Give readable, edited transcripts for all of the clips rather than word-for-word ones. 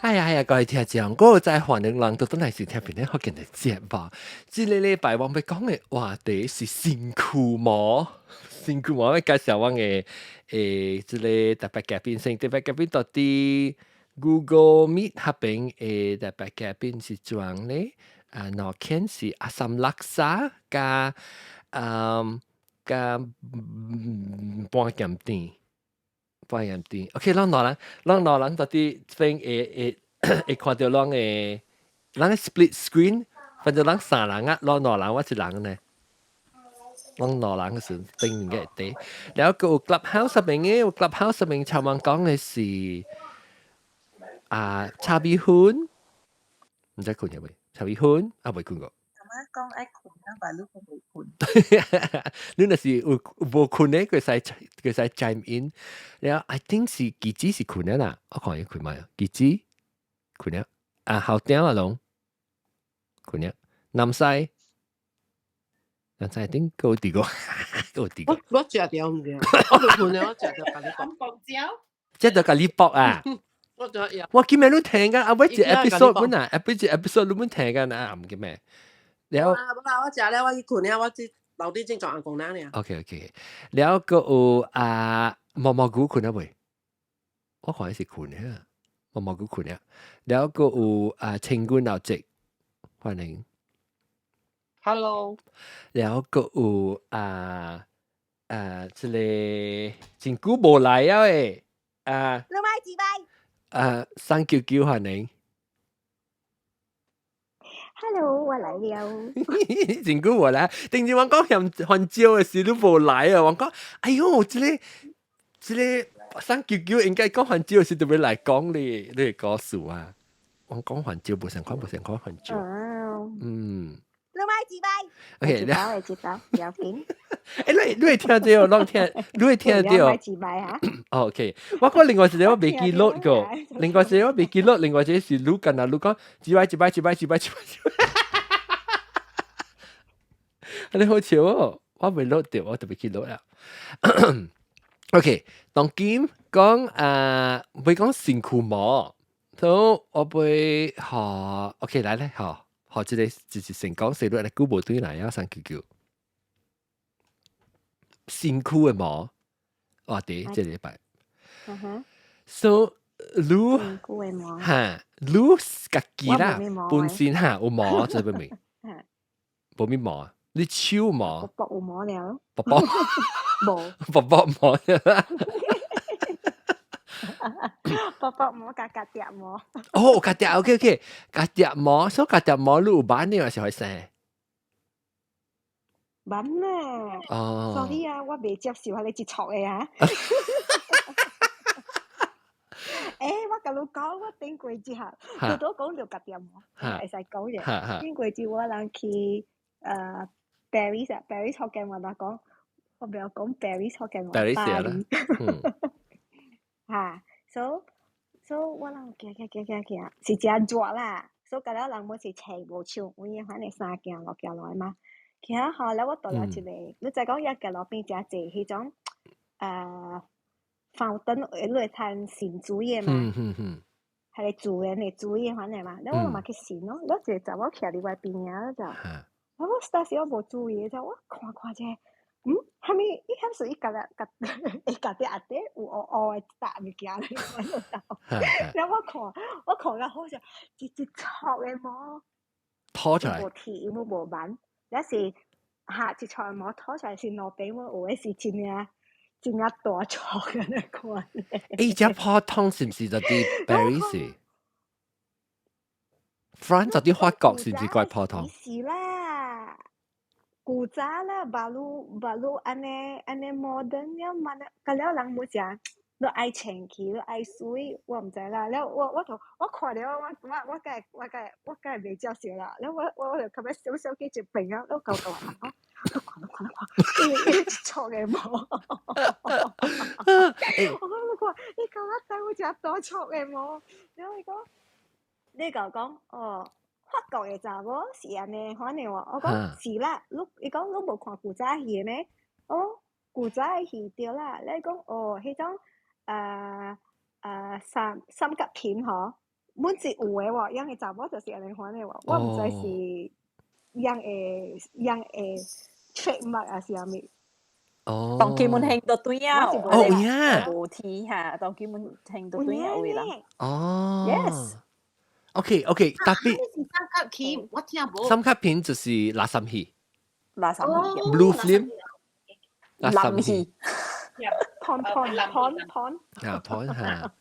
哎呀哎呀，各位聽眾，我在歡迎人都轉來收聽片福建的節目。這个禮拜我欲講的話題是身軀毛，身軀毛欲介紹我的這个特別嘉賓，先特別嘉賓到佇 Google Meet 彼邊的特別嘉賓是怎咧？啊，兩間是阿三拉沙佮佮半鹹甜。半鹹甜，OK，咱兩人，咱兩人到佇這邊會會會看著咱的，咱的 split screen，反正咱三人啊，咱兩人我一人呢。咱兩人是頂面嘅一塊，然後閣有 Clubhouse 上面的，有 Clubhouse 上面頭先講的是啊，炒米粉，毋知睏著未？炒米粉啊，未睏過。講愛睏啊，但你講未睏。你若是有無睏的，會使 chime in。然後 I think 是記者是睏的啦，我看伊睏未啊？記者睏了，啊後點啊攏睏了，南西南西頂閣有佇個，閣有佇個。我食著毋對，我未睏的，我食著咖喱卜。食著咖喱卜啊！我就要。我今日你聽緊啊，尾一 episode 本啊，尾一 episode 你本聽緊啊，毋記咩？然後啊，無啦，我食了，我去睏了，我去樓頂正做阿公奶爾。 OK OK，然後閣有啊毛毛菇睏了未？我看伊是睏了，毛毛菇睏了。然後閣有啊清軍老姐，歡迎。 Hello。然後閣有啊這个真久無來啊誒啊。兩擺幾擺。啊，399歡迎。 Hello，我來了。真久無來，頂次我講嫌番椒的時，你無來啊！我講，哎喲，這个399應該講番椒的時，就欲來講你，你的故事啊。我講番椒無相款，無相款番椒。嗯。兩擺幾擺。 OK，知道會知道，不要緊。欸，你會聽著，攏聽，你會聽著。兩擺幾擺啊？OK，我講另外一個我袂記錄過，另外一個我袂記錄，另外一個是你干那你講一擺一擺一擺一擺一擺一擺，你好笑哦！我袂錄著，我就袂記錄啦。OK，當今講啊，欲講身軀毛，所以我欲學 OK 來來學學這個就是先講細路來久無轉來啊，399。身軀的毛，話題這禮拜。So 你身軀的毛。哈，你家己啦，本身哈有毛，知無未？無咩毛啊？你手毛？薄薄有毛了。薄薄。無。薄薄毛。薄薄毛佮夾碟毛。哦，夾碟，OK OK，夾碟毛，所以夾碟毛你有挽的還是會生？挽啊！哦。 Sorry 啊，我袂接受彼個一撮的啊。欸，我共你講，我頂過之後，你都講著夾碟毛，會使講者。頂過節我人去Paris 啊，Paris 福建話嘛講，我袂曉講 Paris 福建話，巴黎。哈，so 我人行行行行行，是誠熱啦，所以甲了人每是穿無手，有影反正衫行落行落來嘛。行吼，了我到了一個，你知講遐街路邊誠濟彼種fountain，你會通滲水的嘛？係個自然的水的款的嘛？了我嘛去滲咯，了一個查某徛佇我邊仔就，我當時我無注意，就我看看者，嗯，啥物？伊敢是伊共咧共伊共佇下底有烏烏的一搭物件咧，我就了我看，我看甲好笑，一一撮的毛，拖出來，無剃，伊無挽，了是哈一撮毛拖出來是路邊，我有的是真正真正大撮的那款。欸，這泡湯是毋是就佇 Paris？France 就佇法國是毋是怪泡湯？是啦，古早啦，baru baru 按呢按呢 modern 了嘛，甲了人無誠，你愛清氣，你愛媠，我毋知啦。了我我就我看著我我我梗我梗我梗袂接受啦。了我我我就較尾小小去一邊啊，我共我人講，你看你看你看，伊一撮的毛。我講你看，你敢若知有誠大撮的毛？了伊講，你共我講哦。法國的查某是按呢款的喎，我講是啦，你伊講你無看古早戲的咩？哦，古早的戲對啦，你講哦，彼種三三角片吼，阮是有的喎，養的查某就是按呢款的喎，我毋知是養的 trademark 還是啥物。哦。當佢們興到對啊，哦呀，無剃嚇，當佢們興到對啊有人。哦。 Yes。 OK，特別。是三級片，我聽無。三級片就是垃圾戲。垃圾戲。 Blue film。垃圾戲。 Porn porn porn porn。啊，porn 嚇。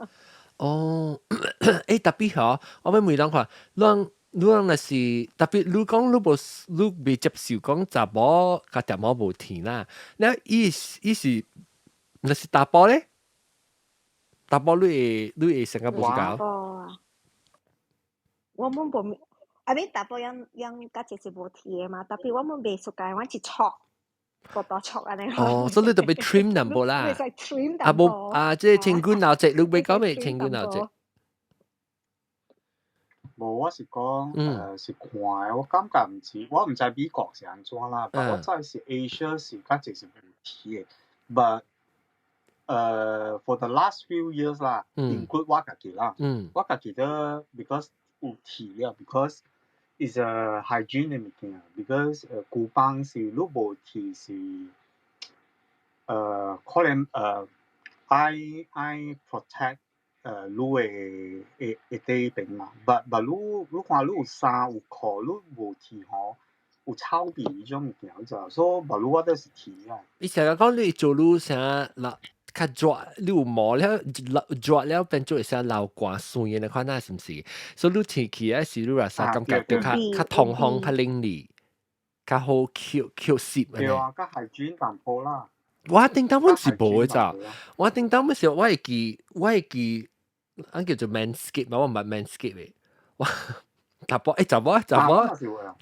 哦，特別嗬，我欲問人看，咱你若是特別，你講你無你未接受講查某佮查某無剃啦，那伊是若是查埔咧？查埔你會成個無查埔啊？我們無，啊咪查埔樣樣較濟是無剃的嘛，特別我們袂 suka，我是戳，個大戳按呢。哦，所以你特別 trim 淡薄啦。會使 trim 啊無啊，這個清軍老節，你欲講咩清軍老節？無，我是講，是看的，我感覺毋是，我毋知美國是按怎啦，但我知是 Asia 是較濟是無剃的，but for the last few years 啦，include 我家己啦，我家己都 because 有剃了，because is a hygiene 的物件，because 舊班是你無剃是，可能愛 protect 你的會底邊嘛，but 你看你有衫有褲，你無剃吼，有臭味彼種物件，你知無？所以 but 我都是剃啊。伊成日講你做你啥老較熱，你有毛了熱了變做會啥流汗酸的那款啊，是毋是？所以你剃起來時，你若啥感覺就較較通風、較靈利、較好吸吸濕。對啊，較 hygiene 淡薄啦。我頂當阮是無的咋，我頂當阮是我會記，按叫做 manscape 嘛，我毋捌 manscape 的。我查埔欸查某查某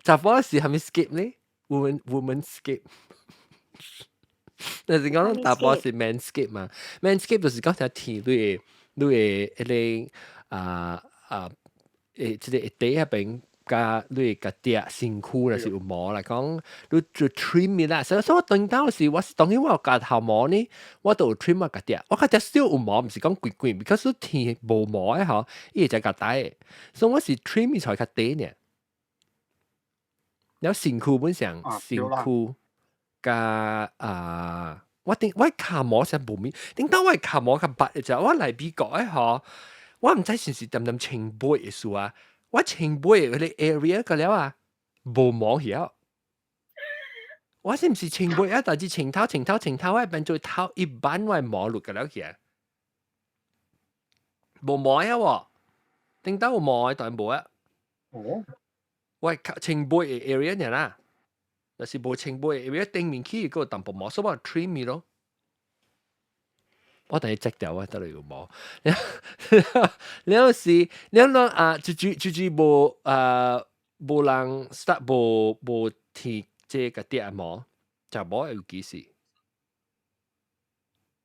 查某是啥物 scape 呢？Woman scape。但是講查埔是 manscape 嘛，manscape 就是講啥剃你的彼個啊啊這個底彼邊。佮你家己身軀若是有毛來講，你就 trim 啦。所以我當當時我是當然我有鉸頭毛呢，我都有 trim 我家己。我家己少有毛，毋是講規規，because 剃無毛的吼，伊會才較大。所以我是 trim 才較短呢。了身軀本上身軀佮啊，我頂我跤毛是無咪，頂當我跤毛較白就我來美國的吼，我毋知是毋是恬恬穿襪的事啊。我穿襪彼個 area 個了啊，無毛去啊。我是毋是穿襪啊？但是穿頭穿頭穿頭，我變做頭一半我毛落個了去啊。無毛啊喎，頂當有毛的，但無啊。哦。我穿襪的 area 爾啦，若是無穿襪的 area 頂面去閣有淡薄毛，所以我 trim 伊咯。我等下摘掉我得來有毛。了是了啷啊，就無啊無人 start 無剃這個啲毛，就無有幾時。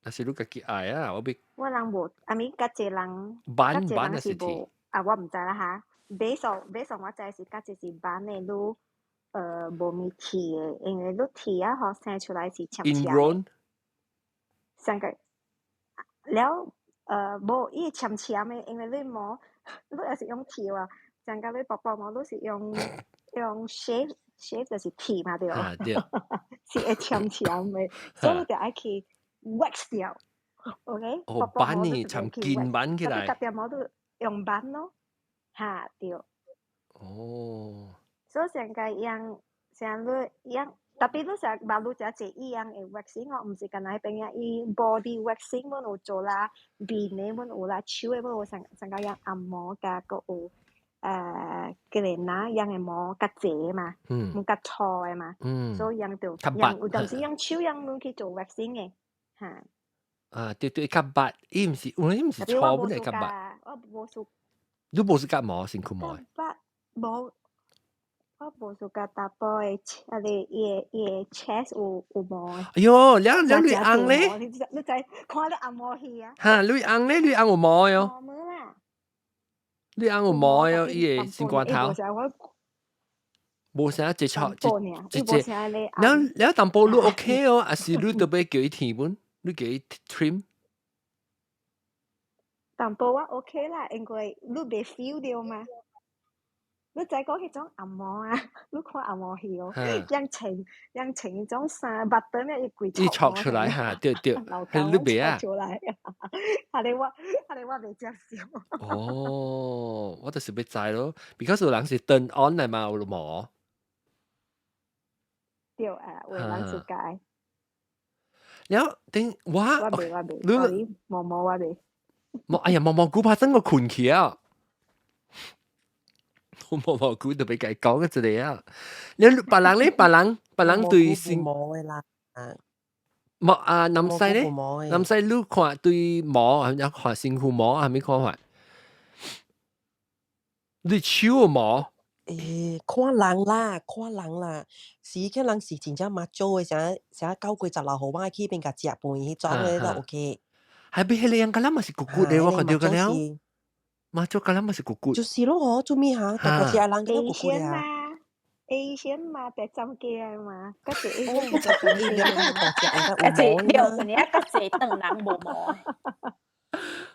若是你家己愛啊，我欲。我人無，啊咪較濟人，挽挽還是剃？啊，我毋知啦哈。買數我知是較濟是挽的，你無咪剃的，因為你剃啊吼生出來是攕攕。上個了，無伊會攕攕的，因為你毛，你若是用剃話，像甲你薄薄毛，你是用 shave shave 就是剃嘛對。啊對。是會攕攕的，所以你就愛去 wax 掉，OK？哦，挽呢，攕緊挽起來。特別毛都用挽咯，哈對。哦。所以上個用像你用。特別你成馬路遮濟伊樣的 waxing 哦，毋是干焦彼邊仔伊 body waxing 阮有做啦，面的阮有啦，手的阮有上上個用按摩佮閣有叫個哪樣的毛較濟嘛，毛較粗的嘛，所以用就用有當時用手用阮去做 waxing 的，哈。啊，對對，較白，伊毋是，伊毋是粗本來較白。我無 suka。你無 suka 毛身軀毛？白無。我無 suka 查埔的，啊個伊的 chest 有毛的。哎喲，了了你翁咧？你知看你紅毛戲啊？哈，你翁咧？你翁有毛喲？毛啦。你翁有毛喲？伊的身冠頭。無啥一撮一一隻。了了淡薄你 OK 哦，還是你特別叫伊剃本？你叫伊 trim？淡薄我 OK 啦，因為你袂 feel 到嘛。你知講彼種紅毛啊，你看紅毛戲哦，人穿人穿彼種衫，目腸咧伊規伊戳出來哈，對對，係你袂啊？出來，係你我係你我袂接受。哦，我就是欲知咯，because 有人是 turn on 來嘛，有毛。對啊，有人是解。了後頂我我袂我袂，你毛毛我袂。毛哎呀，毛毛菇怕真個困去啊！我毛毛菇都袂共講一個啊！你別人咧，別人別人對身毛的啦，毛啊，南西咧，南西你看對毛，係看身軀毛係咪看法？你手毛？欸，看人啦，看人啦，是可能是真正嘛做的，啥啥9月16號我去邊共食飯彼種的都 OK。係咪彼個人敢若嘛是骨骨的？我看著個了。媽祖敢若嘛是骨骨。就是咯，嗬，做咩嚇？大家食人敢若骨骨的啊。 Asian 嘛，白針雞嘛，嗰隻 Asian 就係兩個大隻，嗰隻對，你啊，嗰隻長人無毛。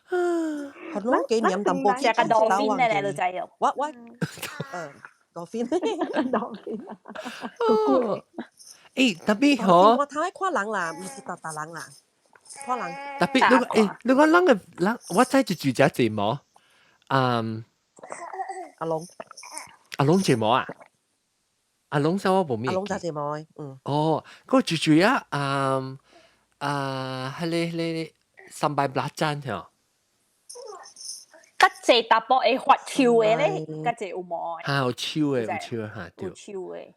係咯，幾黏淡薄，食個 dolphin 咧，你就知哦。我，嗯，dolphin dolphin。欸，特別嗬，我頭愛看人啦，毋是逐逐人啦，看人。特別你欸，你講人個人，我知一住隻濟毛，嗯，阿龍，阿龍濟毛啊？阿龍啥我無咩？阿龍就濟毛，嗯。哦，嗰個住住啊，嗯啊，彼個 sambal belacan 嗬。較濟淡薄會發臭的咧，較濟有毛。嚇，有臭的，有臭的嚇，對。有臭的。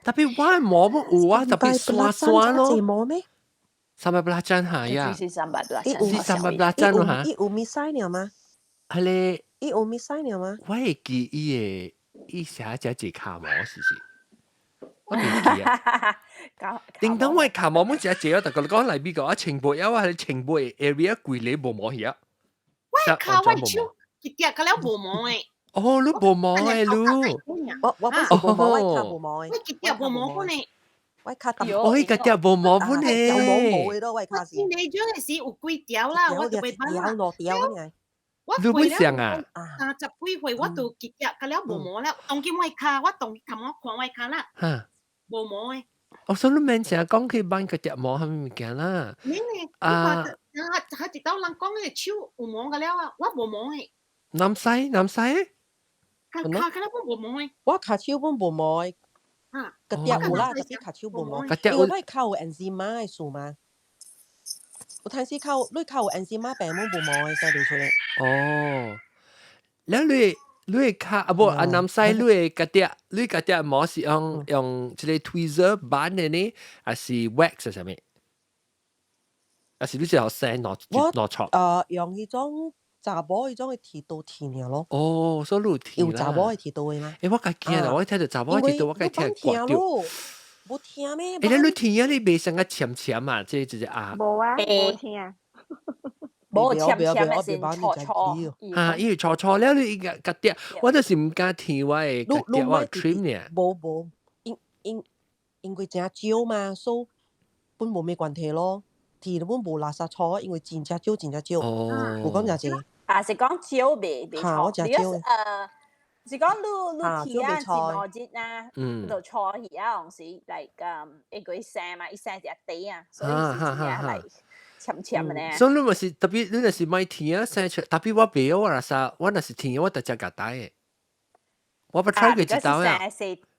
特別我的毛不有啊，特別刷刷咯。濟毛咩？ sambal belacan 嚇呀。是 sambal belacan。是 sambal belacan 咯嚇。伊有米屎爾嗎？彼個。伊有米屎爾嗎？我會記伊的，伊寫只隻跤毛是是。我袂記啊。叮當我的跤毛每一隻啊，逐個講來美國啊，全部啊，我係全部 area 規个無毛去啊。我的跤我的手一點個了無毛的。哦，你無毛的你。我本是無毛，我跤無毛的。我一點無毛本的。我跤淡。我伊個點無毛本的。有毛毛的咯，我跤是。你嗰陣時有幾條啦，我就袂辦條兩條爾。我你本想啊？ 30幾歲我就一點個了無毛了，當今我跤，我當頭我看我跤啦，無毛的。我想你免成日講去挽個隻毛係物件啦。免呢，啊，啊，一道人講的手有毛個了啊，我無毛的。南西南西。跤跤個了本無毛的。我跤手本無毛的。啊，個點有啦，特別跤手無毛。因為我跤有 eczema 的事嘛。有陣時跤你跤有 eczema 病，攏無毛的，使袂出來。哦，了你你跤啊無啊南西你的腳底，你腳底毛是用用這個 tweezer 挽的呢，還是 wax 啥物？還是你是學生攞攞錯？用彼種查某彼種的剃刀剃爾咯。哦，所以你有剃有查某的剃刀的嗎？欸，我家驚啦！我聽到查某的剃刀，我家聽掛掉。無聽咩？欸，你聽啊，你袂成個淺淺啊？這就是啊。無啊，無聽。無淺淺的是錯錯。啊，因為錯錯了，你個腳底，我就是毋敢剃我的腳底，我 trim 爾。無無，因因因為誠少嘛，所以本無咩關係咯。剃了本無垃圾錯，因為真正少，真正少。哦。無講誠濟。啊，是講少袂袂錯。是講你你剃啊，是毛熱啊，就錯去啊，有時 like 一個生嘛，一生就底啊，所以是真正來淺淺的呢。所以你咪是特別，你若是買剃啊生出，特別我袂我若啥，我若是剃我直接夾帶的。我捌 try 過一道啊。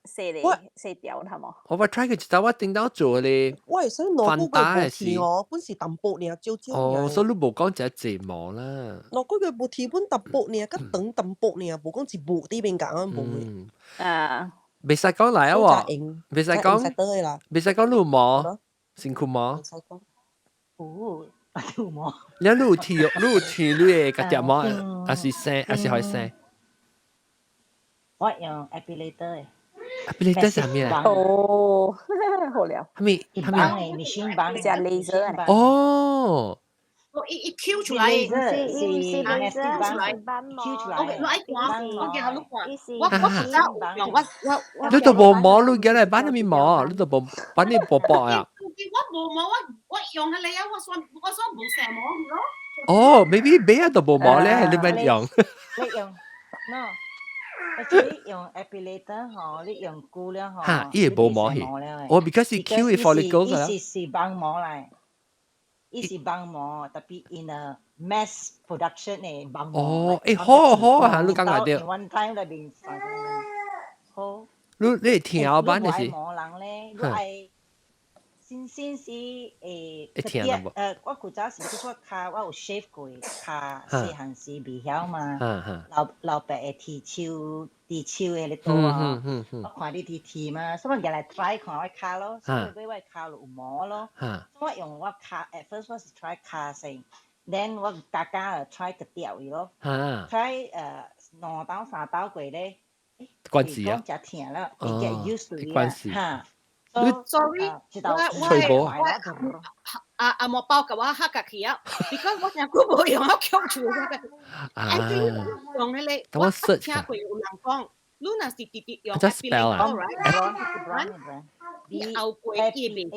洗咧洗掉係冇？我捌 try 過一道，我頂到做咧。我會使兩個月無剃哦，本是淡薄爾，少少。哦，所以你無講誠濟毛啦。兩個月無剃本淡薄爾，較長淡薄爾，無講一毛佇邊共無會。啊，袂使講來啊喎，袂使講，袂使講你有毛，身軀毛。有，有毛。你有剃，你有剃你的家己毛，還是生，還是予生？我用 epilator 的。 epilator 啥物啊？哦，好了。啥物？啥物？ machine 幫隻 laser 啊。哦。哦，伊伊 Q 出來，是是 laser 出來，Q 出來。我我愛看，我見下你看，我我知道有用，我我我。你都無毛，你今日挽啥物毛？你都無挽你薄薄啊？我無毛，我我用彼個啊，我算我算無生毛咯。哦，maybe 買啊都無毛咧，你免用。你用，no，actually 用 epilator 吼，你用久了吼，嚇，伊會無毛去。哦，because 伊 kill 伊 follicle 㗎。伊是綁毛來，伊是綁毛，tapi in a mass production 的綁毛。哦，欸，好好啊，你講下對。 One time 裏面好。你聽版的是？毛人咧，你愛先先是會會聽無？我古早時我跤我有 shave 過，跤細漢時袂曉嘛。老老爸會剃鬚，剃鬚的咧刀啊。我看你剃剃嘛，所以我入來 try 看我跤咯，所以尾我跤就有毛咯。所以我用我跤，at first 我是 try 跤先，then 我加加就 try 割掉伊咯。try 兩刀三刀過咧，關事啊！講誠疼了，會 get used to it 啊，哈。 Sorry，我我阿阿莫包甲我嚇甲去啊，because 我成久無用，我強住我個。啊！用彼個，我聽過有人講，你若是直直用 spell 啊，right？你後過伊面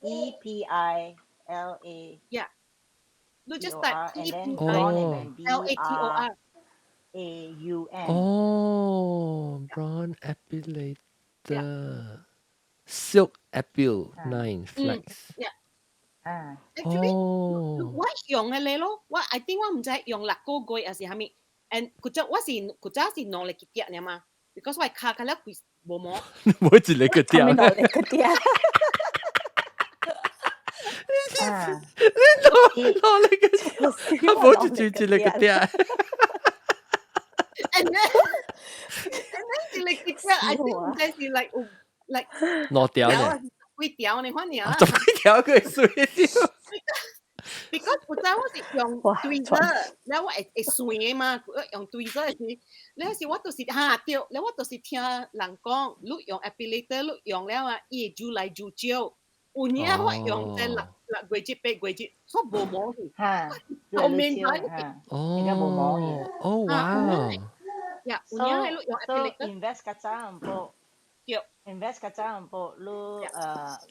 E P I L A。 Yeah，你 just type E P I L A T O R A U N。哦，Braun Epilator。Silk Epil 9 Flex。啊，actually，我用的咧咯，我 I think 我毋知用6個月還是啥物，and 古早我是古早是兩個結點爾嘛，because 我跤較了規無毛。每一個個點。兩個點。啊！你攞攞你個，佢冇一一一個點。 And then 一個結點，I think 毋知是 like 有 like 兩條呢？幾條呢？反正十幾條佢水條。 because 古早我是用 tweezer，了我會會算的嘛，用 tweezer 的時，了時我就是哈對，了我就是聽人講，你用 epilator，你用了啊，伊會愈來愈少。有影我用這6個月8個月，煞無毛去。哈，後面來哦，應該無毛去。哦哇！呀，有影係你用 epilator。 invest 較早淡薄。對。 invest 較早淡薄，你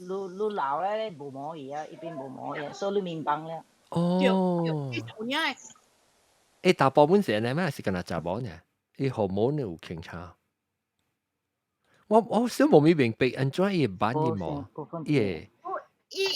你老咧無毛去啊，一邊無毛去，所以你明白了。哦。對對，有影的。欸，大部分是按呢咩？是干焦查某呢？伊荷爾蒙有傾差。我小無咪明白，按怎伊會挽伊毛？伊會。伊伊是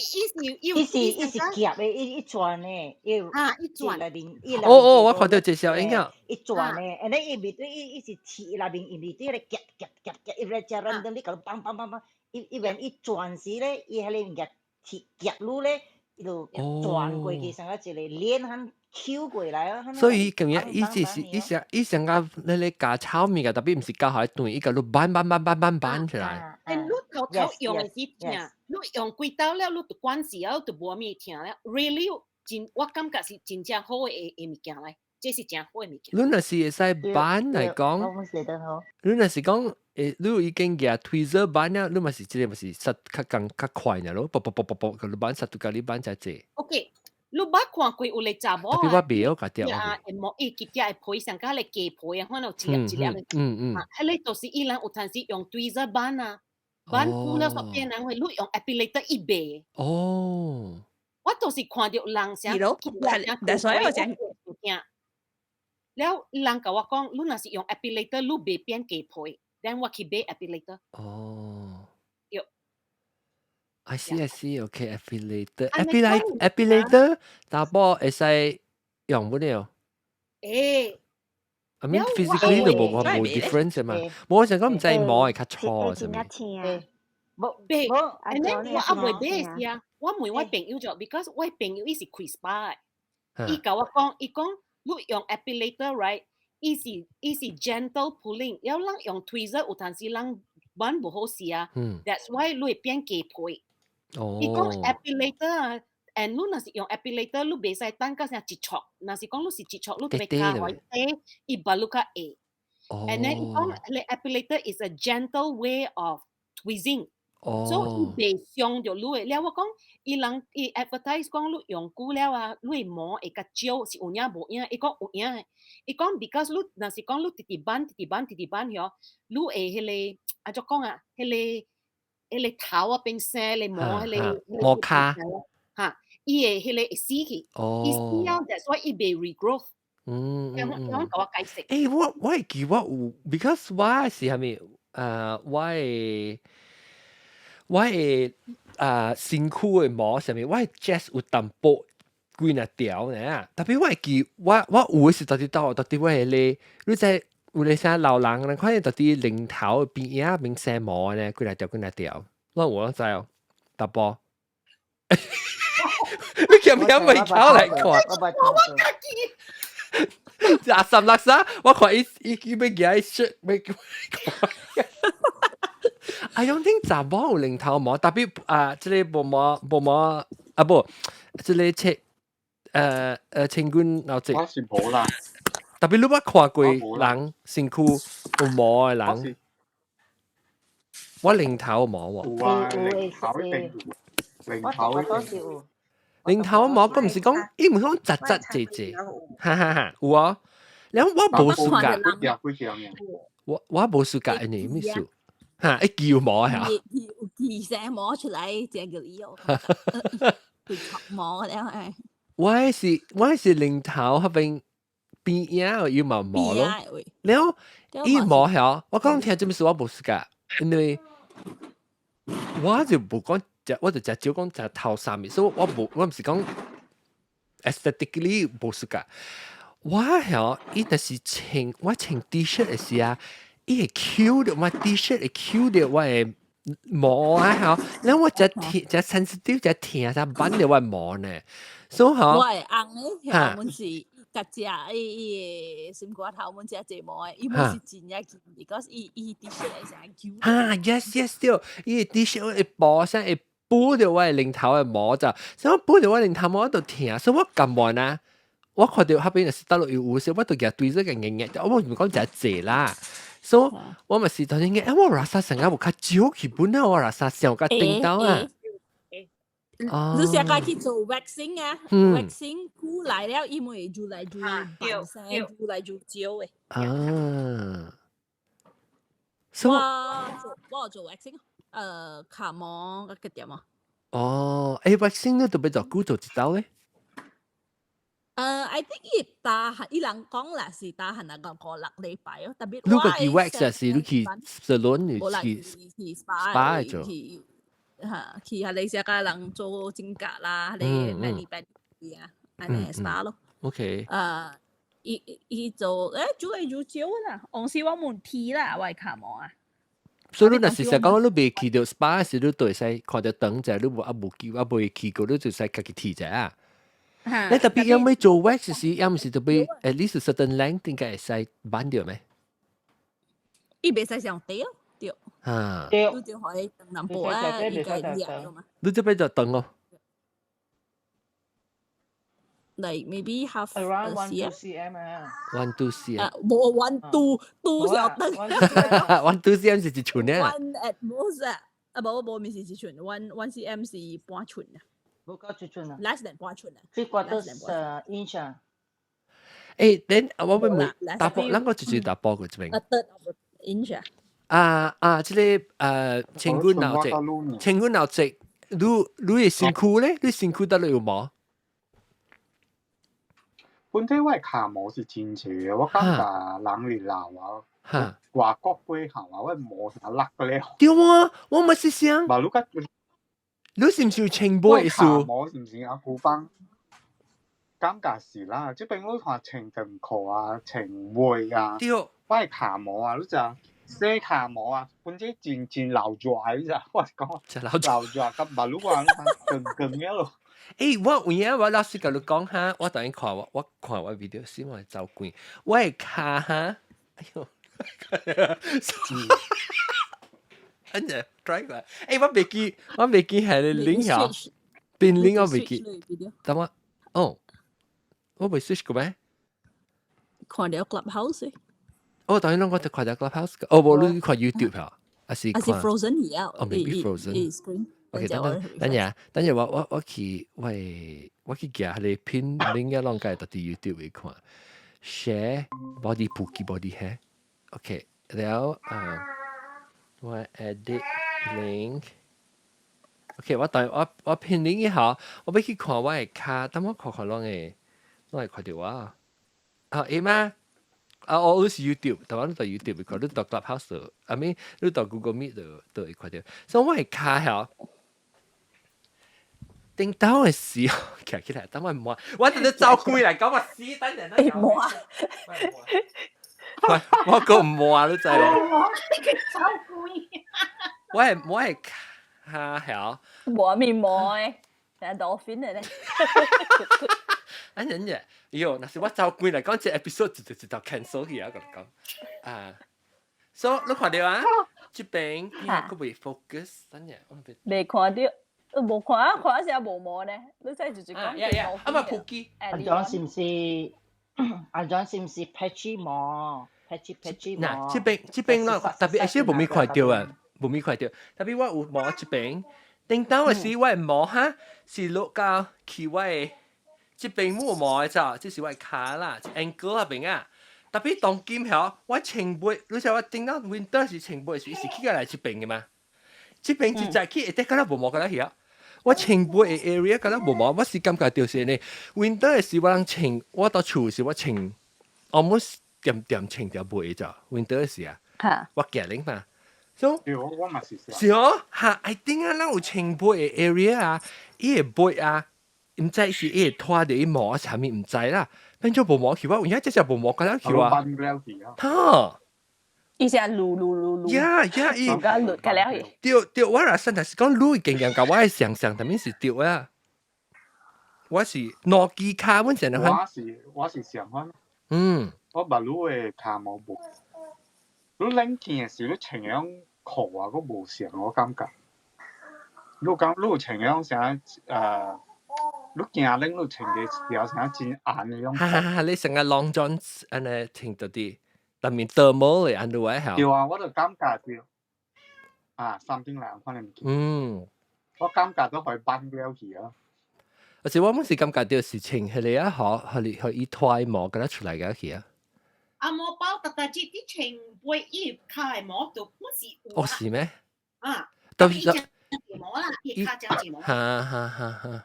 伊是伊是夾的，伊一轉的，伊啊一轉內面，伊哦哦，我看到這小影仔。一轉的，and then 伊面對伊伊是刺內面，伊面對咧夾夾夾夾，伊咧食軟頓，你共梆梆梆梆，伊伊面一轉時咧，伊彼个物件刺夾愈咧，伊就轉過去，像個一個鏈遐搝過來啊。所以咁樣，伊就是伊上伊上個那個加炒物件，特別毋是加予斷，伊共你挽挽挽挽挽挽起來。欸，你頭頭用的時疼，你用幾刀了，你就慣勢了，就無物疼了。Really，真我感覺是真正好的物件來，這是真好的物件。你若是會使挽來講，你若是講，你已經舉 tweezer 挽了，你嘛是這個嘛是實較工較快爾咯，啵啵啵啵啵，佮你挽實都共你挽誠濟。 OK，你捌看過有個查某特別我袂曉共掉。啊，會摸伊結只會皮上甲個雞皮啊，反正一粒一粒的。啊，彼個就是伊人有陣時用 tweezer 挽啊，挽久了煞變人會，你用 epilator 伊袂。我就是看著人啥，係咯，係，所以我講。了，人共我講，你若是用 epilator，你袂變雞皮，then 我去買 epilator。哦。對。 I see, I see. Okay, epilator, epilator, epilator，查某會使用不了？欸。 I mean physically 都無無 difference 嘛。我想講毋知毛會較粗啥物。無買，and then 我猶未買時啊，我問我朋友就，because 我朋友伊是開 spa 的，伊共我講，伊講你用 epilator right，伊是 gentle pulling，了人用 tweezer 有陣時人挽無好勢啊，that's why 你會變雞皮。伊講 epilator 啊，and 你若是用 epilator，你袂使等到成一撮，若是講你是一撮，你別加予伊，伊把你較會。And then 伊講，the epilator is a gentle way of tweezing。所以伊袂傷著你的。了我講，伊人伊 advertise 講你用久了啊，你的毛會較少，是有影無影？伊講有影的。伊講 because 你若是講你直直挽、直直挽、直直挽嗬，你會彼個按怎講啊？彼個彼個頭啊變生，彼個毛彼個毛跤哈，伊會彼個會死去，伊死了，that's why 伊袂 regrowth。有有共我解釋。欸，我會記我有，because 我是啥物？我的身軀的毛啥物，我的 chest 有淡薄幾若條呢。特別我會記，我有的是到底到底我的咧，你知有咧啥老人，人看見到底領頭邊仔邊生毛呢，幾若條幾若條，我有我知哦，淡薄。你敢唔敢未搞來看？我我家己。阿三六三，我看伊伊伊欲舉伊欲看。I don't think 查某有領頭毛，特別啊，這个無毛無毛啊無，這个切千軍老這。我是無啦。特別你捌看過人身軀有毛的人？我領頭毛喎。有啊，領頭一定有，領頭一定有。領頭毛，佢毋是講，伊毋是講雜雜濟濟，哈哈哈，有啊。然後我無 suka，我無 suka，因為咩事？哈，一叫毛嚇。有記聲毛出來，這個理由。會毛了係。我是領頭彼邊邊仔有毛毛咯，然後伊毛嚇，我講聽這物事我無 suka，因為我就無講。我就食少講食頭三面，所以我無我毋是講 aesthetically 無 suka。我曉伊若是穿我穿 T-shirt 的時啊，伊會抾著我 T-shirt 會抾著我的毛啊，曉，然後我才疼，才 sensitive 才疼，才挽著我的毛呢。所以我的翁咧，遐阮是甲食伊伊的心肝頭，阮食濟毛的，伊阮是真正緊，because 伊伊 T-shirt 會成抾。哈，yes 對，伊 T-shirt 會薄聲會補著我的領頭的毛就，所以我補著我領頭毛我就疼，所以我甘願啊。我看著彼邊是倒落有有時，我就舉對這個硬硬，我毋是講誠濟啦。所以我嘛是當然嘅，我垃圾成日有較少去本啊，我垃圾上較頂到啊。你成日去做 waxing 啊？waxing 久來了，伊會愈來愈白生，愈來愈少的。啊。我做我做 waxing，跤毛個點啊。哦，欸，waxing 你特別做久做一道咧？I think 伊大伊人講啦，是大漢啊個五六禮拜哦，特別你家己 wax 啊，是你去 salon 去去 spa 做？去嚇去下你成個人做指甲啦，你 mani pedi 啊，按呢 spa 咯。 伊伊做欸，愈來愈少啦，往時我問剃啦，我的跤毛啊。所以你若是實講你未去著 spa 時，你都會使看著長者，你無啊無去啊未去過，你就使家己剃者啊。你特別要做 wax 時，抑毋是特別 at least certain length 應該會使挽著咩？伊袂使上短對。啊。對。你就可以長淡薄啊，伊個掠嘛。你這邊就長哦。 Like maybe half around 1 2 cm 啊。 1 2 cm。啊，無 1 2 2 小長。 1 2 cm 是一寸啊。 One at most 啊，啊無無，毋是一寸， 1 1 cm 是半寸啊。無夠一寸啊。 Less than 半寸啊。 3/4 inch 啊。欸，then 我欲問查埔，咱個就是查埔個這邊。 A third of an inch 啊。啊啊，這個千軍老隻，千軍老隻，你你的身軀咧？你身軀佗落有毛？本身我的跤毛是真濟的，我感覺人佇老啊，外國過後啊，我毛成落了。對啊，我嘛是想。嘛，你較你是毋是有穿毛的意思？毛是毋是阿古幫？感覺是啦，這邊我看穿長褲啊，穿襪啊，我的跤毛啊，你知洗跤毛啊，本身真真流熱，你知？我是講流熱，甲目你看，長長了咯。欸，我有影我老實共你講哈，我當然看我我看我 video 時我會走關，我的跤哈，哎喲，按著 try 過，欸，我袂記，我袂記係你 link 下，邊 link 我袂記，等我，哦，我袂 switch 過咩？看著 Clubhouse。哦，當然攏我就看著 Clubhouse，哦，無你看 YouTube 嚇，還是還是 Frozen 而家？哦，maybe Frozen。OK，等等，等下，等下我我我去我我去寄彼个 pin link 啊，攏該佇 YouTube 會看，share body 普 body hair，OK，了啊，我 edit link， OK，我等我片領一下，我欲去看我的跤，等我看看攏會看著我。啊，會嗎？啊，我是 YouTube，台灣你到 YouTube 會看，你到 Clubhouse，I mean 你到 Google Meet 就會看著。所以我的跤嚇，頂到的時候，徛起來，等我摸，我直接走開來，講我死等陣。會摸。我我閣毋摸，你知無？你佢走開。我的跤嚇。摸咪摸的，係 dolphin 嚟咧。啊人嘢，喲，若是我走開來講，這 episode 就 cancel 去啊！佮你講啊，所以你看著啊？這邊閣未 focus，等陣我未看著，無看啊，看啥無毛呢？你再直接講。啊嘛普基，阿 John 是毋是？阿 John 是毋是 patchy 毛？patchy patchy 毛？嗱，這邊咯，特別 actually 無咪看著啊，無咪看著。特別我有毛這邊，頂當的時我的毛哈是落到去我的這邊冇毛的咋，這是我的跤啦，ankle 那邊啊。特別當今曉，我穿襪，你知我頂當 winter 是穿襪是是去過來這邊的嘛？這邊一隻去會得敢若無毛敢若去啊？我穿襪的 area 敢若無毛，我是感覺就是呢，winter 的時我通穿，我到厝時我穿，almost 點點穿條襪咋，winter 的時啊，我驚冷嘛。所以我嘛是。是哦，哈，I think 啊，咱有穿襪的 area 啊，伊的襪啊，毋知是伊會拖著伊毛啥物，毋知啦。變做無毛去，我有影這隻無毛敢若去啊。哈！伊是滷滷滷滷。 Yeah，伊。甲滷甲了去。對對，我若算是講滷經驗，佮我的想象，啥物是對啊。我是兩支跤，阮成日我是相反。我捌你的跤毛無。你冷天的時，你穿樣褲啊，閣無像我感覺。你講你有穿樣啥？你驚冷，你穿個一條啥真硬的種。哈哈哈！你成個 long john 按呢穿到啲，內面 thermal 的按落來對啊，我就感覺對。啊，something 來可能。我感覺都可以扳了去啊。而且我們是感覺到是穿彼個啊，予予予伊脫毛閣出來個去啊。啊，毛包特特節啲穿背衣跤的毛都本是有。哦，是咩？啊，特別毛啦，伊跤真毛。哈哈哈哈！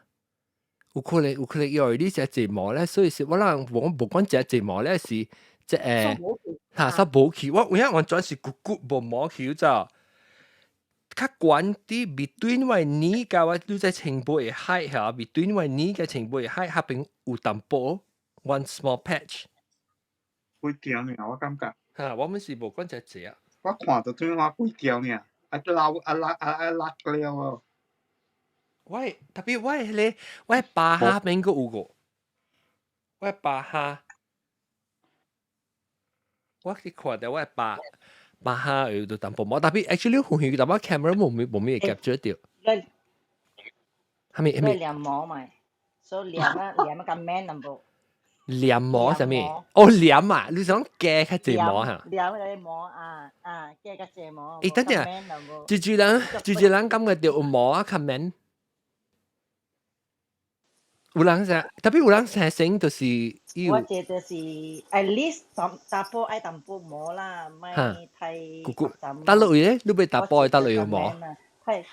有可能有可能因為你食睫毛咧，所以是我人我無管食睫毛咧是即哈，煞無去。我有影完全是骨骨無毛去咋。較懸佇 between 我耳佮我你在穿襪的 height 嚇，between 我耳佮穿襪的 height 彼邊有淡薄 one small patch。幾條爾，我感覺。哈，我們是無管食濟啊。我看到對我幾條爾，啊老啊辣啊啊辣了哦。我特別我彼個我巴哈邊閣有個，我巴哈，我去看著我巴哈有淡薄毛，特別 actually 遠遠淡薄 camera 無無咩 capture 著。係咪係咪？黏毛嘛，所以黏啊黏啊較 man 淡薄。黏毛啥物？哦，黏啊！你想加較濟毛嚇？黏嗰啲毛啊啊，加較濟毛。欸，等陣，蜘蛛人蜘蛛人感覺著有毛啊較 man。有人啥？特別有人生性就是我這就是 at least 淡薄愛淡薄毛啦，莫太骨骨。佗落位咧？你欲淡薄佗落有毛？係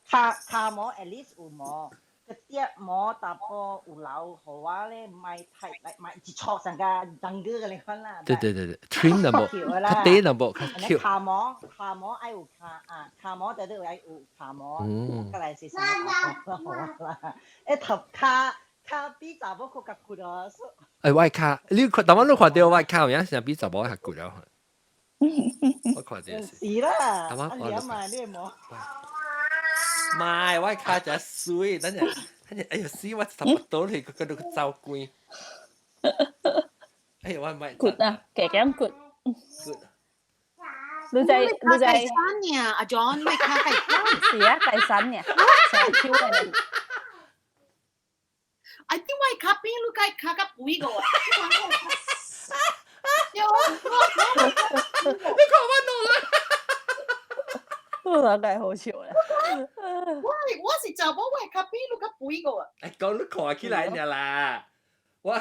跤跤毛 at least 有毛，個啲毛淡薄有留，予我咧莫太來莫一撮成個長個個你款啦。對對對對，trim 淡薄，較短淡薄，較 cute。跤毛跤毛愛有跤啊，跤毛就都愛有跤毛，過來是啥物好啦？欸頭跤跤比查某閣較骨哦。欸，我跤，你看，當我你看著我跤有影是比查某較骨了。我看著是。是啦，啊黏嘛，你毛。唔係，我跤真媠，等陣，等陣，哎呦死！我差不多嚟，個個都走光。哎呦，我唔係。骨啊，加減骨。骨。你在你在。第三呢？阿 John，你跤第三。是啊，第三呢，成手的。 I think 我跤邊你該跤較肥個。你看我弄啦。我大概好笑啦。我是查某，我跤邊你較肥個。哎，講你看起來爾啦，我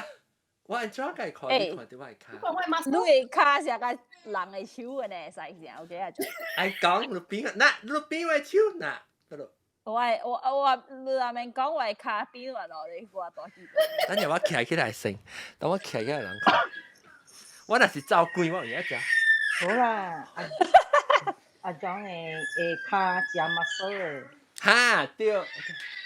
按怎解看你看著我的跤？你的跤是個人的手的呢，使成 OK 啊？哎，講你邊個？嗱，你邊個手嗱？得咯。我你阿明講我係卡邊話落你我大記。等陣我徛起來先，等我徛起來人看。我若是走鬼，我會曉食。好啦，阿阿張的跤真 muscle 的。哈，對。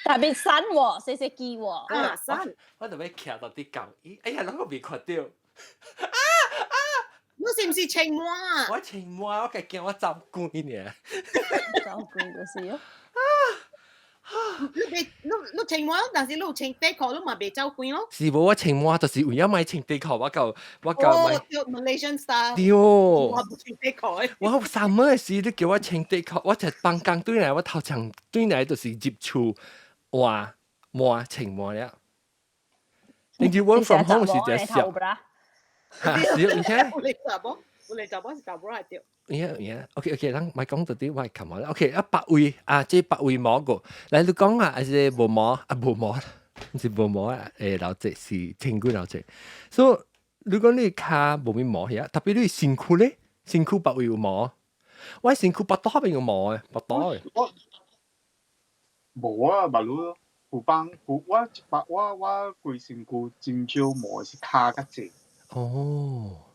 特別散喎，細細記喎。啊，散。我就欲徛到佇講，咦，哎呀，攏閣未看著。啊啊！你是毋是穿毛啊？我穿毛，我家驚我走鬼爾。走鬼就是咯。你袂你穿毛，但是你有穿底褲，你嘛袂走鬼咯。是無我穿毛，就是為咗莫穿底褲，我夠哦，對，Malaysian style。對。我無穿底褲。我三物的時，你叫我穿底褲，我就放工轉來，我頭前轉來就是入厝換毛穿毛了。你知 work from home 是隻小。哈，是，而且。有嚟查某，有嚟查某是查某係對。有影，OK OK，咱莫講到底，我琴日 OK 啊，白位啊，這白位毛個，來你講啊，還是無毛啊，無毛，毋是無毛啊，老濟是千幾老濟，所以你講你跤無咩毛遐，特別你身軀咧，身軀別位有毛，我身軀腹肚邊有毛的，腹肚的。我無啊，馬路有幫有我一百我規身軀真少毛，是跤較濟。哦。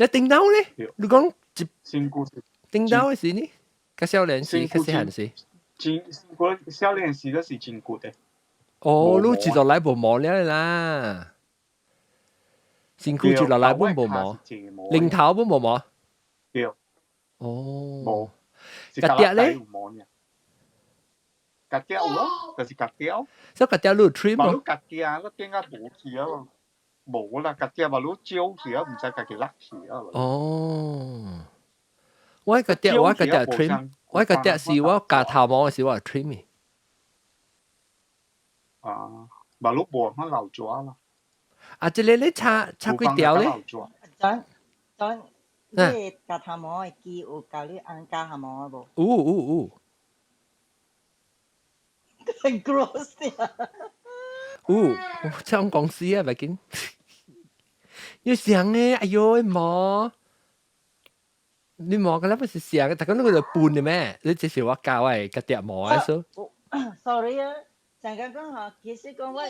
你頂頭咧？你講一身軀是頂頭的時呢？較少年時，較細漢時。真我少年時都是真骨的。哦，你一落來無毛了啦。身軀一落來本無毛，領頭本無毛。對。哦。無。腳底咧？腳底有咯，就是腳底。所以腳底你有 trim 無？腳底你變甲無去啊！無啦，腳底嘛，你少去啊，毋知家己落去啊。哦，我腳底 trim，我腳底是我鉸頭毛的時我 trim 的。啊，嘛你無法留住啦。啊，這個你插插幾條咧？等等，你鉸頭毛的機有教你按鉸頭毛無？有有有。很 gross 呀！有，唱公司啊，袂緊。你想咧，哎喲，毛，你毛個那不是想，大家那個就半的咩？你這是我教的，個碟毛的說。 Sorry 啊，上個講吼，其實講我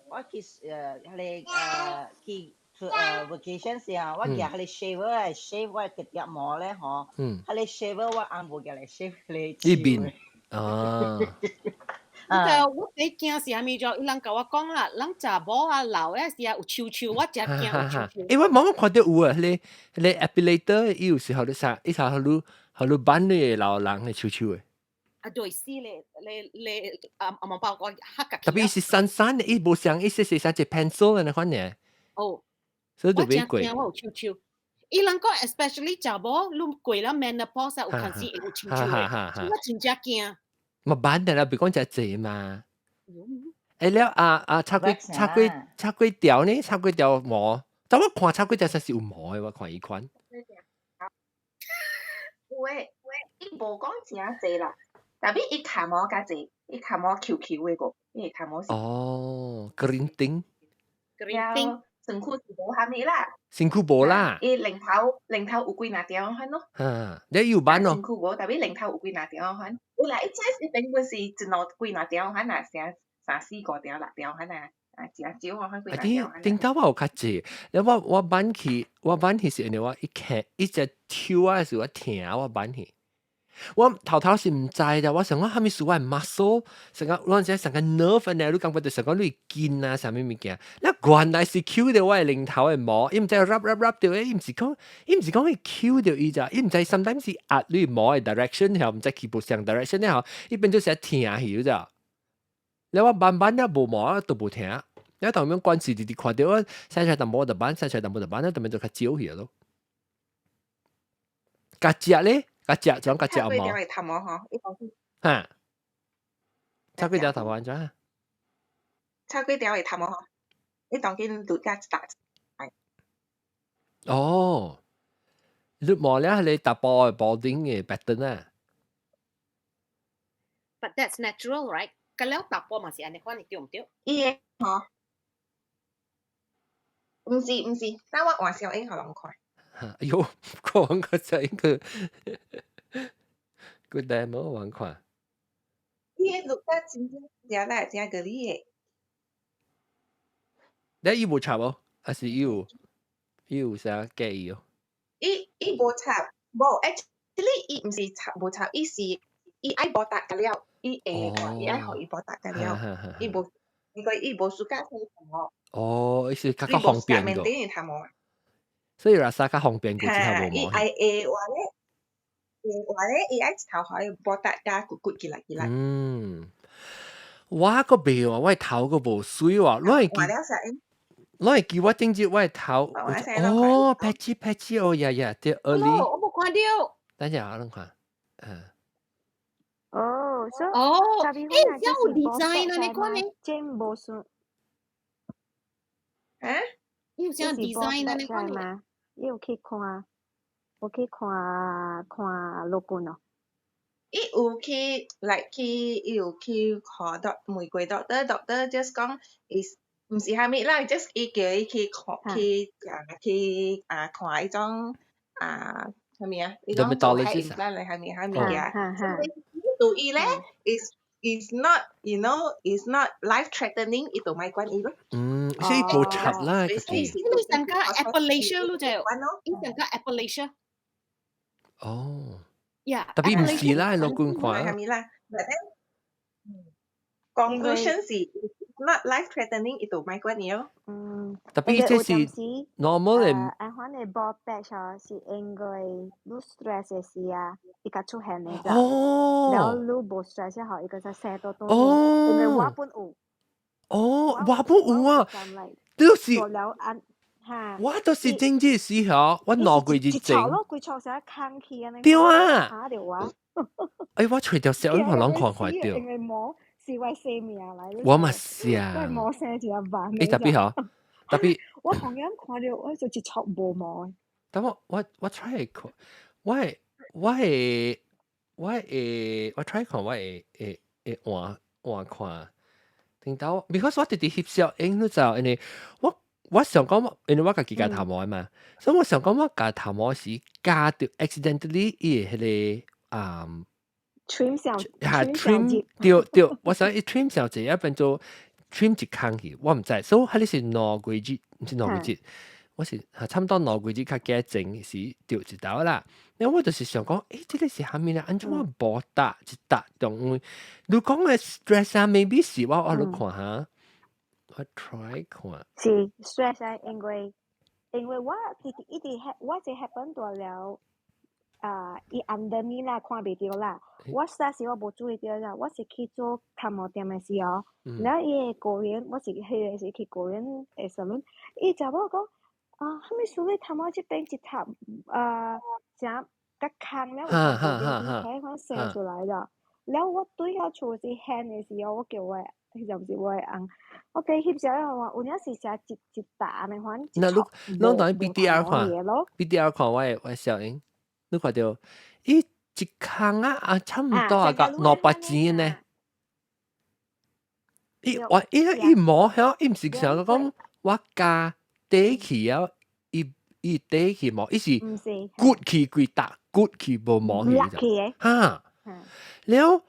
我去彼个去vacation 時候，我舉彼個 shaver 來 shave 我個碟毛咧吼，彼個 shaver 我按無舉來 shave 彼個。呢邊啊。我我第驚是啥物就，伊人共我講啦，人查某啊老的時啊有鬚鬚，我真驚有鬚鬚。欸，我慢慢看著有啊，彼個 epilator 伊有時候你啥，伊時候予予挽你老人的鬚鬚的。啊，對，是咧，咧咧，啊啊，冇包我黑個。特別伊是散散的，伊無像伊細細像一 pencil 按呢款爾。哦。所以就袂過。我真驚我有鬚鬚。伊人講，especially 查某，你過了 menopause 有可能會有鬚鬚的，所以我真正驚。嘛挽的啦，別講誠濟嘛。欸了啊啊，插幾插幾插幾條呢？插幾條毛？但我看插幾條實是有毛的，我看伊款。有誒，伊無講誠濟啦，但係伊跤毛較濟，伊跤毛 Q Q 的個，伊跤毛是。哦，kerinting。 Kerinting。身軀是無蝦米啦。身軀無啦。伊領頭領頭有幾若條款咯。哈，你有挽咯？身軀無，但係領頭有幾若條款。有啦，伊這是頂本是一兩幾若條款啊，成三四五條六條款啊，啊，誠少款幾若條。頂頭我有較濟，我挽去，我挽去是因為我一看一隻手啊時我疼，我挽去。我頭頭是毋知的，我想講啥物事我 muscle，成個我陣成個 nerve 呢，你感覺就成個你筋啊，啥物物件，那原來是搝著我的領頭的毛，伊毋知 rub rub rub 著，伊毋是講，伊毋是講伊搝著伊咋，伊毋知 sometimes 是壓你毛的 direction 吼，毋知去無相 direction 咧吼，伊變做成疼去咋。了我慢慢了無毛都無疼，了當面關係直直看著我洗出來淡薄就挽，洗出來淡薄就挽，了當面就較少去咯。較食咧？較食種較食毛。頭毛吼，哈，插幾條頭毛按怎？插幾條的頭毛吼，你當今擼甲一大。哦，擼毛了係你查埔的 balding 的 pattern 啊。 But that's natural, right? 個了查埔嘛是按呢款，對毋對？伊的吼，毋是毋是，等我換小影予人看。哎喲，講個這個個 demo 我看。伊錄得真正正啦，真個你的。你伊無插無？還是伊有啥介意哦？伊無插，無，actually 伊毋是插無插，伊是伊愛無達個了，伊會伊愛予伊無達個了，伊無，因為伊無 suka 洗頭毛。哦，伊是較較方便個。頭毛。所以 rasa 較方便過一頭無毛。伊愛會話咧，話咧，伊愛一頭予伊無達加骨骨起來起來。嗯，我個袂喎，我頭個無水喎，我會記。我會記我頂日我頭，哦，patchy patchy，哦呀呀，對，early。我無看到。等陣我攏看，嗯。哦，所以哦，欸，這有 design 啊？你看呢？真無算。啊？有啥 design 啊？你看嗎？你有去看？有去看看老君哦？伊有去，like 去，伊有去看 doc 問過 doctor，doctor just 講 is 毋是啥物啦，just 伊叫伊去看去啊去啊看彼種啊啥物啊？伊講做 hair implant 嚟啥物啥物嘅。對伊咧，is not is not life threatening，伊就莫管伊咯。嗯，所以無插啦，你上個 alopecia 咯就，伊上個 alopecia。哦。呀， Tapi 毋是啦，老君看。啥物啦？Conclusion 是 not life threatening，伊就莫管伊咯。嗯。 Tapi 這是 normal 的。啊，款的 bald patch 哦，是因為你 stress 的時啊，伊較出現的咋。哦。然後你無 stress 後，伊個就生多多。哦。因為我本有。哦，我本有啊。就是。嚇。我都是真正時候，我2個月前。一撮咯，規撮成空氣按呢。對啊。嚇著我。哎，我揣著小，我攏看看著。因為毛是我生命來。我嘛是啊。我毛生一個萬。欸，特別吼，特別。我同樣看著，我就一撮無毛。等我 try 看，我會 try 看，我會換換看。聽到，because 我直直翕相影你知，因為我想講，因為我家己鉸頭毛嘛，所以我想講我鉸頭毛時鉸著 accidentally 伊個彼個啊 trim 小嚇 trim 對對，我想伊 trim 小濟啊變做 trim 一空去，我毋知，所以彼個是兩個月，毋是兩個月，我是差不多兩個月較加前時著一道啦。然後我就是想講，欸，這個是啥物咧？按怎我無搭一搭中？你講的 stress 啊，maybe 是我你看下。我 try 看。是 stress 啊，因為我直直一直我是 happen 到了啊，伊 under me 啦，看袂著啦。我啥時我無注意到啦，我是去做頭毛店的時候，了伊個高原，我是彼個是去高原的 salon，伊查某講啊，啥物事你頭毛這邊一頭啊，誠較空了，有一款生出來了。了我對遐厝是現的時候，我叫我彼陣是我的翁，我計翕相話有影是寫一一沓的款。那你攏當 BDR 看，BDR 看我的小英，你看著伊一空啊啊，差毋多啊，個200錢呢。伊我伊伊毛曉，伊毋是想講我加底去啊，伊伊底去毛，伊是骨去規搭骨去無毛去就，哈，了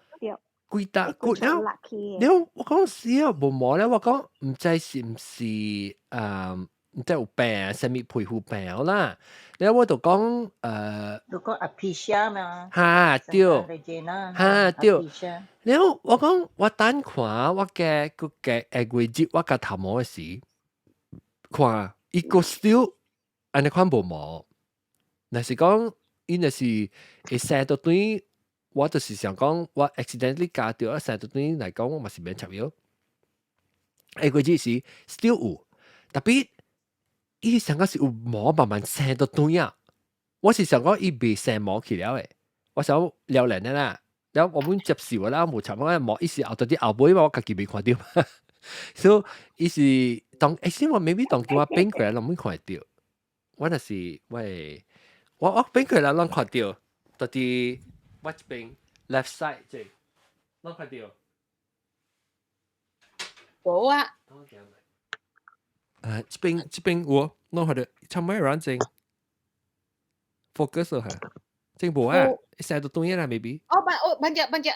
規搭骨了，了我講死啊無毛了，我講毋知是毋是毋知有病，啥物皮膚病啦，了我就講如果 alopecia 嘛，哈對，哈對。了我講我等看我嘅個嘅下個月我鉸頭毛的時，看伊個 still 按呢款無毛，若是講伊若是會生到對，我就是想講我 accidentally 鉸著啊生到對來講，我嘛是免插藥。下個月時 still 有，特別伊上個是有毛慢慢生到對啊。我是想講伊未生毛去了的，我想了然的啦。了我們接受啦，無插我毛，伊是後到啲後尾我家己未看著，所以伊是當欸，我 maybe 當叫我變過來，攏沒看著。我若是我我變過來攏看著，到底我這邊 left side 這攏看著。無啊。啊，這邊有攏看著，差唔多軟正 focus 下，正無啊，成都對啦，maybe。哦，辦哦，半隻半隻，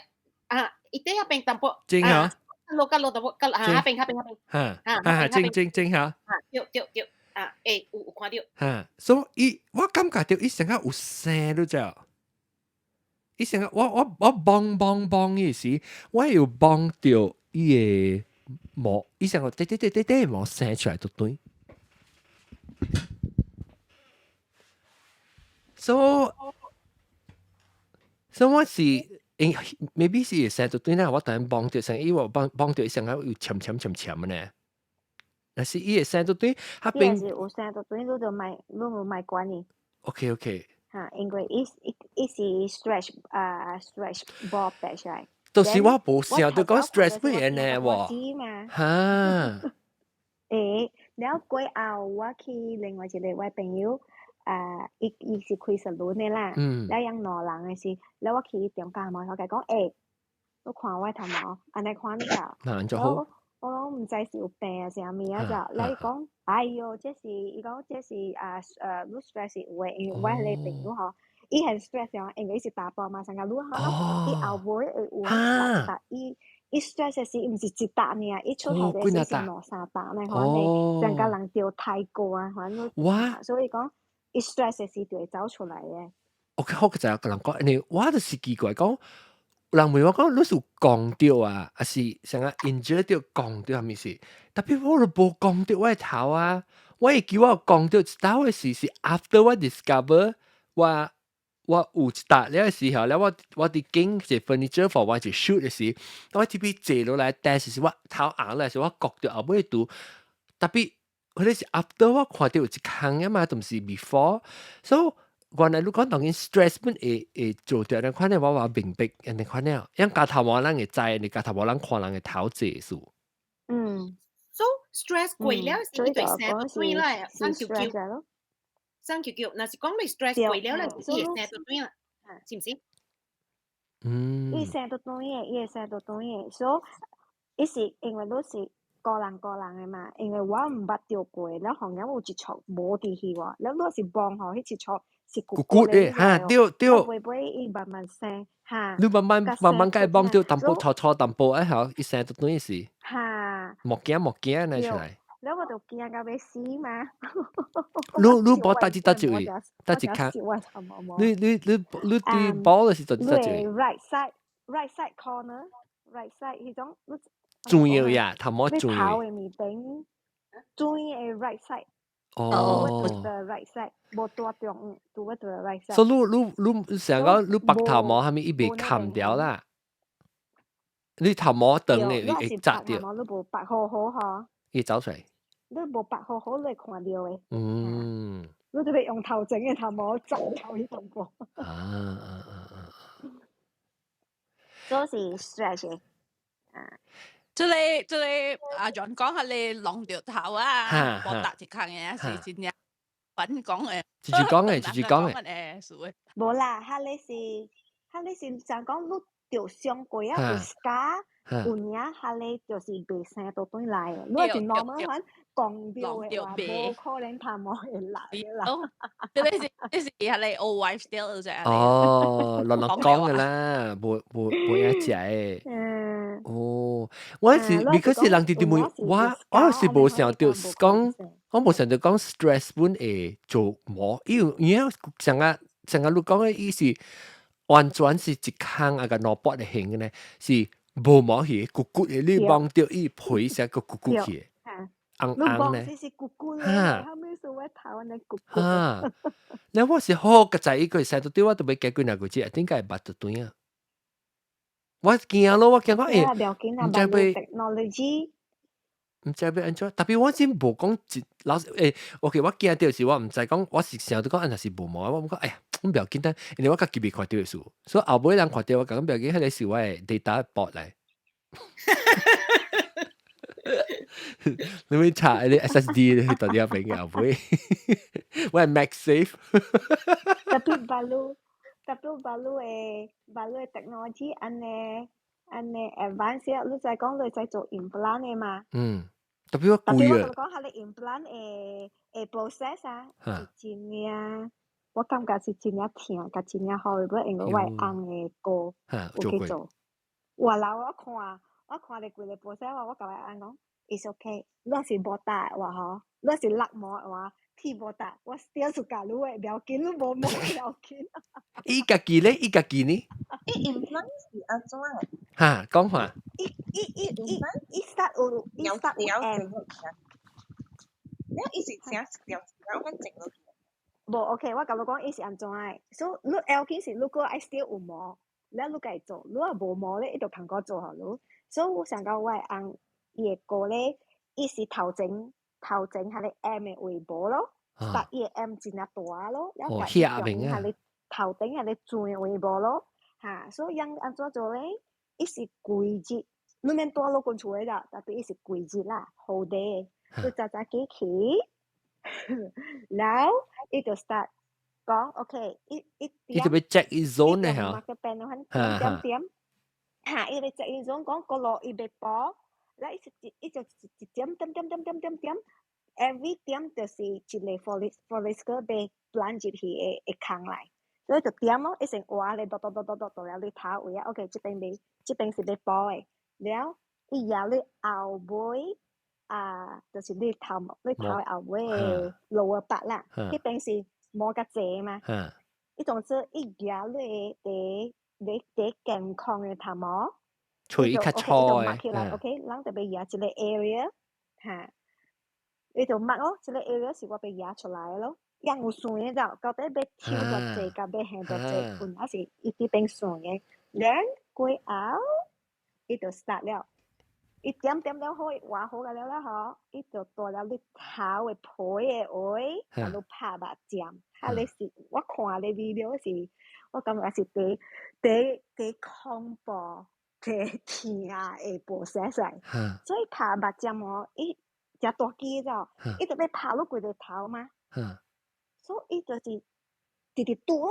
啊，伊底遐邊淡薄。正嚇。落較落淡薄，較啊遐邊遐邊遐邊。嚇嚇正正正嚇。啊，對對對，啊，欸，有看到。嚇，所以我感覺到伊成個有聲都就，伊成個我幫幫幫伊時，我有幫到伊个毛，伊成個滴滴滴滴滴毛生出來都對。所以我是，maybe 是生就對啦，我等幫到成，伊我幫幫到成個有潛潛潛潛呢。但是伊會生就對，彼邊是有生就對，你就莫你無莫管伊。 OK。嚇，因為伊是 stretch 啊 stretch 無白出來。就是我無想到講 stress 乜嘢呢喎。嚇。欸，了過後我去另外一個我朋友。啊，伊是開 salon 的啦，了養兩人的是，了我去伊中間嘛，我共伊講，欸，你看我頭毛，按呢看你就，就好。我講毋知是有病啊啥物啊就，了伊講，哎喲，這是伊講這是啊你 stress 是有的，因為我彼个朋友吼，伊很 stress 哦，因為伊是查埔嘛，上較愈吼，伊後尾會有達伊 stress 的時，毋是一搭爾，伊出來的時是兩三搭呢，反正成個人著太過啊，反正，所以講。伊 stress 的時就會走出來的。 OK，好，就個人講，因為我就是奇怪講，人問我講，你是有講著啊，還是啥個 injure 著講著啥物事？特別我都無講著我的頭啊，我會記我有講著一道的時是 after 我 discover 我有一搭了的時候，了我佇揀一個 furniture for 我一 shoot 的時，我這邊坐落來，但是是我頭紅來時，我覺著後尾拄特別。彼個是 after 我看著有一空啊嘛，都毋是 before，所以原來你講當然 stress 本會做著按呢款的，我話明白按呢款了。因鉸頭毛人會知，你鉸頭毛人看人的頭濟數。So stress 過了是伊對生對啦，生球球，生球球，若是講你 stress 過了咧，伊會生就對啦，是毋是？伊生就對的，伊會生就對的，所以伊是因為你是。個人個人的嘛，因為我毋捌著過，了後間有一撮無佇去喎，了你是望吼，彼一撮是骨骨的哈，對對。尾尾伊慢慢生，哈。你慢慢慢慢共伊望著淡薄粗粗淡薄，哎吼，伊生就對是。哈。莫驚莫驚呢出來。了我就驚到欲死嘛。你無佗一佗一位，佗一跤。你對包的是佗一佗一位。 Right side, right side corner, right side 彼種。重要呀，頭毛重要。頭的面頂，轉的 right side。哦。 The right side，無拄中，拄the right side。所以你成個你白頭毛啥物伊袂砍掉啦？你頭毛長的會紮掉。頭毛你無拔好好吼。伊走出來。你無拔好好，你會看著的。你就欲用頭前的頭毛紮頭彼淡薄。啊啊啊啊！所以是 stress 的，啊。這個阿 John 講下你弄著頭啊，無搭一空的是真正反講的。直直講的，直直講的。的，是的。無啦，彼个是，彼个是就講你著傷過啊，有 scar，有影，彼个就是袂生倒轉來的。你若是 normal 款講著的話，無可能頭毛會來的啦。這個是這是彼个 old wife tale 就哦，亂亂講的啦，無無無影食的。哦，我是，because 是人直直問我，我是無想著講，我無想著講 stress 本會做毛，因為上個你講的意思，完全是一空啊個腦波的形呢，是無毛去，骨骨的，你望著伊皮成個骨骨去，紅紅呢。是骨骨的，後尾是我頭按呢骨骨。哈，那我是好個在一個使到對我都欲加幾若個月，點解會捌就對啊？我驚咯，我驚講欸，毋知欲 technology，毋知欲按怎，特別我真無講一老實欸，OK，我驚著是我毋知講，我是想著講，若是無毛，我講哎呀，阮不要緊單，因為我家己未看著的事，所以後尾人看著我講不要緊，彼個是我的 data 駁來。你會查啲 SSD 去到底邊嘅後尾，我係 MagSafe。特別baru 特別baru的baru的 technology 按呢按呢 advance，你知講你知做 implant 的嘛？嗯，特別我貴啊。特別我講下你 implant 的 process 啊，是真正，我感覺是真正疼，佮真正好的，因為我的翁的哥有去做。哇老我看，我看你規個 process 我共我翁講，it's okay，你若是無焦的話吼，你若是落毛的話，剃無焦，我 still suka 你的，不要緊，你無毛不要緊。伊家己咧，伊家己呢？伊 implant 是按怎？哈，講話。伊伊伊伊伊 start 有，伊 start 有 M。你伊是啥條條咁整落去？無 OK，我共你講伊是按怎的，所以你要緊是你閣愛 still 有毛，了你家己做，你若無毛咧，伊就通閣做予你。所以我想講我的翁伊的歌咧，伊是頭前頭前彼个 M 的位無咯，但伊的 M 真正大咯，了共伊中間彼个頭頂彼個尖的位無咯，哈，所以樣按怎做咧？伊是規日，你免蹛落阮厝的啦，但伊是規日啦，whole day，你早早起去，然後伊就 start 講 OK，伊伊伊就欲 check 伊 zone 咧嚇，點點點，哈，伊欲 check 伊 zone 講閣落伊欲補，了伊一伊就一一點點點點點點點，every 點就是一個 follicle 欲 plant 入去的的空內，所以就點咯，伊先畫咧，篤篤篤篤篤到了你頭位啊，OK，這邊欲，這邊是欲補的，了伊舉你後尾啊，就是你頭你頭的後尾的 lower part 啦，彼邊是毛較濟嘛，伊總之伊舉你的第第健康的頭毛，喙較粗的，起來，OK，咱就欲舉一個 area，哈，伊就 mark 咯，這個 area 是我欲舉出來的咯，樣有算的就，到底欲抽偌濟，佮欲還偌濟，有影是伊這邊算的，then 過後，伊就 start 了。伊點點了好，畫好了了吼，伊就蹛了你頭的皮的位，共你拍目針。彼个是我看咧 video 是，我感覺是第第第恐怖、第疼的 process。所以拍目針哦，伊誠大支了，伊就欲拍你規个頭嘛。所以伊就是直直拄，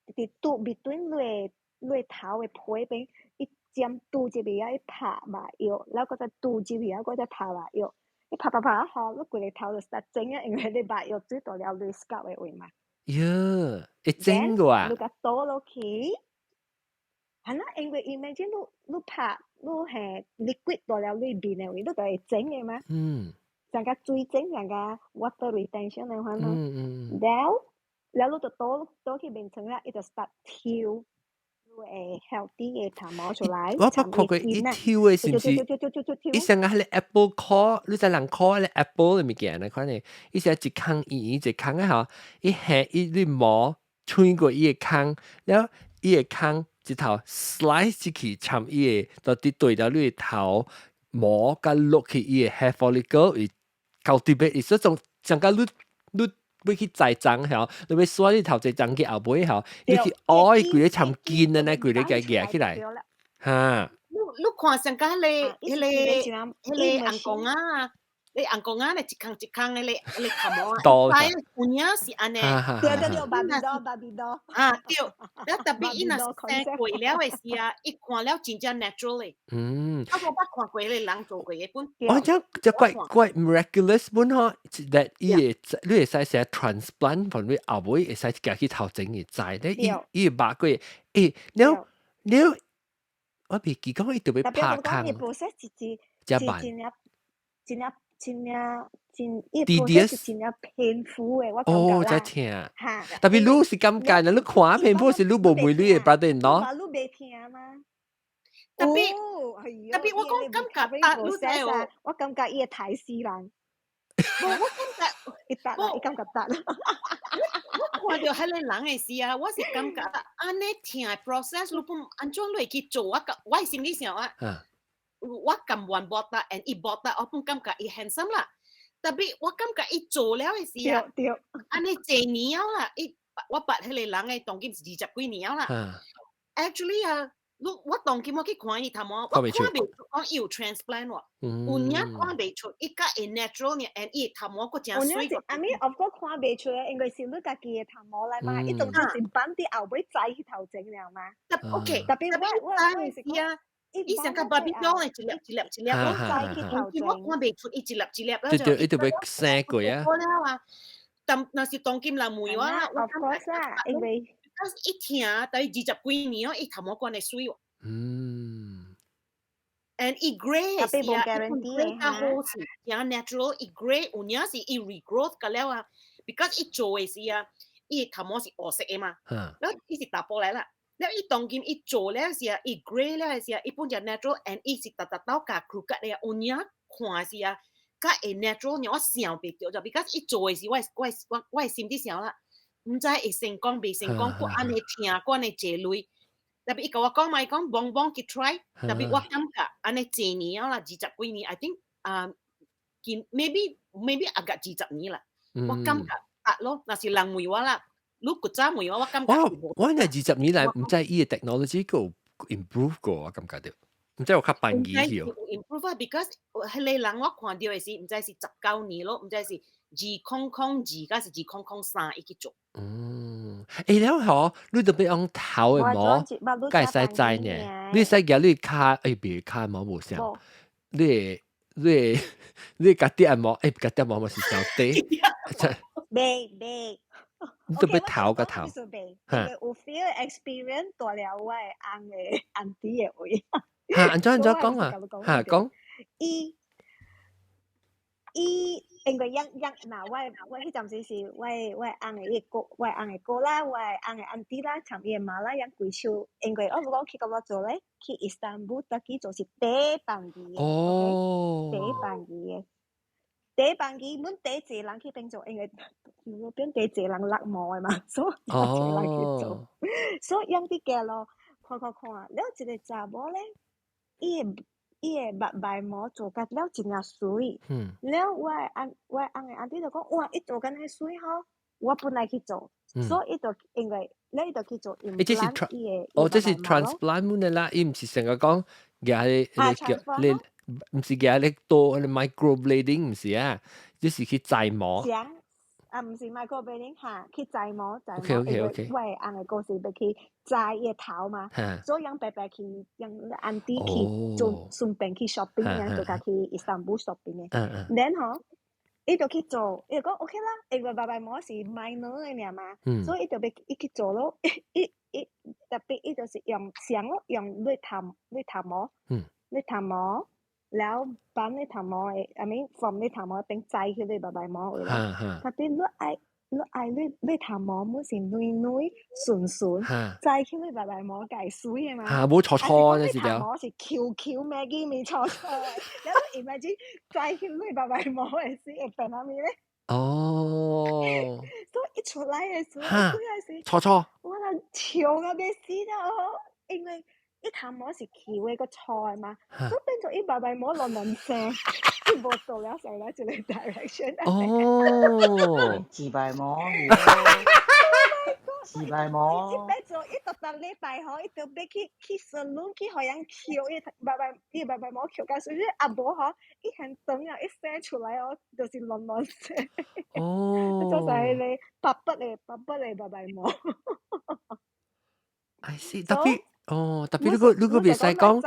直直拄 between 你你頭的皮邊，伊針拄入去啊，伊拍目藥，然後閣再拄入去啊，閣再拍目藥。伊拍拍拍吼，你規个頭就 start 整啊，因為你目藥水到了你 scalp 的位嘛。喲，會整個啊？你共倒落去，係啦，因為 imagine 你你拍你係 liquid 到了你面的位，你就會整的嘛。像個水整，像個 water retention 的款咯。了，了你就倒倒去眠床了，伊就 start 抽你會 healthy 的頭毛出來。我捌看過伊抽的是毋是？伊像個彼個 apple core，你知人 core 彼個 apple 的物件那款的，伊是一空圓圓一空的吼，伊下伊你毛穿過伊的空，了伊的空一頭 slice 入去，摻伊的，到底對著你的頭毛，佮落去伊的 hair follicle，伊 cultivate，伊說種像個你你欲去栽種吼，你欲刷你頭一層去後尾吼，你去挖伊規个摻根的呢，規个共舉起來，哈。你你看上個彼个彼个彼个紅公仔，你紅公仔咧一空一空的咧，彼个頭毛啊，有影是按呢。對對對，Barbie doll Barbie doll。啊對，了特別伊若生過了的時啊，伊看了真正 natural 的。啊，我捌看過彼個人做過的本。哦，這這怪怪 miraculous 本吼，that 伊會你會使寫 transplant，從你後尾會使行去頭前會知，咧伊伊會肉過，欸，了了，我袂記講伊特別拍空。特別我講伊 process 是是是真正真正真正真，伊 process 是真正 painful 的，我感覺啦。哦，這疼。特別你是感覺，你看 painful 是你無問你的 brother in law。你袂疼嗎？特別特別我講感覺達你知哦，我感覺伊會刣死人。無，我感覺伊達啦，伊感覺達。我看著彼个人的時啊，我是感覺按呢疼的 process，你本按怎你會去做？我我心裡想啊，我甘願無達，and 伊無達，我本感覺伊 handsome 啦。特別我感覺伊做了的時啊，按呢濟年了啦，伊我捌彼個人的當今是20幾年啦。Actually 啊，你我當今我去看伊頭毛，我看袂出講伊有 transplant 喎，有影看袂出，伊較會 natural 呢，and 伊頭毛閣誠媠。阿咪，我閣看袂出，因為是你家己的頭毛來嘛，伊當初是綁佇後尾栽去頭前了嘛。 OK，特別我我是啊。伊像個 Barbie doll 一粒一粒一粒，我栽去頭前。我看袂出伊一粒一粒。對對，伊就欲生過啊。了啊，但若是當今人問我啦，我感覺啦，因為一聽，大約20幾年哦，伊頭毛閣按呢媠喎。And 伊 grey 是啊，伊 grey 較好是，誠 natural，伊 grey 有影是伊 regrowth 個了啊，because 伊做的時啊，伊頭毛是烏色的嘛，了伊是查埔來啦，了伊當今伊做了時啊，伊 grey 了時啊，伊本就 natural，and 伊是逐逐兜共 crew cut 的啊，有影看時啊，較會 natural，我想袂著就，because 伊做的時，我心佇想啦，毋知會成功袂成功，閣按呢疼，閣按呢坐鐳。特別伊共我講嘛，伊講茫茫去 try，特別我感覺按呢濟年啦，20幾年，I think 啊，見 maybe agak 20年啦，我感覺得咯，若是人問我啦，你古早問我，我感覺我若20年來毋知伊个 technology 閣 improve 過，我感覺著，毋知有較便宜去哦。 improve 啊，because 彼个人我看著的是，毋知是19年咯，毋知是2002抑是2003伊去做。嗯，欸了吼，你著欲用頭的毛，敢會使摘呢？你使舉你跤，欸，別跤毛無像，你的家己的毛，欸，家己毛嘛是傷短。袂袂。你著欲頭佮頭。哈。有 feel experience 蹛了我的翁的 auntie 的位。哈，按怎按怎講啊？哈，講。伊伊因為養養若我彼陣時是我翁的伊哥，我翁的哥啦，我翁的 auntie 啦，參伊的媽啦，養規手。因為我有講去到佗做咧，去伊斯坦布爾去做是第便宜的，哦，第便宜的，第便宜，阮第濟人去邊做，因為邊第濟人落毛的嘛，所以較濟人去做，所以養佇街路看看看，了一個查某咧，伊的目眉毛做甲了真正媠，了我的翁的 auntie 就講，哇，伊做甲爾媠吼，我本來去做，所以伊就因為了伊就去做 implant 伊的。哦，這是 transplant 的啦，伊毋是成個講舉你你你，毋是舉你刀你 microblading 毋是啊，這是去摘毛。啊，毋是 microblading 哈，去摘毛摘毛， 因為我的翁的故事欲去摘伊的頭嘛，所以𪜶白白去，𪜶 auntie 去做順便去 shopping，樣就共去伊斯坦布 shopping 的。然後伊就去做，伊就講 OK 啦，因為白白毛是 minor 的爾嘛，所以伊就欲伊去做咯，伊伊特別伊就是用上咯，用你頭毛，你頭毛。了把你頭毛的，I mean from 你頭毛變摘去你白白毛位咯。特別你愛你頭毛滿是軟軟順順，摘去你白白毛會媠的嘛。嚇，無錯錯呢是頭毛是 Q Q 咩嘅面錯錯的，了你 imagine 摘去你白白毛的時會變啥物咧？哦。所以一出來的時候，出來時，錯錯。我人笑到欲死了，因為。伊頭毛是翹的閣粗的嘛，所以變做伊白白毛亂亂生，伊無做了上來一個 direction。哦，自白毛，自白毛。伊變做伊逐逐禮拜吼，伊著欲去 salon 去予人翹伊白白伊白白毛翹甲媠，啊無吼，伊很長啊，一生出來哦，就是亂亂生。哦。就是彼个白白的白白的白白毛。 I see，特別。哦，特別你閣袂使講，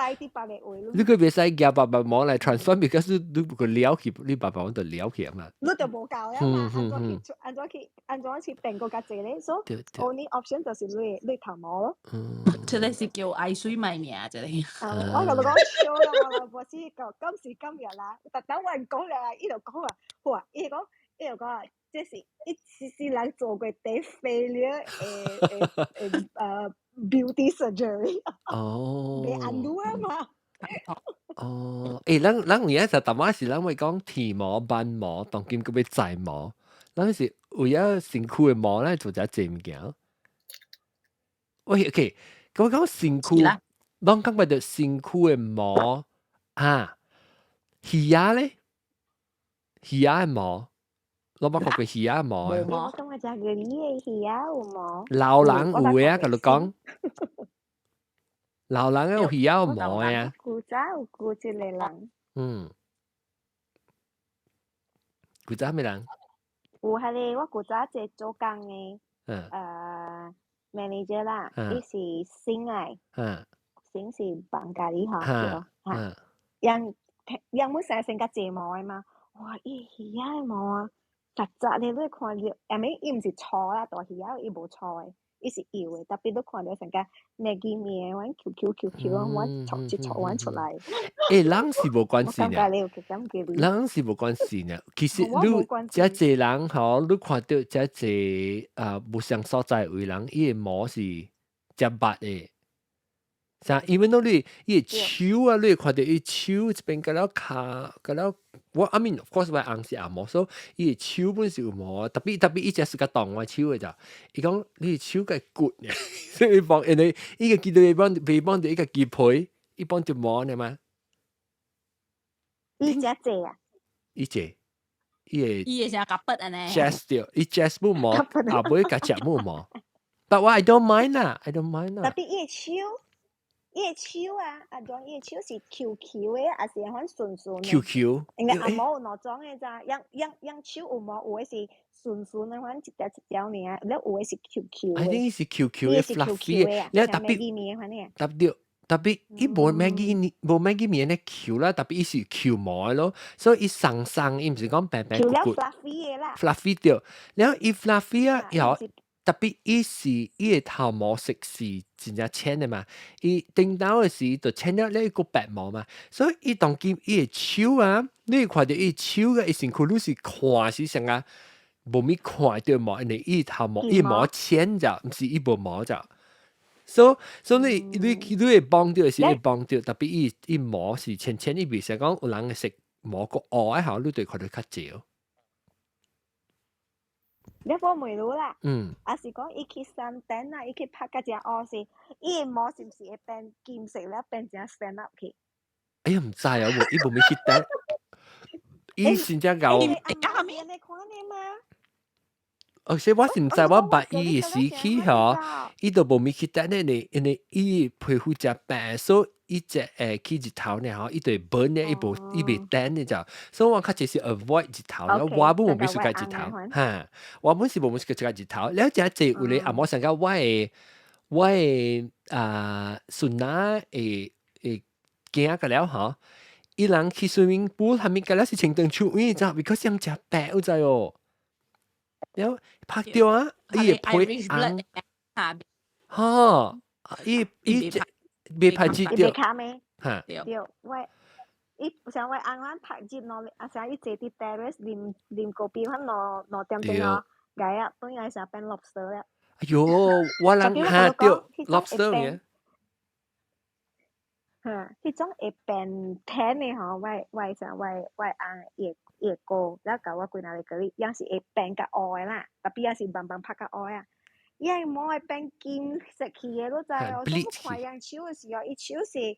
你閣袂使舉白白毛來 transform，because 你個撩起，你白白毛就撩起啊嘛。你就無夠了嘛，按怎去按怎去按怎去變閣較濟咧？所以 only option 就是你頭毛咯。嗯，這個是叫愛媠賣命，這個。我共你講笑啦，我無是到今時今日啦，特登我講了，伊就講話，哇，伊就講啊，這是一世世人做過第 failure 的 beauty surgery。哦。袂 undo 啊嘛。哦，欸，咱有影時淡仔時，咱會講剃毛、挽毛，當今閣欲摘毛，咱是為了身軀的毛來做遮濟物件。喂，OK，我講身軀，攏感覺著身軀的毛啊，魚仔咧，魚仔的毛，我捌看過魚仔的毛。我感覺食魚的魚仔有毛。老人有的啊，共你講。老人有魚仔有毛的啊。古早有古一個人。嗯。古早啥物人？有彼個我古早一個做工的，manager 啦，伊是新來，新是孟加里吼，對哈，𪜶𪜶本身生較濟毛的嘛，哇，伊魚仔的毛啊，實實的你看著，I mean 伊毋是粗啦，大魚仔伊無粗的，伊是油的，特別你看到成個 Maggi 麵阮 Q Q Q Q 我戳一戳阮出來。欸，人是無關係呢，我感覺你有去感覺你。人是無關係呢。其實你遮濟人吼，你看到遮濟啊無相所在位人，伊的毛是遮白的。像 even though 你伊的手啊，你會看到伊手這邊個了跤個了，我 I mean of course 我翁是紅毛，所以伊的手本是有毛，特別特別伊只是較動我手的咋，伊講你的手較骨，所以幫因為伊個記得幫未幫到伊個雞皮，伊幫條毛呢嘛。伊只濟啊？伊隻，伊會伊會成夾筆安尼。 chest 掉，伊 chest 冇毛，後尾甲隻冇毛。But 我 I don't mind 啦，I don't mind 啦。特別伊的手。伊的手啊，阿種伊的手是 Q Q 的，還是款順順的？Q Q。因為紅毛有兩種的咋，樣樣樣手有毛，有的是順順的，款一條一條爾，了有的是 Q Q 的。I think 是 Q Q 的 fluffy 的，你特別特別特別伊無 Maggi 無 Maggi 麵的 Q 啦，特別伊是 Q 毛的咯，所以伊鬆鬆，伊毋是講白白骨骨。 fluffy 的啦。 fluffy 對，了伊 fluffy 啊，又特別伊是伊的頭毛色是真正淺的嘛，伊頂頭的時就淺了，了伊個白毛嘛，所以伊當今伊的手啊，你會看到伊手嘅伊身軀，你是看是啥啊？無咪看到毛，因為伊頭毛伊毛淺咋，毋是伊無毛咋。所以你你你會幫到的是會幫到，特別伊伊毛是淺淺，伊袂使講有人會色毛個烏的吼，你就看到較少。你講問你啦，啊是講伊去山頂啊，伊去拍甲只烏是，伊的毛是毋是會變金色了，變成 stand up 去？哎呀，毋知啊，無伊無咪去等，伊真正𠢕。阿面你看的嗎？哦，所以我是毋知我捌伊的時期吼，伊都無咪去等咧，因為伊皮膚誠白，所以伊只會去日頭呢吼，伊就會 burn 咧，伊無伊袂等咧就，所以我較濟是 avoid 日頭，我本無咪暑假日頭，哈，我本是無咪暑假日頭，了誠濟有咧阿毛想講我的啊孫仔會會驚個了吼，伊人去 swimming pool 係咪個了是穿長袖，因為知，because 人誠白有知哦。了拍掉啊！伊會皮紅，吼，伊伊袂拍熱掉，哈，對，我伊像我翁阮拍熱咯，啊像伊坐佇 terrace 啉啉咖啡，阮兩兩點鐘哦，來啊，轉來時變 lobster 了。哎喲，我人哈對 lobster 嘅。哈，彼種會變 tan 的吼，我我像我我翁伊伊哥，了共我幾若個講，伊是會變較烏的啦，特別也是慢慢拍較烏啊。伊的毛會變金色去的，你知哦？所以我看伊手的時候，伊手是，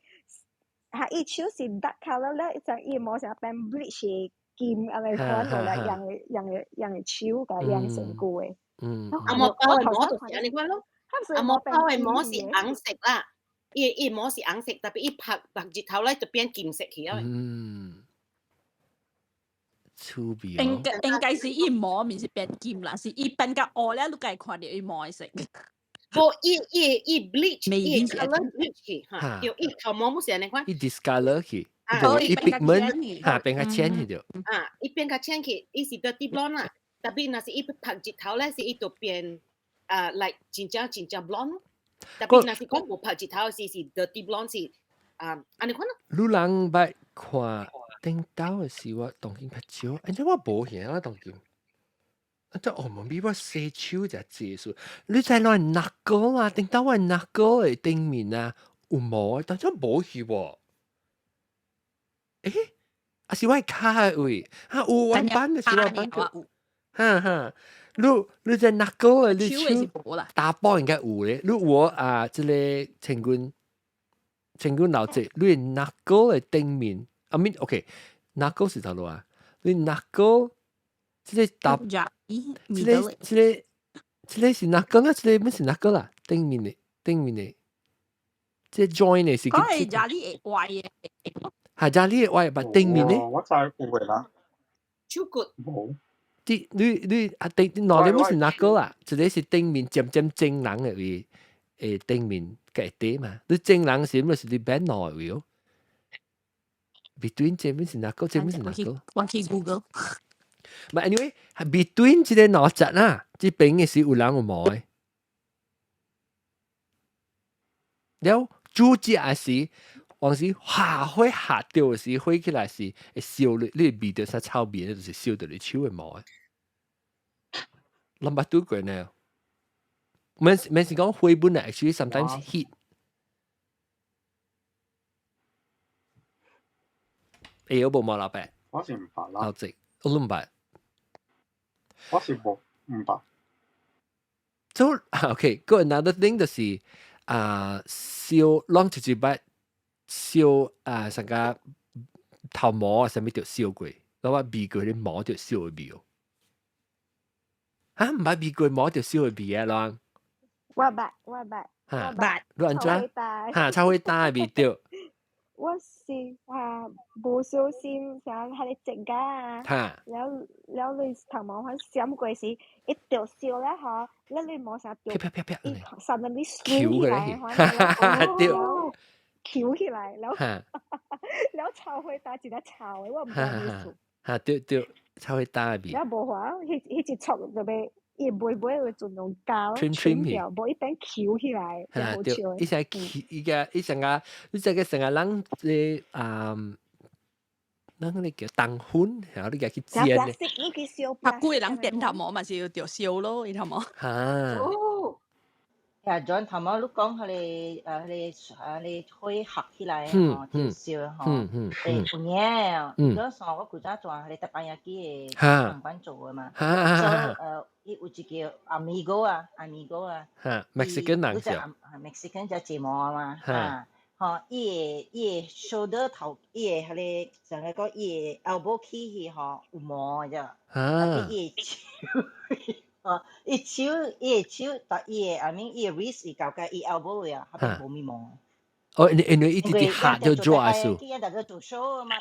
哈，伊手是 dark colour 了，像伊毛成變 bleach 金按呢款落來，用的用的用的手共用身軀的。紅毛包的毛就是按呢款咯，紅毛包的毛是紅色啦，伊伊毛是紅色，特別伊拍拍日頭咧就變金色去啊。嗯。趣味應該應該是伊毛毋是變金啦，是伊變較烏了，你才會看著伊毛的色。無，伊伊伊 bleach，伊 colour bleach 去，哈，對，伊頭毛毋是按呢款。伊 discolor 去，伊 pigment 哈變較淺去著。啊，伊變較淺去，伊是 dirty blonde 啦，特別若是伊拍日頭咧，是伊就變啊，like 真正真正 blonde。特別若是講無拍日頭時是 dirty blonde 是啊，按呢款咯。你人捌看頂晝的時，我當今較少，因為我無閒啊，當今。啊！這哦，無比我洗手才濟數。你知咱 knuckle 啊？頂晝我 knuckle 的頂面啊有毛，但係無去喎。欸，啊是我的跤的位，啊有我板的是我板的。哈哈，你你在 knuckle 的你手打波應該有咧。你有啊？這個千軍千軍老姐，你 knuckle 的頂面，I mean OK，knuckle 是啥路啊？你 knuckle 這個打，這個這個這個是 knuckle 啊？這個毋是 knuckle 啦，頂面的頂面的，這個 joint 的是。講係這裡會歪的。係這裡會歪，但頂面呢？我知有的啦。手骨。無。啲你你啊頂內裡毋是 knuckle 啦，這個是頂面尖尖正人的位，誒頂面嘅底嘛。你正人是毋是你變內位哦？between 這邊是 knuckle，這邊是 knuckle。我去 Google。 But anyway，係 between 這個兩節啦，這邊嘅是有人有毛的。了煮食時，往時下火下掉時，火起來時會燒你，你味道啥臭味，就是燒到你手的毛。攏捌拄過呢？免免是講火本來，actually sometimes heat。會有無毛老伯？我是毋捌啦。老賊，我攏毋捌。我是無毋捌。 So okay, go another thing 就是啊，燒攏一一擺燒啊，啥個頭毛啊，啥物著燒過，我捌味過啲毛著燒的味哦。嚇，毋捌味過毛著燒的味啊，攏。我捌，我捌。嚇，捌。你按怎？嚇，臭火焦的味著。我是啊，無小心啥，彼个指甲啊，了了你頭毛番閃過時，一著燒了吼，了你毛啥著，啪啪啪啪，伊 suddenly 翹起來，對，翹起來，了了臭火焦一個臭的，我毋知意思。嚇，對對，臭火焦的味。了無法，彼彼一撮就欲伊尾尾會盡量膠 trim 掉，無伊變翹起來，真好笑。伊成翹，伊個伊成個，你這個成個人這啊，咱嗰個叫糖粉，然後你共去煎咧。較久的人剪頭毛嘛是要著燒咯，伊頭毛。嚇！哦，呀，John 頭毛你講彼個彼個彼個火合起來吼，就燒吼，欸，有影，嗰時我古早做彼個 teppanyaki 的航班做的嘛，所以伊有一個 amigo 啊，amigo 啊，嚇，Mexican 人是，Mexican 只睫毛嘛，嚇，吼，伊的 shoulder 頭，伊的彼個上個講伊的 elbow 起去吼有毛的啫，啊，伊的手。哦，伊手伊的手，但伊的 I mean 伊的 wrist 是到佮伊 elbow 的啊，彼邊無物毛。哦，因為伊直直下就抓住。伊逐個做 show 嘛，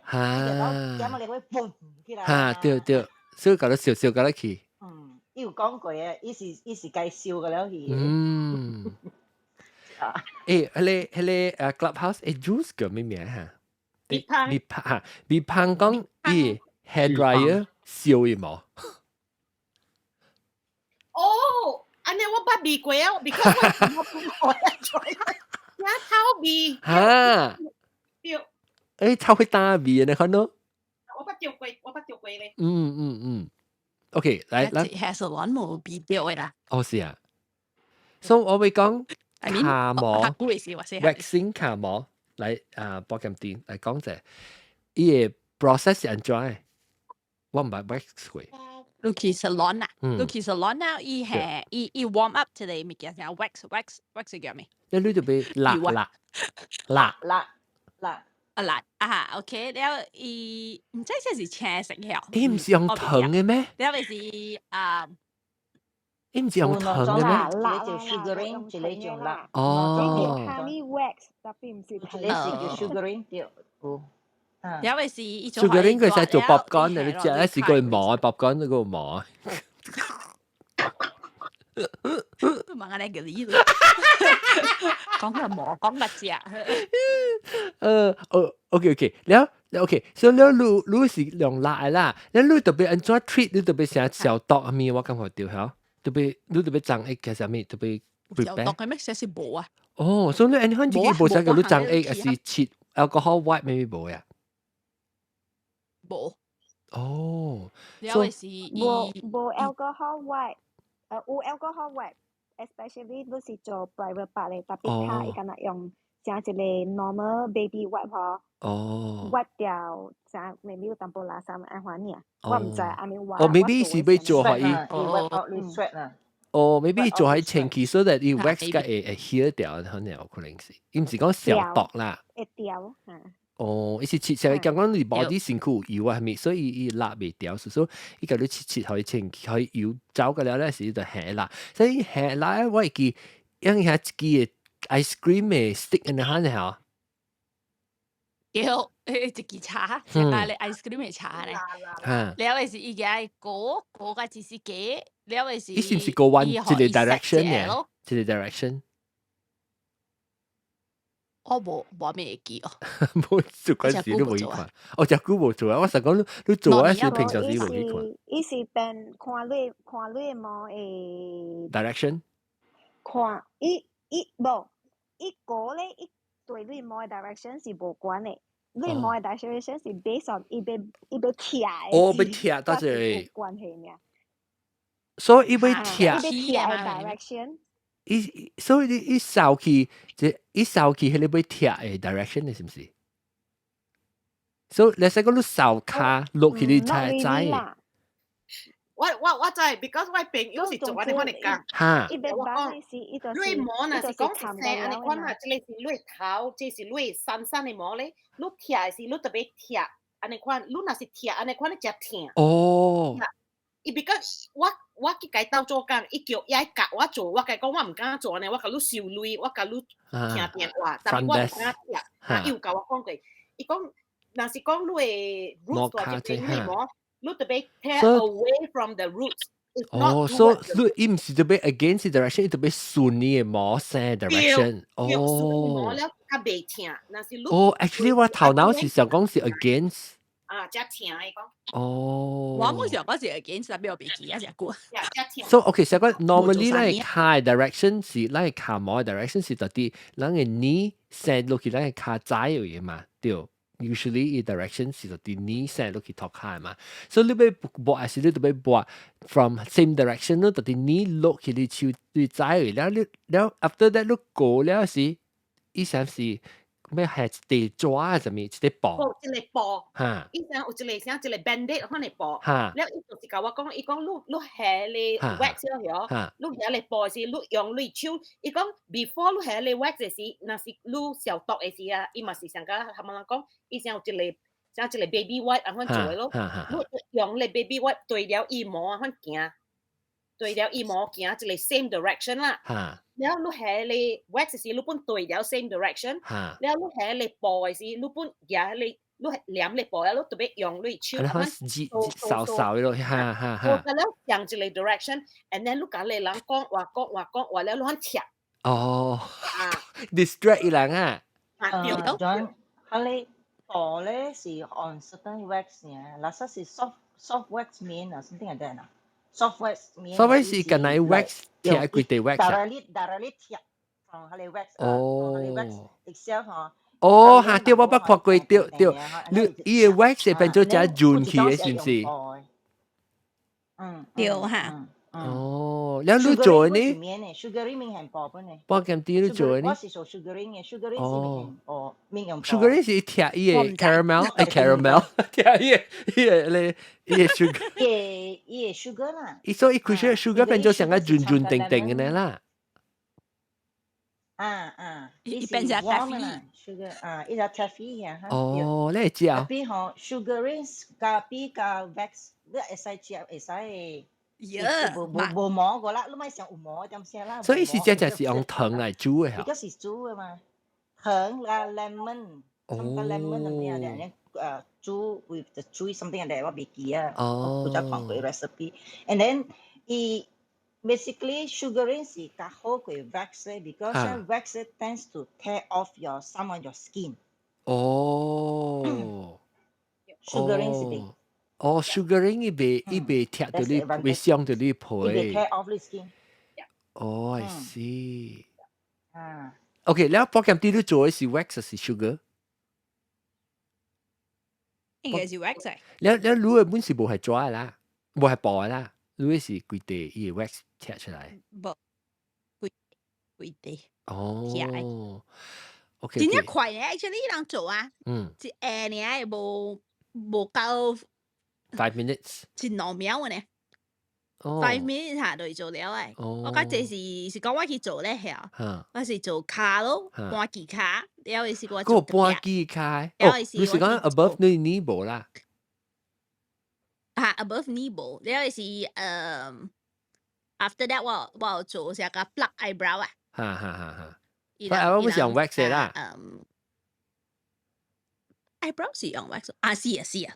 嚇，點啊你會嘣起來。嚇，對對，所以搞到燒燒搞得去。嗯，伊有講過啊，伊是伊是該燒個了去。嗯。欸，彼個啊 Clubhouse 欸 Juice 叫咩名哈？米胖。米胖哈，米胖講伊 hair dryer 燒伊毛。哦，按呢我捌味過啊，because 我我我臭味。哈。對。欸，臭火焦味呢，看到。我捌著過，我捌著過咧。嗯嗯嗯。OK，來來。 hair salon 無味著的啦。哦，是啊。所以我會講跤毛，waxing 跤毛來啊，保險店來講者，伊個 process 是按怎的？我毋捌 wax 過。你去 salon 啊？你去 salon 啊？伊係伊伊 warm up 一個物件，啥 wax wax wax 叫咩？你你就欲蠟蠟蠟蠟蠟啊蠟啊，OK 了伊毋知這是青色嘅。伊毋是用糖的咩？了是啊。伊毋是用糖的咩？一個叫 sugaring，一個叫蠟。哦。 Honey wax，特別毋是。一個是叫 sugaring，對，有。有嘅是伊做。 sugaring 佢使做 popcorn，你食一時個磨 popcorn 嗰個磨。問下你個理論，講個磨，講個食。哦，OK OK，了 OK，所以了你你是用蠟的啦，了你特別按怎 treat，你特別啥消毒啥物，我感覺對嚇，特別你特別髒液其實啥物特別消毒嘅咩？這是無啊。哦，所以你按反自己無使叫你髒液，還是切 alcohol wipe 咩無呀？無。哦。了是無無 alcohol wipe，有 alcohol wipe，especially 你是做 private part 的，特別較伊敢若用像一個 normal baby wipe 吼。哦。 wipe 掉，像 maybe 有淡薄垃圾按款爾，我毋知，I mean 我哦，maybe 是欲做予伊。 sweat 啦。哦，maybe 做予清氣，所以伊 wax 個會會 heal 掉，可能有可能是，伊毋是講消毒啦。會掉，嚇。哦，伊是切成講講你 body 身軀有油啊，係咪？所以伊蠟袂掉，所以伊共你切切予伊清氣，予伊油走個了咧時就下蠟。所以下蠟我會記，因為遐一支的 ice cream 的 stick 按呢款嚇。對，一支叉，食個咧 ice cream 的叉咧。了的是伊個愛裹裹個一是加，了的是。伊是毋是過彎一個 direction 嘅？一個 direction。我無無咩會記哦。無做嗰時都無去看，哦，遮久無做啊！我實講你你做啊時平常時無去看。伊是變看你看你的毛會 direction。看伊伊無，伊個咧，伊對你毛 direction 是無關的。你毛 direction 是 based on 伊欲拆的。哦，欲拆到這裡。關係爾。所以伊欲拆。伊欲拆的 direction。伊所以你伊掃去，即伊掃去，彼個欲拆的 direction 的是毋是？所以你使講你掃跤落去你才知。我知，because 我朋友是做按呢款的工。我講，你毛若是講是生按呢款啊，這個是你頭，這是你散散的毛咧。你拆的時，你特別拆按呢款，你若是拆按呢款，你誠疼。伊 because 我去共伊鬥做工，伊叫伊愛教我做，我共伊講我毋敢做呢，我共你收鐳，我共你聽電話，但是我毋敢拆。啊，伊有共我講過，伊講若是講你的 roots 大這邊你毛。你特別 tear away from the roots。哦，所以你伊毋是特別 against direction，伊特別順你的毛生 direction。哦。毛了較袂疼，若是你。哦，actually 我頭腦是想講是 against。啊，才疼伊講。哦。我冇想講是 against，但係我袂記啊，隻歌。 So OK，成個 normally 咱的跤 direction 是咱的跤毛 direction 是佇佇咱的 knee 生落去咱的跤踭位嘛，對。usually 伊 direction 是佇 knee 生落去塗跤嘛，所以你欲撥還是你特別撥 from same direction 咯，佇 knee 落去你手對踭位，了你了 after that 你過了時，伊啥是咩係一塊紙啥物一塊布？布一個布，伊啥有一個啥一個 bandage 款的布，了伊就是共我講，伊講你你下咧 wax 了曉，你下咧布時，你用你手，伊講 before 你下咧 wax 時，若是你消毒的時啊，伊嘛是上甲他們人講，伊啥有一個像一個 baby wipe 按款做的咯，你用咧 baby wipe 對了伊毛按款行，對了伊毛行一個 same direction 啦。了你下咧 wax 時，你本對了 same direction。了你下咧布的時，你本舉咧你黏咧布了，你特別用你手按款掃掃咯，哈哈哈。我了向一個 direction，and then 你共咧人講話講話講話了，你按拆。哦。啊。distract 伊人啊。啊對。 John，彼個布咧是 on certain wax 爾，那說是 soft wax 面啊，something like that 啊。soft wax 面。 soft wax 是敢若 wax 貼規塊 wax 啊。directly 貼 from 彼個 wax 啊，from 彼個 wax itself 吼。哦，哈，對，我捌看過，對對，你伊個 wax 會變做誠潤去的，是毋是？嗯，對哈。哦，了你做的呢？Sugaring 面係薄本的。半鹹甜你做的呢？我是做 sugaring 的，sugaring 是面哦，面用。 Sugaring 是貼伊個 caramel，caramel，貼伊個伊個咧伊個 sugar。伊個 sugar 啦。伊所以伊開始 sugar 變做像個潤潤定定的啦。啊啊，伊變成咖啡，sugar 啊，伊隻咖啡呀。哦，你會食？咖啡吼，sugaring 咖啡加 wax，你會使食，會使。呀，無無無毛個啦，你莫想有毛點聲啦。所以是真正是用糖來煮的嚇。這個是煮的嘛，糖加 lemon，加 lemon 咁樣嘅，煮 with the 煮 something like that，我袂記啊。哦。我才看過 recipe，and then 伊 basically sugaring 是較好過 wax 咧，because wax tends to tear off your some of your skin。哦。 Sugaring 是袂。哦，sugaring 伊袂貼到你，袂傷到你皮。伊袂 tear off 你 skin。哦，I see。啊。 OK，了保險啲你做的是 wax 還是 sugar？應該是 wax 嘅。了了，你的本是無係紙的啦，無係布的啦，你的是規塊伊個 wax 切出來。無，規規塊。哦。OK。真正快咧，actually 人做啊。一下爾無無夠。 5 minutes。一兩秒呢。5 minutes 下就做了誒。我較濟是是講我去做咧嚇，我是做跤咯，半支跤，了是我做個半支跤，哦，你是講 above 你 knee 無啦？嚇，above knee 無，了是after that 我有做啥個 pluck eyebrow 啊。哈哈哈哈。我不是用 wax 啦。eyebrow 是用 wax 啊？是啊是啊。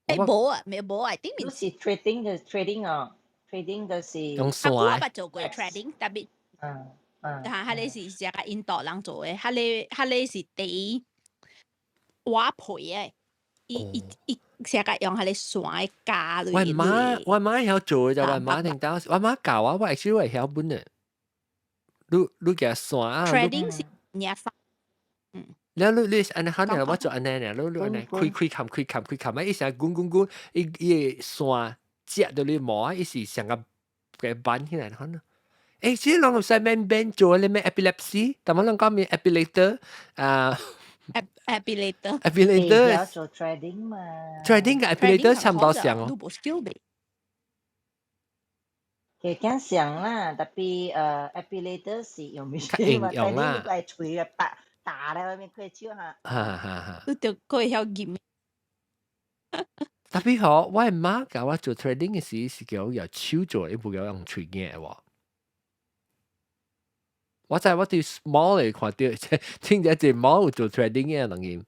誒無啊，沒無啊，頂面是 threading 的 threading 啊，threading 的是用線。我捌做過 threading，特別，嚇，彼個是這個印度人做的，彼個是第挖皮的，伊伊伊成個用彼個線夾落。我媽我媽曉做的，就我媽聽到，我媽教我，我 actually 會曉本的。你嘅線啊，threading 是廿三，了你按呢可能我做按呢呢，你按呢開開冚開冚開冚啊，伊成滾滾滾，伊伊個線接到你毛，伊是成個個板起來可能。誒，這攏使免免做你咩 epilepsy，但我攏講咩 epilator 啊，epilator epilator 做 threading 嘛，threading 佮 epilator 差毋多像哦。你無 skill 袂？其實像啦，tapi epilator 是用較應用啦，你係錘啊打打咧，外面開手哈。哈哈哈。你就會曉撳。 Tapi 嗬，我媽教我做 threading 嘅時是叫我用手做，伊無叫我用喙嘅喎。我知我佇 mall 裡看到，聽見一個 mall 有做 threading 嘅人嘅，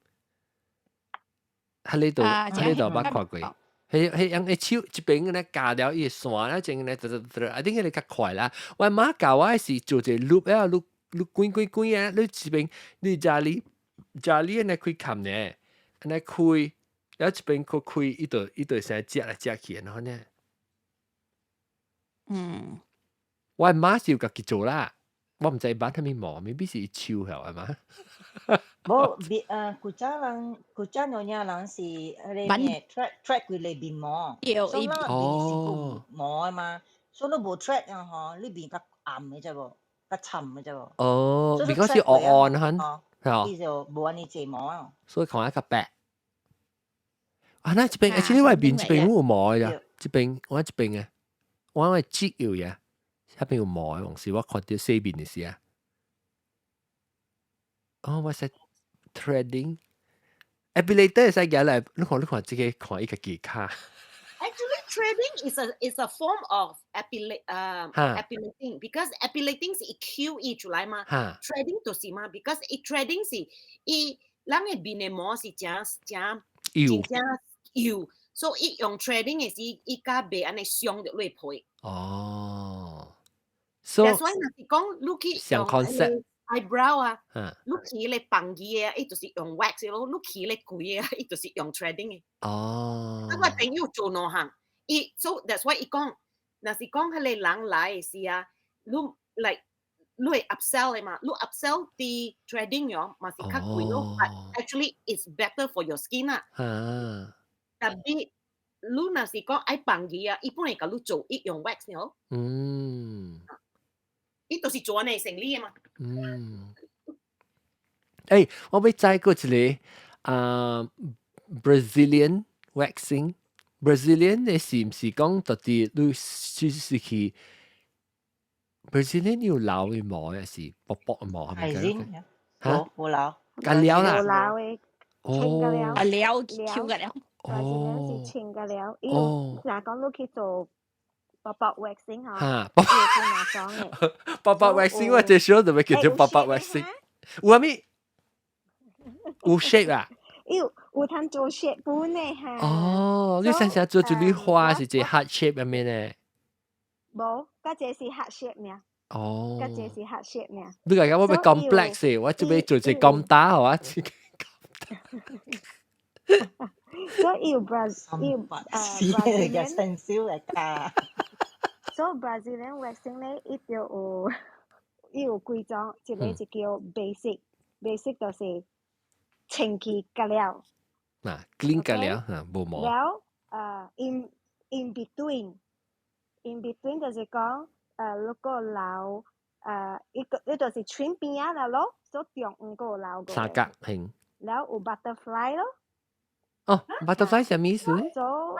喺呢度喺呢度捌看過。係係用個手一邊咧夾了伊個線咧，正咧，噠噠噠，啊，頂個較快啦。我媽教我是做一個 loop 啊，loop loop 滾滾滾啊，你一邊你家裡家裡按呢開冚呢，按呢開，然後一邊閣開，伊就伊就成食來食去，然後呢，我媽是有家己做啦，我毋知捌啥物毛，maybe 是手曉係嘛？無，別啊，古早人古早娘惹人是彼个咩 thread thread 規个面毛，所以咱面是有毛的嘛，所以你無 thread 啊吼，你面較暗的啫無，較沉的啫無。哦，because 是黑暗吼，伊就無按呢濟毛啊。所以看起較白。啊，那這邊，actually 我面這邊有毛的呀，這邊我這邊嘅，我個舌有呀，遐邊有毛的，往時我看到洗面的時啊。哦，我識 threading。epilator 會使舉來，你看你看這個看伊家己跤。 Actually, threading is a form of epilating because epilating 是伊 Q 伊出來嘛，threading 就是嘛，because 伊 threading 是伊咱的面的毛是誠誠幼真正幼，所以伊用 threading 的時，伊較袂按呢傷著你皮。哦，so That's why 若是講你去像 concept eyebrow 啊，你去咧放字的，伊就是用 wax 咯；你去咧貴的，伊就是用 threading 的。哦。啊，我朋友做兩項，伊 so that's why 伊講，若是講彼個人來的時啊，你 like 你會 upsell 的嘛？你 upsell 啲 threading 喲，嘛是較貴咯。But actually it's better for your skin 啊。Tapi 你若是講愛放字啊，伊本來共你做，伊用 wax 喲。伊就是做按呢生理的嘛。嗯。欸，我欲知過一個啊，Brazilian waxing，Brazilian 的是毋是講特別你是是去 Brazilian 有留的毛還是薄薄的毛？係先，無無留。乾了啦。無留的，清個了。啊了，Q 個了。 Brazilian 是清個了，伊有若講你去做薄薄 waxing 吼，哈，伊會分兩種的。薄薄 waxing 我最少就欲叫做薄薄 waxing，有啥物？有 shape 啊？有有通做 shape 本的哈。哦，你想想做一朵花是一個 heart shape 咁樣咧？無，佮這是 heart shape 爾。哦。佮這是 heart shape 爾。你講我欲 complex 的，我準備做一個咁大，好啊？所以有 Brazil 有Brazilian stencil 來加。所以 Brazilian waxing 咧，伊就有伊有幾種，一個是叫 basic，basic 就是清氣甲了。嗱，clean 甲了嚇，無毛。了，in between，in between 就是講，如果留，伊個伊就是穿邊仔啦咯，所以中間閣有留過。三角形。了有 butterfly 咯。哦，butterfly 啥物意思？所以了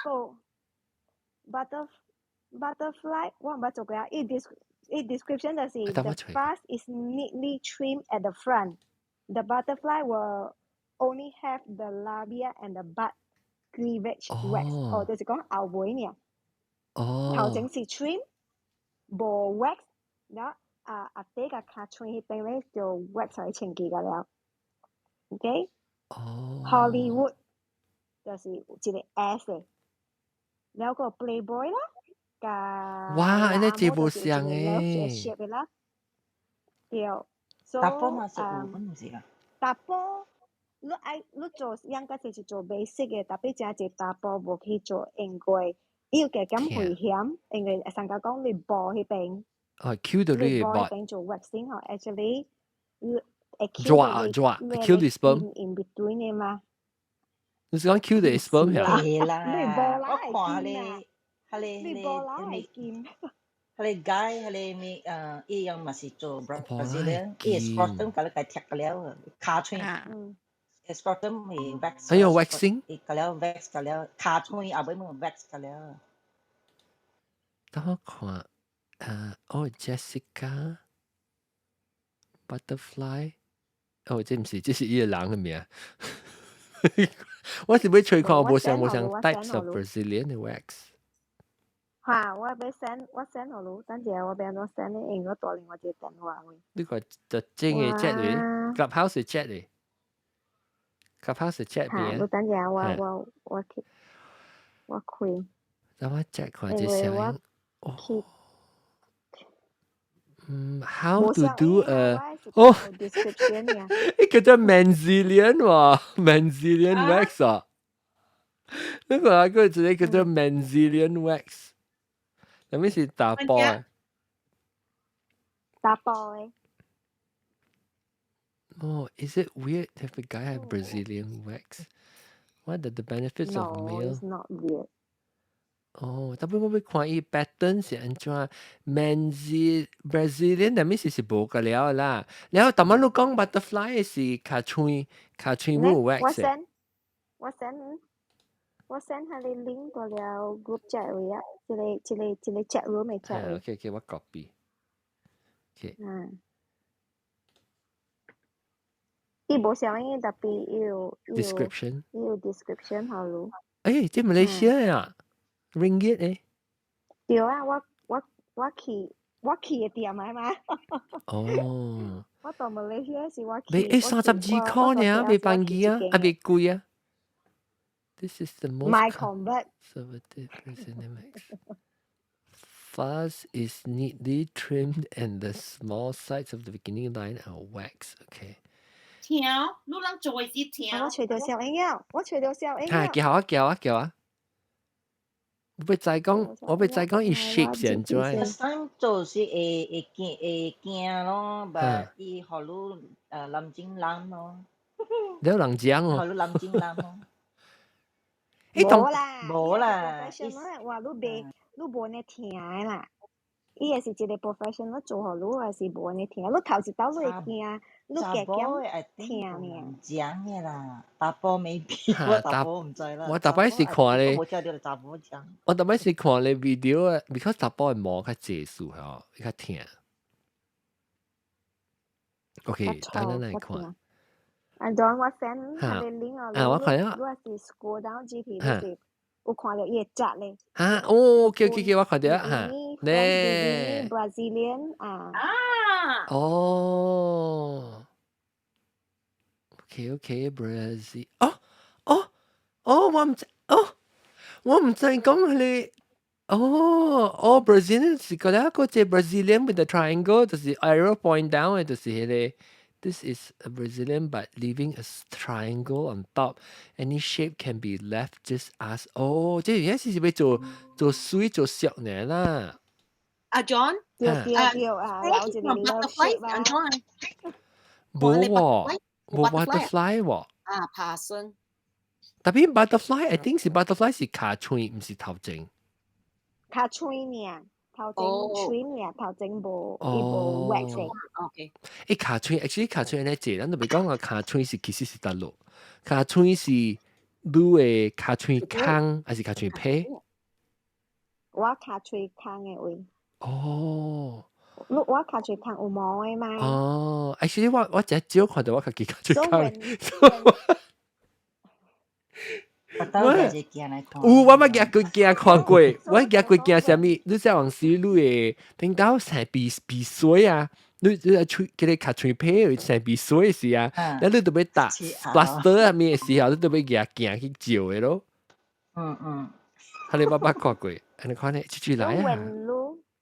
個 butterfly 我毋捌做過啊，伊 description 就是 the fuzz is neatly trimmed at the front. The butterfly will only have the labia and the butt cleavage wax。哦，就是講後尾爾。頭前是 trim，無 wax，了啊下底共尻川彼邊咧就 wax 來清潔個了。OK。哦。 Hollywood 就是一個 S 的，了個 Playboy 啦，佮哇，按呢這無像誒。的啦，對。查埔嘛是有，毋是啊？查埔，你愛你做應該就是做 basic 的，tapi 誠濟查埔無去做，因為伊有加減危險，因為上家講你無彼邊。哦，Q 到你 你變做 waxing 嗬，actually 你會 Q 到你 Q 你 sperm in between 嘅嘛？你是講 Q 的 sperm 呀？係啦，我看你，係你你無啦會見。彼个 guy，彼个咩伊樣嘛是做 Brazilian，伊 scrotum 共你共拆了，尻川。scrotum 係 wax。哎呦，waxing。伊個了 wax 個了，尻川後尾冇 wax 個了。等我看，哦，Jessica Butterfly，哦，這毋是，這是伊个人的名。我是欲揣看無相無相 types of Brazilian wax。嚇！我欲 send 我 send 予你，等陣我欲按怎 send 你，因為我帶另外一個電話位。呢個就正嘅 chat 嚟，Clubhouse chat 嚟，Clubhouse chat 邊。嚇！你等陣我我我去我開。等我 check 看這聲音。哦。嗯，How to do a 哦 description 呀？呢個叫 Manzilian 喎，Manzilian wax 啊。呢個啊，個一個叫做 Manzilian wax。啥物是查埔的？查埔的。哦，is it weird if a guy have Brazilian wax? What are the benefits of No, male? it's not weird. 哦，特別我欲看伊 pattern 是按怎？Manzi Brazilian 啥物是是無個了啦。了後，逐擺你講 butterfly 是尻川尻川有 wax 我 send 我 send 我 send 彼个 link 過了 group chat 位啊，這个這个這个 chat room 的 chat 位。 OK OK，我 copy。OK。嗯。伊無啥物，特別伊有 description，伊有 description 予你。欸，這馬來西亞啊，ringgit 誒。對啊，我我我去我去的店來嘛。哦。我到馬來西亞時我去。欸，32塊爾，袂便宜啊，啊袂貴啊。This is the most My convert. conservative Brazilian wax. Fuzz is neatly trimmed and the small sides of the bikini line are waxed. Okay. 聽，你人做的是聽。我揣著小英了，我揣著小英了。叫啊叫啊叫啊！我欲知講，我欲知講伊 shape 是按怎？ First time 做是會會驚會驚咯，but 伊予你藍精藍咯。你有人講哦。予你藍精藍咯。無啦，無啦，話你袂，你無呢疼的啦。伊也是一個 professional 做予你，還是無呢疼？你頭一道你會驚，你加減疼爾。講的啦，查埔 maybe，我查埔毋知啦。我逐擺是看咧，我聽著查埔講。我逐擺是看咧 video 啊，because 查埔的毛較濟數吼，伊較疼。OK，等陣來看。啊，當我 send 彼个 link 哦，啊，我看了。你是 scroll down 入去，你是有看著伊的質咧。哈，哦，OK OK OK，我看著哈，咧。 Brazilian 啊。啊。哦。OK OK，Brazil，哦哦哦，我毋知，哦，我毋知講彼個，哦哦，Brazilian 是個咧個隻 Brazilian with the triangle，就是 arrow point down 的，就是彼个。This is a Brazilian but leaving a triangle on top. Any shape can be left just as 哦，這原來是欲做做媠做俗呢啦。阿 John，對對對啊，有一個 love shape 啊。無喎，無 butterfly 喎。啊，爬生。特別 butterfly，I think 是 butterfly 是尻川，毋是頭前。尻川爾，頭前喙爾，頭前無，伊無 wax 的。 OK。欸，尻川，actually 尻川按呢濟，咱都袂講話尻川是其實是佗落，尻川是你的尻川空還是尻川皮？我尻川空的位。哦。我我尻川空有毛的嘛？哦，actually 我我真少看著我家己尻川空。我有我捌舉過鏡看過，我舉過鏡啥物？你知往時你會頂到生鼻鼻水啊？你你喙這個尻川皮會生鼻水時啊，那你著欲打 plaster 啊物的時候，你著欲舉鏡去照的咯。哈你捌捌看過，按呢款呢，出出來啊。你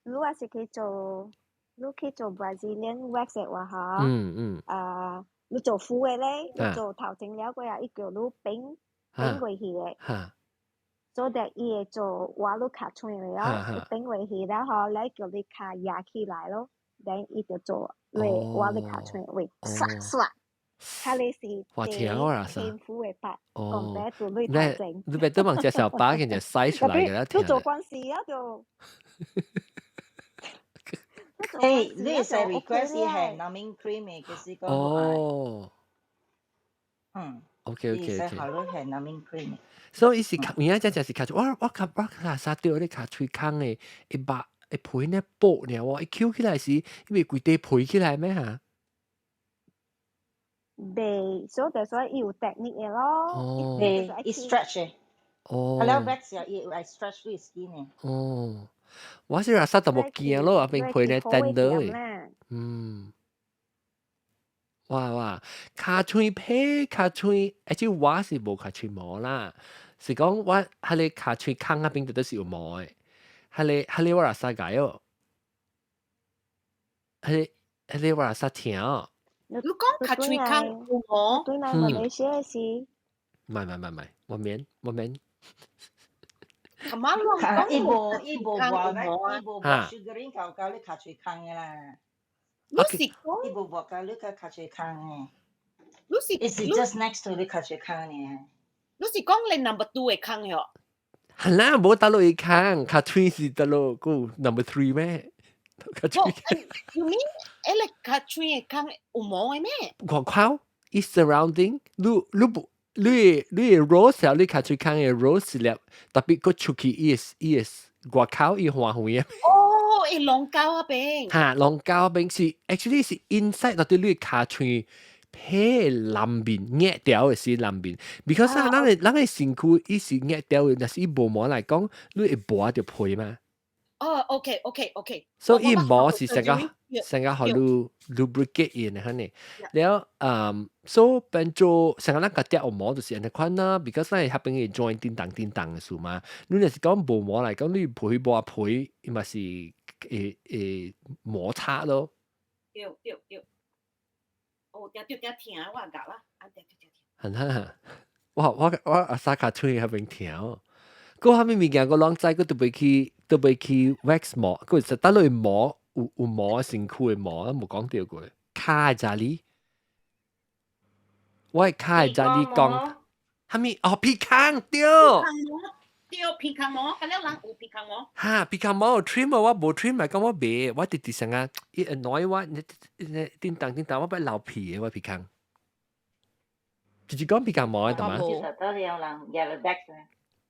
你若是去做，你去做 Brazilian wax 的話，吼，啊，你做副的咧，你做頭前了過後，伊叫你反反過去的。做得伊會做挖你尻川了，伊變回去了吼，來叫你跤壓起來咯，then 伊就做你挖你尻川位，刷刷。佢哋是哇聽我啦，天賦嘅法，講白做你頭前。你別都問隻小巴，佢就塞出來嘅啦。都做關事啊，就。誒，你會使 request 伊係 numbing cream 嘅，其實講哦，OK。好你係 numbing cream。所以伊是較，有影只只是較，我較殺掉你尻喙空的，一肉會皮呢薄爾喎，一抾起來時，因為規塊皮起來咩嚇？袂，所以就說伊有 technique 的咯。哦，伊 stretch 的。啊了 wax 啊，伊會 stretch 你 skin 的。哦，我是話殺到無驚咯，阿邊皮呢單的。哇哇，尻喙皮尻喙，而且我是無尻喙毛啦，是講我彼个尻喙空那邊都是有毛的，彼个我若使解哦，彼个我若使聽哦。你講尻喙空有毛？對來馬來西亞是。唔係唔係唔係，我免我免。琴晚我講伊無抹咩？伊無抹 sugaring 搞到你尻喙空的啦。你是講？伊無抹到你個尻喙空的。你是？伊是 just next to 你尻喙空呢。你是講你 number two 的空喲？係啦，無打落去空，尻喙是打落個 number three 咩？尻喙。 You mean 彼个尻喙的空有毛的咩？外口伊 surrounding，你你無。你 rose 啊，你尻喙空的 rose 粒，特別閣出去伊的外口伊花園啊。哦，伊龍溝嗰邊。哈，龍溝嗰邊是 actually 是 inside 到底你尻喙皮內面壓掉的是內面，because 啊，咱的身軀伊是壓掉的，若是伊無毛來講，你會磨著皮嘛。哦，OK。所以伊毛是成個予你 lubricate 的按呢。了，所以變做成個咱家己有毛就是按呢款啦，because 咱會彼邊會 joint 叮當叮當的事嘛。你若是講無毛來講，你皮磨皮，伊嘛是會摩擦咯。對對對。哦，定對定疼，我也覺啦，啊對對對。很哈，我阿三尻喙彼邊疼。閣啥物物件我攏知，閣特別去 wax 毛，閣是倒落毛有毛身軀的毛，無講著過。跤的這裡，我的跤的這裡講，啥物？哦，鼻空對。對，鼻空毛，咁了人有鼻空毛。哈，鼻空毛有 trim 我無 trim 咪講我袂，我直直成啊，伊 annoy 我，你叮當叮當，我欲流鼻的我鼻空。就是講鼻空毛的，對嗎？其實都有人有 wax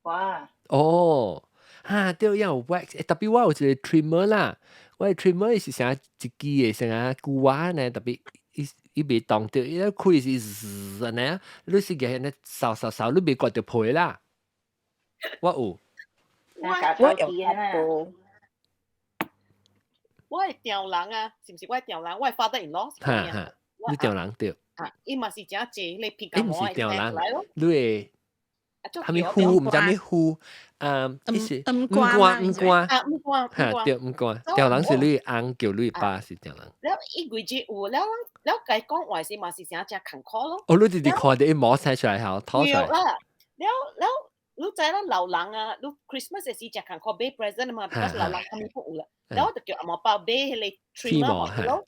哇！哦，哈，對，有 wax，特別我有一個 trimmer 啦，我的 trimmer 是啥一支的，啥舊仔呢？特別伊袂動著，伊一開是滋按呢，你是個呢掃掃掃，你袂割著皮啦。我有，我有我係丈人啊，是毋是我係丈人？我係 father in law。哈哈，你丈人對。啊，伊嘛是誠濟，你皮夾毋是丈人，你會。啥物虎，毋知啥物虎，伊是毋瓜毋瓜，啊毋瓜，哈對毋瓜，丈人是你翁叫你爸是丈人。了伊規日有了，了共伊講話時嘛是誠誠艱苦咯。哦，你直直看著伊毛生出來吼，吐出來。啦，了了，你知啦，老人啊，你 Christmas 時誠艱苦買 present 嘛，because 老人啥物都有啦。了我就叫阿毛包買彼个 trimmer 咯。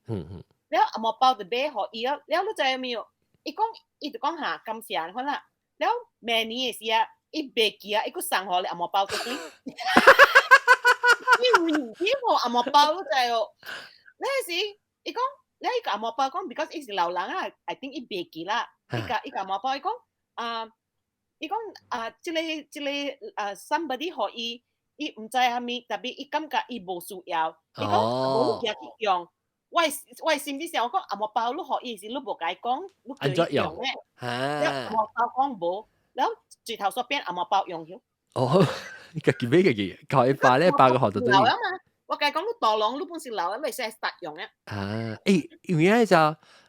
了阿毛包就買予伊咯，了你知無？伊講伊就講哈，感謝款啦。了明年的時啊，伊袂記啊，伊閣送予你紅毛包過去。伊唔記予紅毛包，你知哦？那時伊講，了伊共紅毛包講，because 伊是老人啊，I think 伊袂記啦。伊共紅毛包伊講，啊，伊講啊，這個啊，somebody 予伊，伊毋知啥物，特別伊感覺伊無需要，伊講無你去用。我的心裡想，我講紅毛包你予伊時，你無共伊講，你叫伊用咩？了紅毛包講無，了最頭所變紅毛包用咗。哦，你家己買家己，靠一百咧，百個號就對。老啊嘛，我共伊講你大人，你本是老啊，你會使實用啊。啊，因為就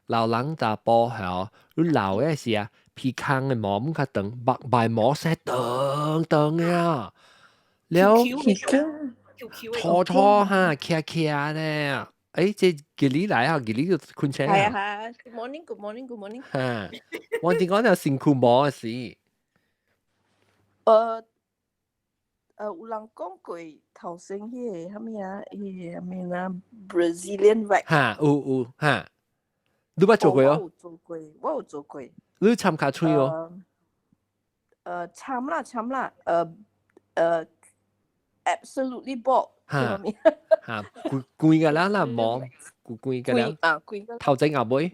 老人查埔吼，你老的時啊，鼻空的毛毋較長，目眉毛生長長的啊，了拖拖哈，徛徛咧。這吉里來啊，吉里就困醒。係啊係啊，Good morning，Good morning，Good morning。哈，我聽講有身軀毛的事。有人講過頭先彼個啥物啊？彼個啥物啊？Brazilian wax。哈，有有哈，你捌做過哦？我有做過，我有做過。你參尻喙哦？參啦參啦，absolutely bald。哈哈，規規個啦啦毛，規規個啦。啊，規個。頭前後尾。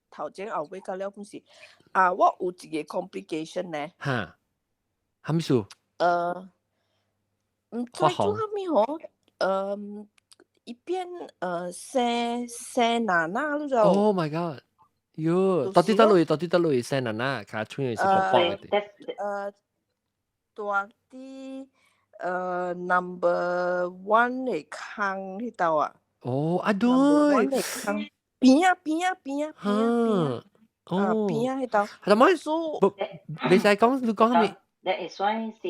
頭前後尾到了本是，啊，我有一個 complication 呢。哈，啥物事？毋知做啥物吼，一邊生瘌瘌你知無？Oh my god！喲，到底佗落到底佗落生瘌瘌，尻喙是薄薄的。大佇number one 的空彼兜啊。哦，啊對。 number one 的空邊啊邊啊邊啊邊啊邊啊邊啊彼兜。係咪？不，你使講你講啥物？That is why 是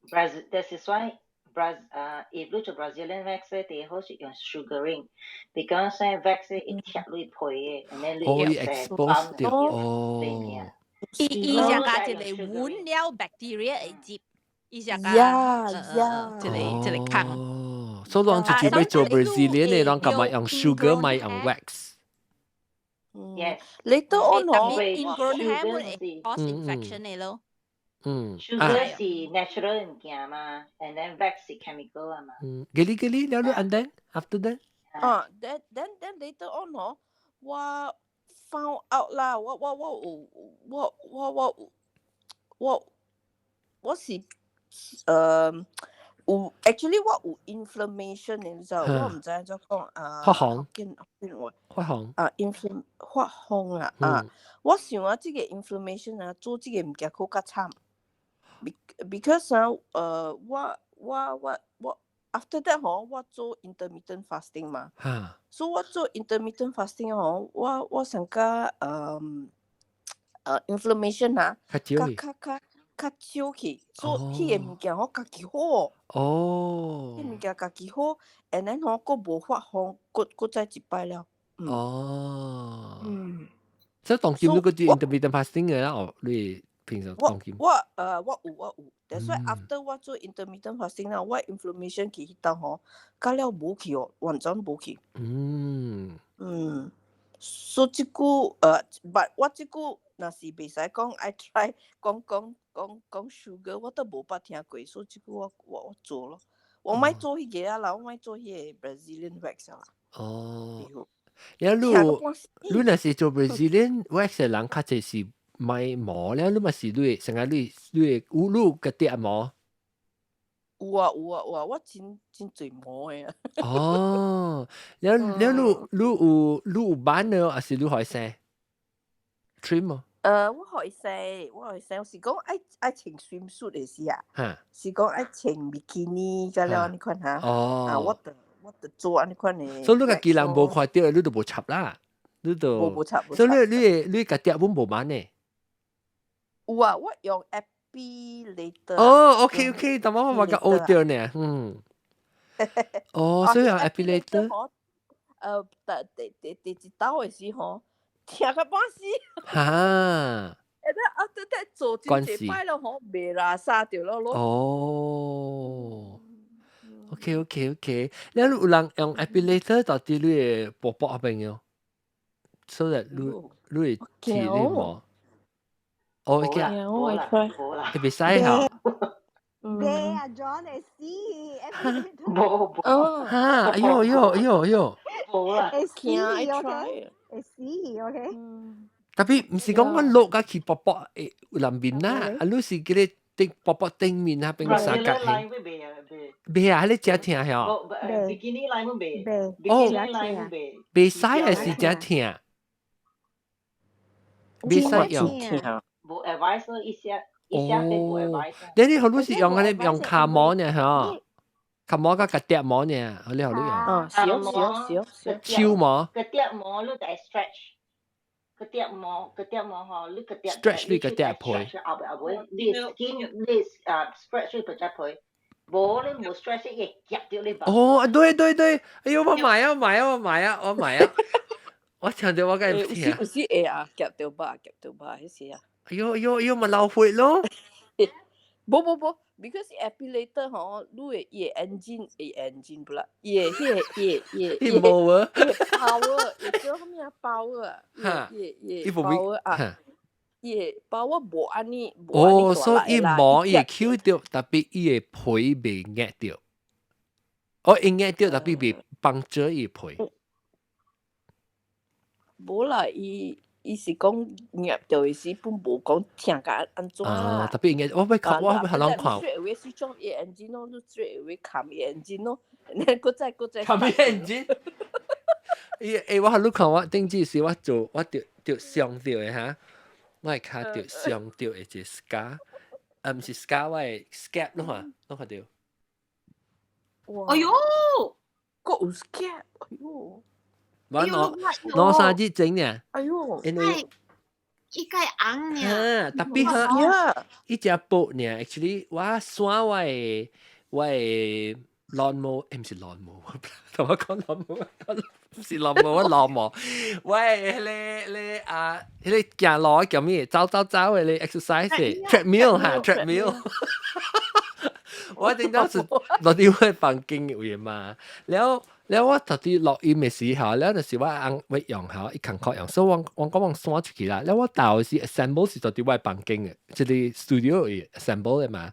Brazil. That is why Braz 啊，if 你做 Brazilian wax 咧，第一好是用 sugaring，because 咧 wax 會貼你皮的，and then 你會 expose 掉哦。伊伊只加一個穩了 bacteria 會接，伊只加一個一個空。哦，所以人就準備做 Brazilian 的，人幹嘛用 sugar 莫用 wax？ Yes，你都按嗬，ingrown hair 會 cause infection 的咯。Sugar 是 natural 物件嘛，and then wax 是 chemical 啊嘛。嗯，幾哩幾哩了了，and then after that？啊，then later on 嗬，我 found out 啦，我我我有我我我我我是有 actually 我有 inflammation 你知道，我毋知按怎講啊。發紅。見見話。發紅。啊，infl 發紅啊啊！我想啊，這個 inflammation 啊，做這個物件閣較慘。because 啊，我 after that 吼，我做 intermittent fasting 嘛。所以我做 intermittent fasting 吼，我上加inflammation 啊，較較較較少去，所以彼個物件吼家己好。彼物件家己好，and then 吼閣無發紅，閣閣再一擺了。哦。即係當今你嗰啲 intermittent fasting 嘅啦，哦，你平常當今。我有，that's why after 我做 intermittent fasting 啦，我 inflammation 去彼兜吼，到了無去哦，完全無去。所以這久but 我這久若是袂使講愛 try 講講講講 sugar，我都無捌聽過，所以這久我做咯，我莫做彼個啊啦，我莫做彼個 Brazilian wax 啦。哦。了你你若是做 Brazilian wax 的人，較濟是買毛了，你嘛是你成日你你有你個跌毛？有啊有啊有啊，我真真濟毛的啊。哦，了了你有挽的，還是你予伊生？trim 哦？我予伊生，我予伊生，是講愛愛穿 swimsuit 的時啊，是講愛穿比基尼甲了按呢款哈。啊，我就做按呢款的。所以你家己人無看著，你就無插啦，你就無無插。所以你你你家己本無挽呢？有啊，我用 epilator。哦，OK OK，但我我個學著呢，嗯。哦，所以用 epilator。第第第一刀的時吼，疼甲半死。哈！欸，那啊，對對，做真濟擺了吼，袂拉沙著咯咯。哦。OK OK OK，你有人用 epilator 到佇你的薄薄那邊哦，所以你你會剃你毛？哦，驚，我會袂使哈？袂啊，John 會死。無無。哈！哎喲喲喲喲。無啦。會死，OK？會死，OK？特別毋是講我落甲去薄薄會有人面啦，啊，你是叫你頂薄薄頂面那邊三角形。袂啊，彼個誠疼吼。 Bikini line 袂。哦，袂袂使還是誠疼？袂使用。無 advice 一些一些無 advice。你你好，你是用彼個用跤毛呢？吼，跤毛佮腳疊毛呢？你好，你用。哦，是哦是哦是哦。手毛。腳疊毛你得 stretch。腳疊毛，腳疊毛吼，你腳疊 stretch 你腳疊皮。後後尾，你 skin 你啊 stretch 你皮皮。無你無 stretch 會夾著你。哦，對對對，哎喲，我買啊買啊我買啊我買啊！我聽著我該有時有時會啊，夾著肉夾著肉彼時啊。哎喲哎喲哎喲，咪流血咯！無無無， ，because epilator 吼，你的伊的 engine 伊 engine 不啦，伊的彼個伊伊伊無啊，power，伊叫啥物啊 power 啊，伊伊伊 power 啊，伊的 power 無按呢，哦，所以伊毛伊會抾著，tapi 伊的皮袂壓著。哦，伊壓著，tapi 袂幫助伊皮。無啦，伊伊是講壓著的時，本無講疼甲按怎啦。 Tapi 應該我欲看，我欲予人看。 Straight away switch off 伊 engine 咯，你 straight away 冚伊 engine 咯，你閣再閣再。冚伊 engine。伊欸，我予你看我頂次時我做我著著傷著的哈，我的跤著傷著的一個 scar，啊，毋是 scar，我的 scab 你看，你看著。哎喲，閣有 scab，哎喲。我兩兩三日前爾。哎喲，因為伊個紅爾， Tapi 哈，伊只薄爾，actually 我剪我的我的 lawn mower，毋是 lawn mower，同我講 lawn mower，毋是 lawn mower，我 lawn mower，我的彼个彼个啊，彼个行路叫咩？走走走的咧 exercise treadmill 哈，treadmill。我頂當時落佇我房間位嘛，了了我頭佇錄音的時候，了就是我翁欲用吼，伊工課用，所以我我講我紲出去啦。了我到時 assemble 是佇我房間的，這個 studio 位 assemble 的嘛。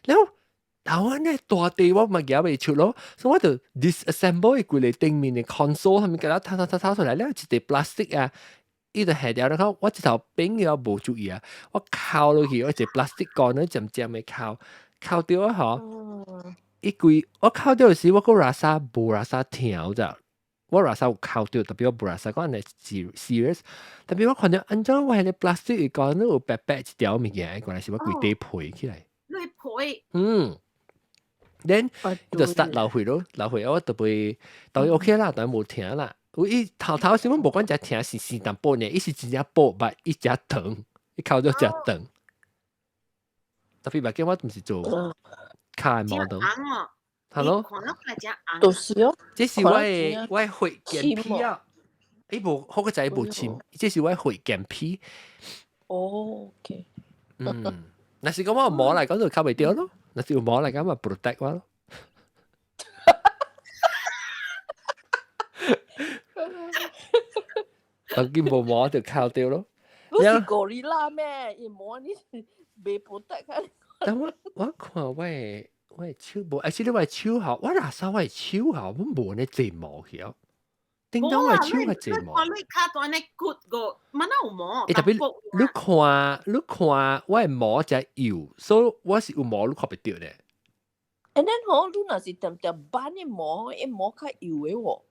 了頭我呢大地我嘛舉袂出咯，所以我就 disassemble 伊規個頂面的 console，啥物共它拖拖拖拖出來，了一塊 plastic 啊，伊就下掉了，我一頭邊了無注意啊，我敲落去，我一個 plastic 杆咧漸漸的敲。敲著啊吼，伊規我敲著時，我閣拉薩無拉薩疼咋，我拉薩有敲著，tapi 我無拉薩講按呢 serious，tapi 我看著按怎我彼個 plastic 杆有白白一條物件，原來是我規塊皮起來。你皮？嗯，then 伊就 start 流血咯，流血我特別當然 OK 啦，當然無疼啦。有伊頭頭時我無講誠疼，是是淡薄呢，伊是真正薄，但伊誠長，伊敲著誠長。Tapi 目鏡我毋是做跤 model。 Hello，都是哦。這是我的我的血健皮啊！伊無好個仔無深，這是我的血健皮。哦，OK。嗯，若是講我有毛來講就較袂著咯，若是有毛來講嘛 protect 我咯。當今無毛就較著咯。你是ゴリラ咩？伊毛你袂 protect 啊？但我我看我的我的手無，而且你我的手吼，我若啥我的手吼，我無呢濟毛去哦。頂當我的手較濟毛。你跤都按呢骨個，嘛哪有毛？欸，tapi 你看你看我的毛誠幼，所以我是有毛你看袂著咧。 And then 吼，你若是恬恬挽的毛，伊毛較幼的喎。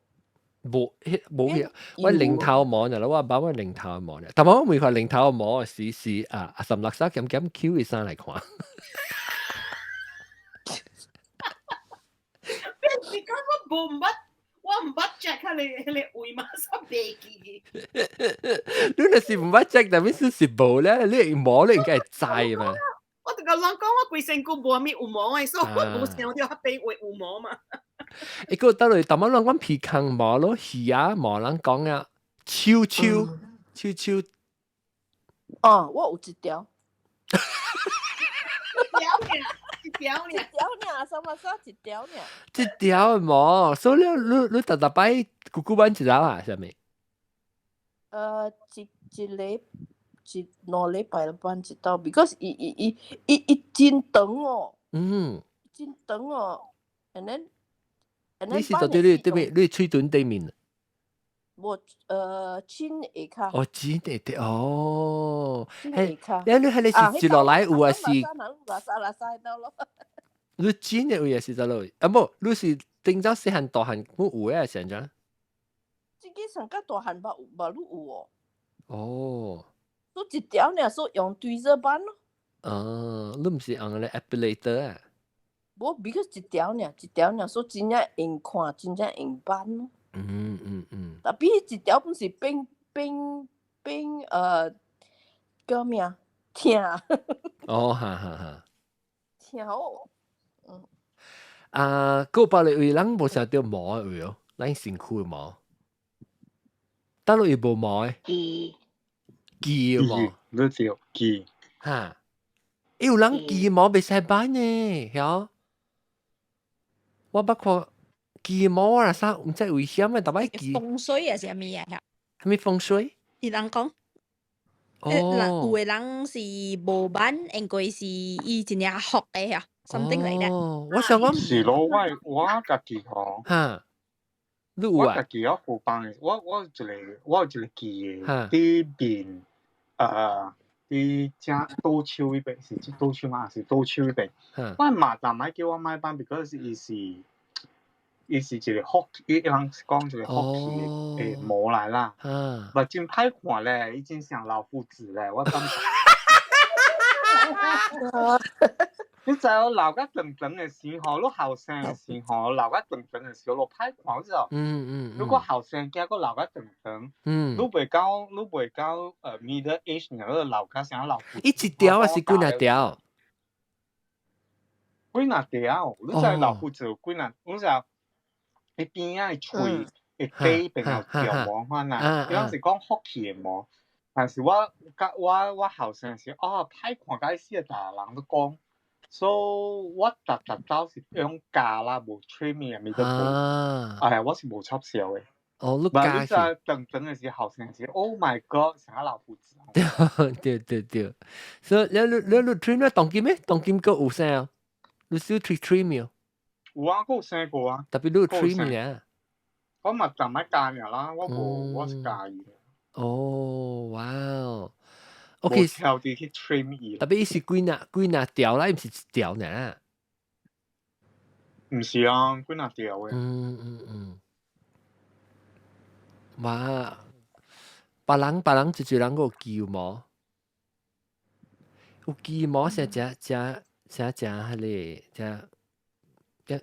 無，彼無彼，我領頭毛爾啦，我挽我領頭毛爾。但我每看領頭毛時時啊，阿三六三減減抾伊衫來看。你講我無毋捌，我毋捌 check 彼个彼个位嘛，煞袂記。你若是毋捌 check，但是是無咧，你毛你應該會知嘛。我就共人講，我規身軀無啥物有毛的，所以我無想著彼邊會有毛嘛。欸，閣倒落，淡薄咱講鼻孔毛咯，耳仔毛人講啊，手手手手。哦，我有一條。一條爾，一條爾，一條爾，三六三一條爾。一條毛，所以你你你逐逐擺久久挽一下啊，啥物？一一禮一兩禮拜挽一道，because 伊伊伊伊伊真長哦。真長哦，and then 你是佇你對面，你喙唇對面。無，舌下跤。哦，舌下底哦。舌下跤。你你彼个是接落來有啊是？你舌的位是佗落？啊無，你是頂早細漢大漢有的是按怎？這個上較大漢嘛嘛愈有哦。哦。所以一條爾，所以用tweezer 挽咯。哦，你毋是用咧 epilator 啊？無，because 一條爾，一條爾，所以真正用看，真正用挽咯。Tapi 一條本是變變變叫咩啊？疼。哦，哈哈哈。疼哦。嗯。啊，閣別个位人無想著毛的位哦，咱身軀的毛。佗落位無毛的？記記有無？你著記。哈。有人髻毛袂使挽呢，曉？我捌看髻毛啊啥，毋知危險啊，逐擺髻。風水啊，是啥物啊？啥物風水？伊人講。有的人是無挽，因為是伊真正福的呀，something like that。哦，我想講是咯，我家己吼，哈，我家己我副幫的，我有一個記的，佇面，佇正倒手彼邊是這倒手嗎？是倒手彼邊。我嘛逐擺叫我莫挽，because 伊是一個福，伊人講一個福氣的毛來啦。嘛真歹看咧，伊真像老夫子咧，我感覺。你知影老甲長長的時候，你後生的時候，老甲長長的時候，你歹看，知道？如果後生囝閣老甲長長，你袂到 middle age，你老甲像老夫子。伊一條還是幾若條？幾若條，你知老夫子有幾若？你知伊邊仔的喙會底變有條毛款啊，伊攏是講福氣的毛。但是我甲我後生時，哦，歹看甲死，逐個人都講，所以我逐逐走是用鉸啦，無 trim 啊，物都無。哎呀，我是無插銷的。哦，你鉸是。你知長長的時後生時，Oh my God，像老夫子。對對對，所以你 trim 咧當今咩？當今閣有啥？你少 trim trim 沒有？有啊，閣有生過啊。特別你 trim 咧。我嘛逐擺鉸爾啦，我無，我是鉸伊。哦，哇哦，OK。挑啲去 trim 伊。特別伊是幾若幾若條啦，毋是一條爾。毋是啊，幾若條的。哇！別人一濟人閣有髻毛，有髻毛是誠誠誠誠彼個，誠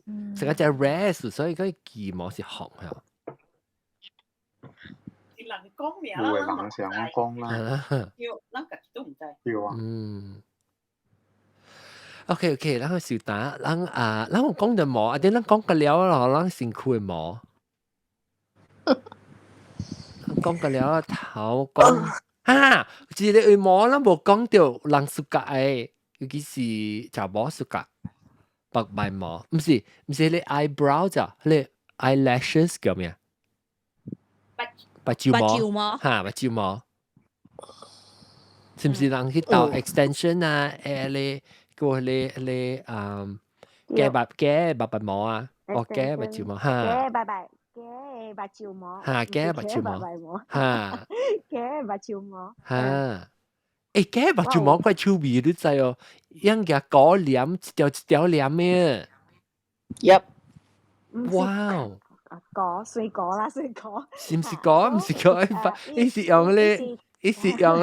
誠成個誠 rare，所以講髻毛是紅嚇。是人講名有的人是按呢講啦。對，咱家己都毋知。對啊。OK，咱去小打，咱啊，咱有講著毛，啊啲咱講個了咯，咱身軀的毛。講個了頭講，哈，一個毛咱無講著人 suka 的，尤其是查某 suka，白眉毛，毋是你 eyebrow 咋，你 eyelashes 叫咩？目睭毛，哈，目睭毛，是毋是人去鬥 extension 啊？你個你假目毛啊？哦，假目睭毛哈。假拜拜，假目睭毛。哈，假目睭毛。哈。假目睭毛。哈。假目睭毛怪趣味，你知哦？用個果黏一條一條黏的。 Yep。哇！果水果啦，水果。是毋是果？毋是果，伊是用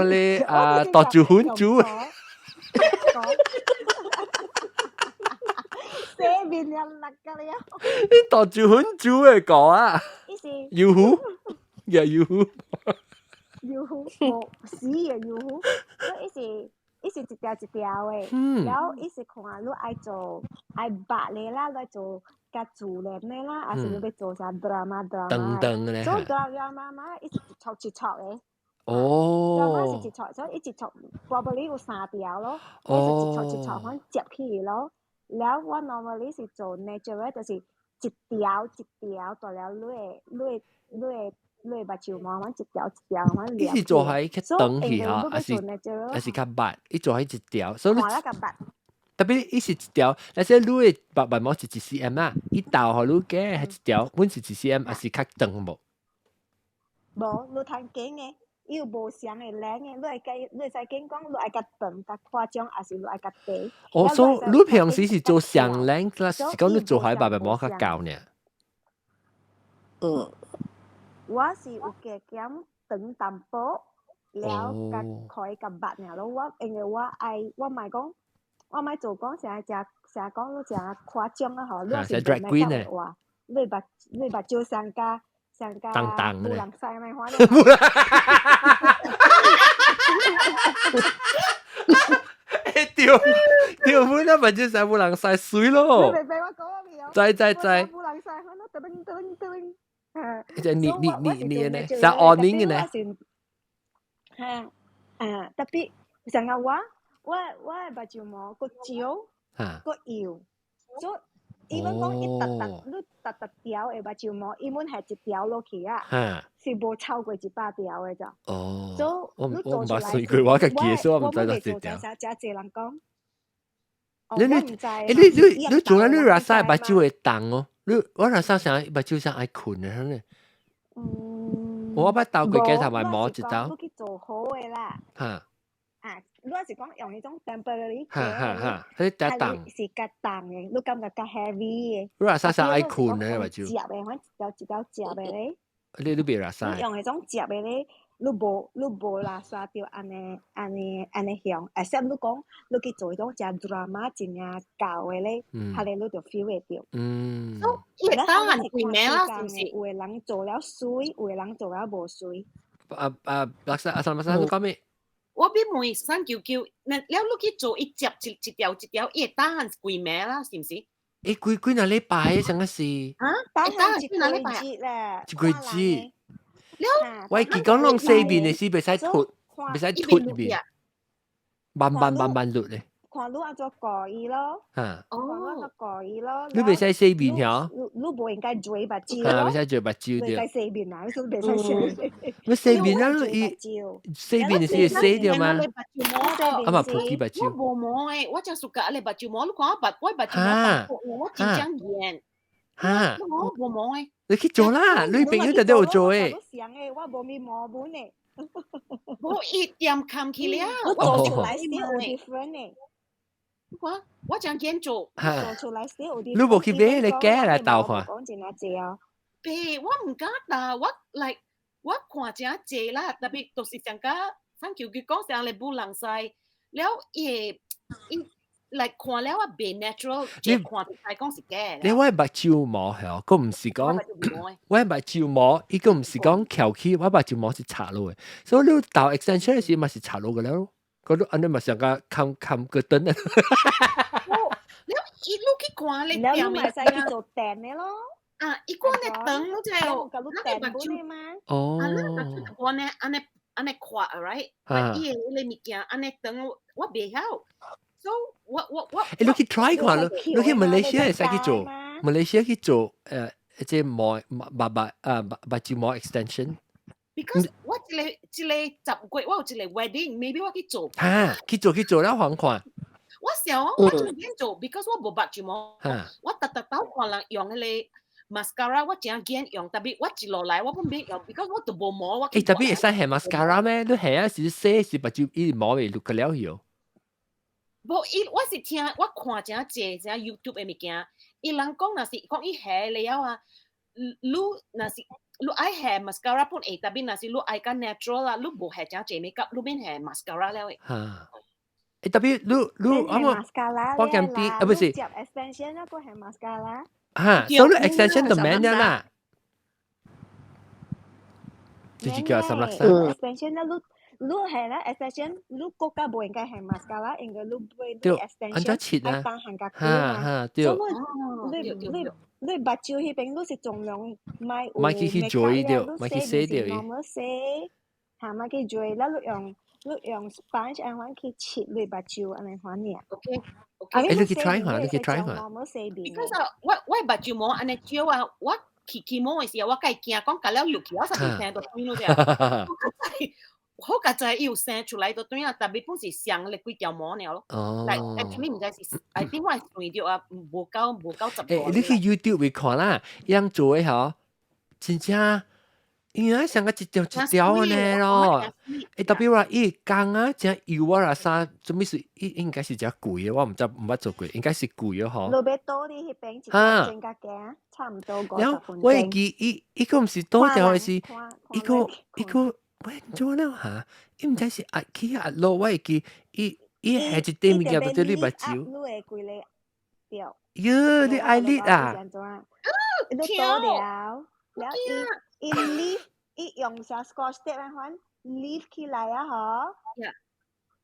咧啊，豆漿粉煮。果。洗面又辣㗎你啊！你豆漿粉煮的果啊？伊是。油糊，也油糊。油糊，無死嘅油糊，所以伊是一條一條的，然後伊是看你愛做愛白的啦，你愛做較自然的啦，還是你欲做啥 drama drama 長長的。做 drama 嘛，伊是一撮一撮的。drama 是一撮，所以伊一撮 probably 有三條咯，伊是一撮一撮款接起咯。了我 normally 是做 natural，就是一條一條，大了你的目睭毛，阮一條一條，阮伊是做喺較長去吼，還是較密？伊做喺一條，所以你特別伊是一條，那些你的白眉毛是一 cm 啊，伊豆予你假係一條，阮是一 cm，還是較長無？無，你趁揀的，伊有無相的領的，你會計，你會使揀講，你愛較長、較誇張，還是你愛較短？哦，所以你平時是做上領，啦，是講你做喺白眉毛較厚呢？嗯。我是有加減長淡薄，了較開較密爾咯。我因為我愛，我莫講，我莫做講成日誠成日講你誠誇張啊吼，你是 drag queen 的話，你目睭上加上加無人使咩款？無人。欸對對，本來目睭使無人使媠咯。你明白我講未有？知知知。無人使，款咯，噔噔噔。即係你你你你呢？像 awning 嘅呢？嚇啊！特別像我，我目睭毛閣少，閣幼，所以伊們講伊逐逐你逐逐條的目睭毛，伊們係一條落去啊，是無超過100條的咋。哦，所我以你做我毋出來捌算過，我家記，所以我毋知我多一條。未做啥，誠濟人講。你你欸你你你做啊？你拉薩目睭會重哦？你我拉薩啥目睭啥愛睏的呢？我捌鬥過鏡頭咪摸一刀。你去做好的啦。啊，你若是講用彼種 temporary 哈哈哈，彼較重。是較重的，你感覺較 heavy 的。你拉薩啥愛睏的目睭。摺的，反正一條一條摺的咧。你你袂拉薩。你用彼種摺的咧，你無拉薩著按呢按呢按呢向，except 你講你去做彼種誠 drama 真正厚的咧，彼个你就 feel 會著。伊會當人幾名啦，是毋是？有的人做了媠，有的人做了無媠。啊啊，拉薩阿薩馬薩，你講咩？我欲問三九九，那了你去做伊摺一一條一條，伊會當幾暝啦，是毋是？欸，幾幾若禮拜，啥個是？啊？當一個月咧，一個月。我記講攏洗面的時袂使脫，袂使脫面，慢慢慢慢落咧。看你按怎顧伊咯，看你按怎顧伊咯。你袂使洗面曉？你你無應該做目睭咯。袂使做目睭對。袂使洗面啊！你說袂使洗面。你洗面啊？伊洗面是會洗著嗎？啊嘛，撲起目睭。我無毛的，我真 suka 你目睭毛，你看我目我目睭毛，我真正圓。我無毛的。你去做啦，你朋友就都有做的。我無咪毛本的。無一點冚起了。我做出來是有 different 的。我我真見做，做出來是有你無去買你假來鬥看。講真啊濟哦。別，我毋敢打，我來我看真濟啦，特別就是上甲三球佢講上來無人知，了伊會伊來看了啊袂 natural，你看就知講是假。你我目睭毛係，閣毋是講我目睭毛，伊閣毋是講翹起，我目睭毛是插落的，所以你鬥 extension 時嘛是插落個了。嗰度按呢嘛上個冚冚個燈啊！你一路去看你，你咪使去做電的咯。啊，伊看咧長，你知哦？咱個目睭哦，啊，咱目睭看呢，按呢按呢闊，right？伊个迄個物件按呢長，我袂曉。所以我我我，欸，你去 try 看咯，你去馬來西亞會使去做，馬來西亞去做這毛目目啊目目睭毛 extension。 Because 我一個一個10月，我有一個 wedding，maybe 我去做。哈，去做去做了還看。我想我就免做，because 我無目睭毛。我逐逐擺看人用彼個 mascara，我真驚用，特別我一落來我本免用，because 我都無毛。我欸，特別會使下 mascara 咩？你下啊是洗是目睭伊毛會落個了去哦。無，伊我是聽我看誠濟誠 YouTube 的物件，伊人講若是講伊下了啊，你若是。你愛下 mascara 本會，特別若是你愛較 natural 啦，你無下誠濟 makeup，你免下 mascara 了的。哈，欸，特別你你啱啱我減啲啊，不是。接 extension 啊，閣下 mascara。哈，所以 extension 就免了啦。就是叫三六三。 extension 啊，你你係啦，extension 你國家無應該下 mascara，應該你買你 extension 愛當行較久嘛。哈，對。你你你目睭彼邊你是盡量莫有莫去去做對，莫去洗掉伊。 normal 洗，哈，莫去做，啦你用你用 sponge 按款去切你目睭按呢款爾。 OK。欸，你去 try 看，你去 try 看。 Because 啊，我我目睭毛按呢少啊，我去起毛的時候，我會驚講共了落去，我實在生到對咯啫。好佳哉伊有生出來就對啊，特別本是上咧幾條毛爾咯。哦。來，actually 毋知是，I think 我算著啊，無夠10個。欸，你去 YouTube 會看啦，伊人做的吼，真正，伊啊像個一條一條按呢咯。欸，特別話伊工啊，真油啊啦啥，做咩事？伊應該是誠貴的，我毋知毋捌做過，應該是貴的吼。路邊倒佇彼邊一個增加價，差毋多50分鐘。我會記伊伊個毋是倒條的是，伊個伊個。喂，做了哈？伊毋知是壓起壓落，我會記伊伊下一塊物件就佇你目睭。你的規个對。喲，你 eyelid 啊？你倒了，了伊伊 lift 伊用啥 scotch tape 按款 lift 起來啊嗬。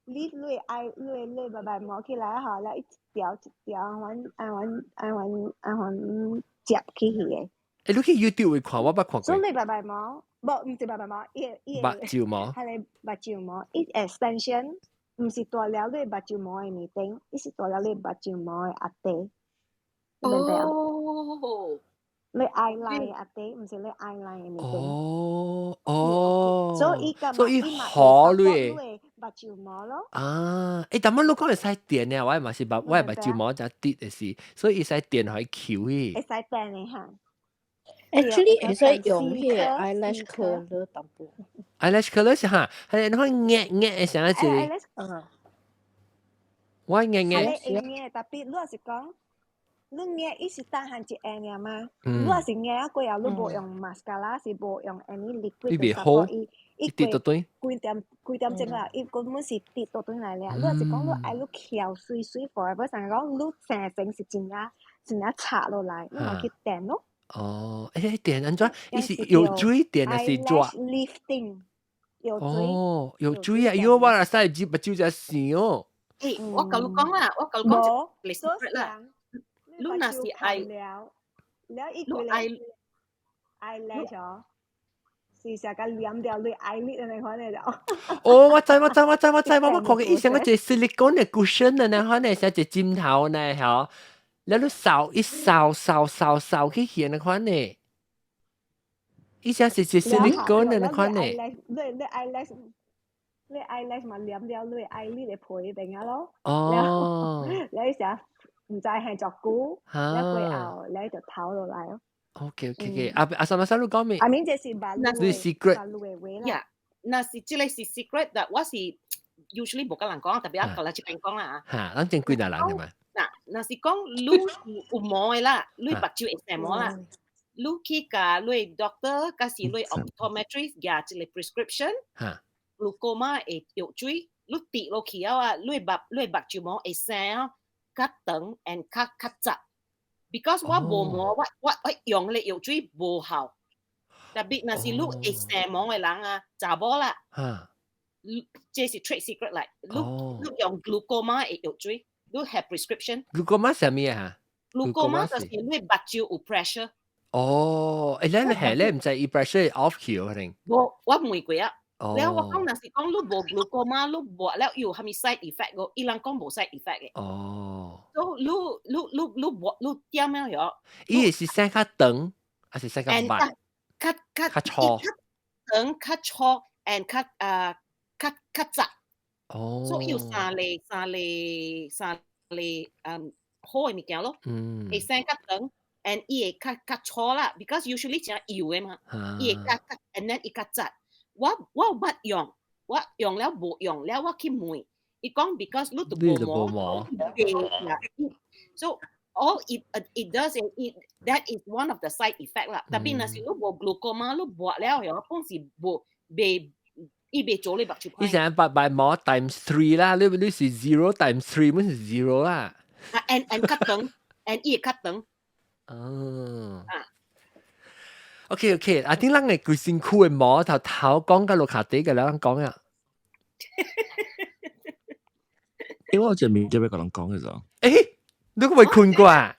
lift 你的 eye 你的你的目目毛起來啊嗬，了一條一條按款按款按款按款摺起去的。欸，你去 YouTube 會看，我捌看過。所以你目目毛，無，毋是目目毛，伊伊目睭毛。彼个目睭毛，伊 extension，毋是大了你目睭毛的面頂，伊是大了你目睭毛的下底。你明白？哦，你 eyeline 的下底，毋是你 eyeline 的面頂。哦哦，所以伊所以好你你目睭毛咯。啊，欸，但乜你講會使電呢？我嘛是目，我目睭毛才直的是，所以伊使電予伊翹去。會使電的哈。 Actually 會使用彼個 eyelash curler 淡薄。 eyelash curler 是哈，係你看壓壓的啥子？我壓壓。係壓，特別你若是講，你壓伊是單項一下爾嘛？你若是壓啊過後，你無用 mascara，是無用 any liquid 伊袂好，伊跌到對。幾點幾點鐘啦？伊根本是跌倒轉來了。你若是講你愛你翹水水 forever，成講你成身是真正真正插落來，你嘛去電咯。哦，欸，電按怎？伊是有水電還是紙？lifting 有水。哦，有水啊！喲，我若使入目睭才生哦。欸，我共你講啦，我共你講一個 secret 啦。你若是愛，你愛 eyelash 哦，是成個黏掉你 eyelid 那款的了。哦，我知我知我知我知，我看見伊像個一個 silicone 的 cushion 的那款的，像一個枕頭呢，吼。了你掃一掃掃掃掃去顯那款的，伊像是一 silicone 的那款的。你 eyelash，你 eyelash 嘛黏了你 eyelid 的皮邊啊咯。哦。你一時毋知係作久，了過後你就透落來咯。 OK，阿阿三阿三，你講咩？阿明這是把你 secret。呀，若是這個是 secret，但我是 usually 無佮人講，特別啊，舊來這邊講啦。嚇，咱真幾若人嘅嘛。嗱，若是講你有毛的啦，你目睭會生毛啦，你去共你 doctor，抑是你 optometrist 寄一個 prescription，glaucoma 的藥水，你滴落去啊，你目睭毛會生啊，較長 and 較較雜。Because 我無毛，我用彼個藥水無效。特別若是你會生毛的人啊，查某啦，這是 trade secret 來，你用 glaucoma 的藥水。你 have prescription。 glaucoma 啥物啊？ glaucoma 就是你目睭有 pressure。哦，欸，你係你毋知伊 pressure off 去可能。無，我問過啊。了我講若是講你無 glaucoma，你抹了有啥物 side effect 無？伊人講無 side effect 的。哦。所以你抹你點樣樣？伊是生較長，還是生較慢？較較較粗。長較粗，and 較啊較較雜。哦。所以有三個好的物件咯。會生較長，and 伊會較較粗啦，because usually 誠幼的嘛，伊會較較，and then 伊較雜。我有捌用，我用了無用了，我去問，伊講 because 你都無毛，so all it does it that is one of the side effect 啦。特別若是你無 glaucoma，你抹了後，本是無袂。伊袂做你目睭。伊成八百毛 times three 啦，你是 zero times three，本是 zero 啦。啊，and 較長，and 伊會較長。哦。啊。OK，啊，啲人嘅規身軀的毛頭頭講到落跤底嘅，人講啊。因為我這面就欲共人講嘅時候。欸，你閣未睏過啊？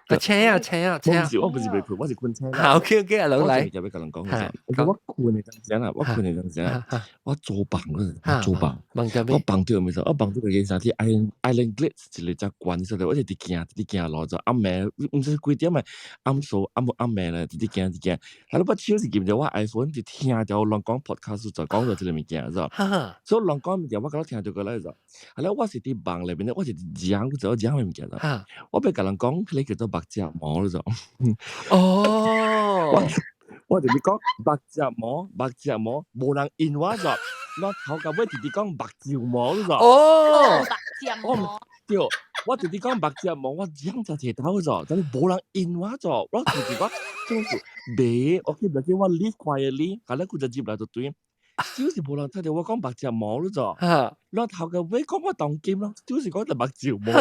啊，請啊請啊請啊！我不是未睏，我是睏醒。好，OK，阿老來。就欲共人講嘅時候，我睏的當時啦，我睏的當時啦，我做夢嗰陣，做夢，我夢到咩事？我夢到個件啥？佇 Island Glades 一個遮懸所在，我就佇行，佇行路就暗暝，毋知幾點啊？暗暝暗暗暝咧，佇佇行佇行，啊，你把手是撳著我 iPhone，就聽著人講 podcast 就講到這個物件，是所以人講物件，我敢若聽著過來就，啊，了我是佇夢內面咧，我是講做講的物件啦，我欲共人講，彼個叫做目睫毛就。哦，我就是講目睫毛，目睫毛，無人應我就，我頭到尾直直講目睭毛就。哦，目睫毛。對，我直直講目睫毛，我講就提頭就，但是無人應我就，我直直講，就是袂，OK，袂緊，我 live quietly，後來佢就入來就對。就是無人聽著我講目睫毛咯就，我頭到尾講我當金咯，就是講就目睭毛。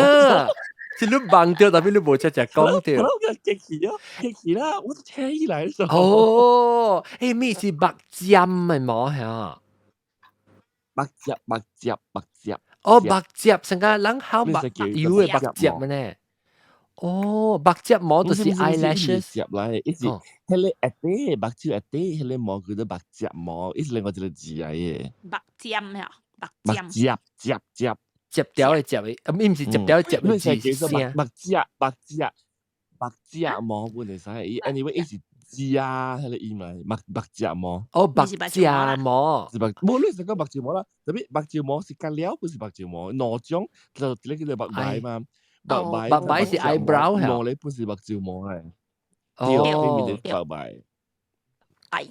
是你夢著，特別你無直接講著。我激氣啊，激氣啦，我都聽起來咗。哦，欸，咩是目尖的毛嚇？目睫目睫目睫。哦，目睫，成個人好目油的目睫呢？哦，目睫毛就是 eyelashes。接來，伊是彼個下底目睭下底彼個毛叫做目睫毛，伊是另外一個字來的。目尖呀，目目接接接接條的接的，啊，毋是接條接的是叫做目目接目接目接毛本會使，伊 anyway 伊是字啊，彼個音來目目睫毛。哦，目睫毛是目，無你是講目睫毛啦，特別目睫毛是隔了，不是目睫毛，兩種就一個叫做目眉嘛，目眉目眉是 eyebrow 兩個本是目睫毛嚟。哦，對，目眉。係，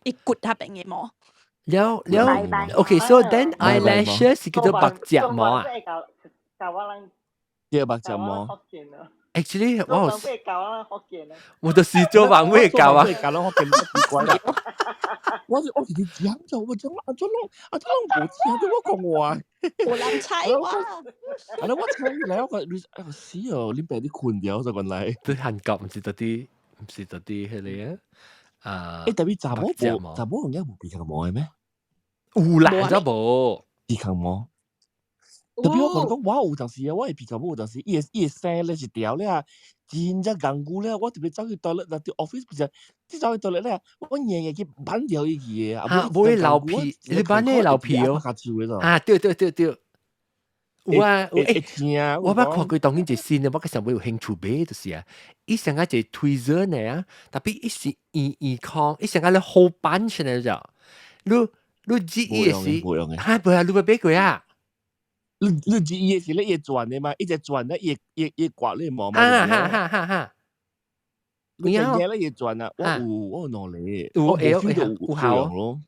伊骨下邊嘅毛。了了，OK，so then eyelashes 是叫做目睫毛啊。對，目睫毛。 Actually，我我就是做網會教啊，教攏福建奇怪啦。我是佇講就我講啊，怎攏啊，怎攏無聽著我講話。無人睬我。啊！我聽起來我講你哎死哦！你爸你睏著就原來。對韓國毋是到底，毋是到底彼個啊？啊！欸，特別查某無查某有影無鼻孔毛的咩？有啦，查某鼻孔毛。特別我共你講，我有陣時啊，我的鼻孔毛有陣時，伊會生咧一條咧啊，真正艱苦咧。我特別走去 toilet，若佇 office 不是，你走去 toilet 咧，我硬硬去挽掉伊去的。啊，無會流皮，你挽咧流皮哦。啊，對對對對。有啊，欸，我捌看過當今一個新的，我閣想欲有興趣買就是啊，伊像個一個 tweezer 呢啊，特別伊是圓圓空，伊像個咧好板出來就，你擠伊的時，哈，無啊，你捌買過啊？你擠伊的時咧，伊會轉的嘛，一直轉咧，伊會伊刮你毛嘛。哈哈哈哈哈！你只咧會轉啊，我有兩個，有會有效咯，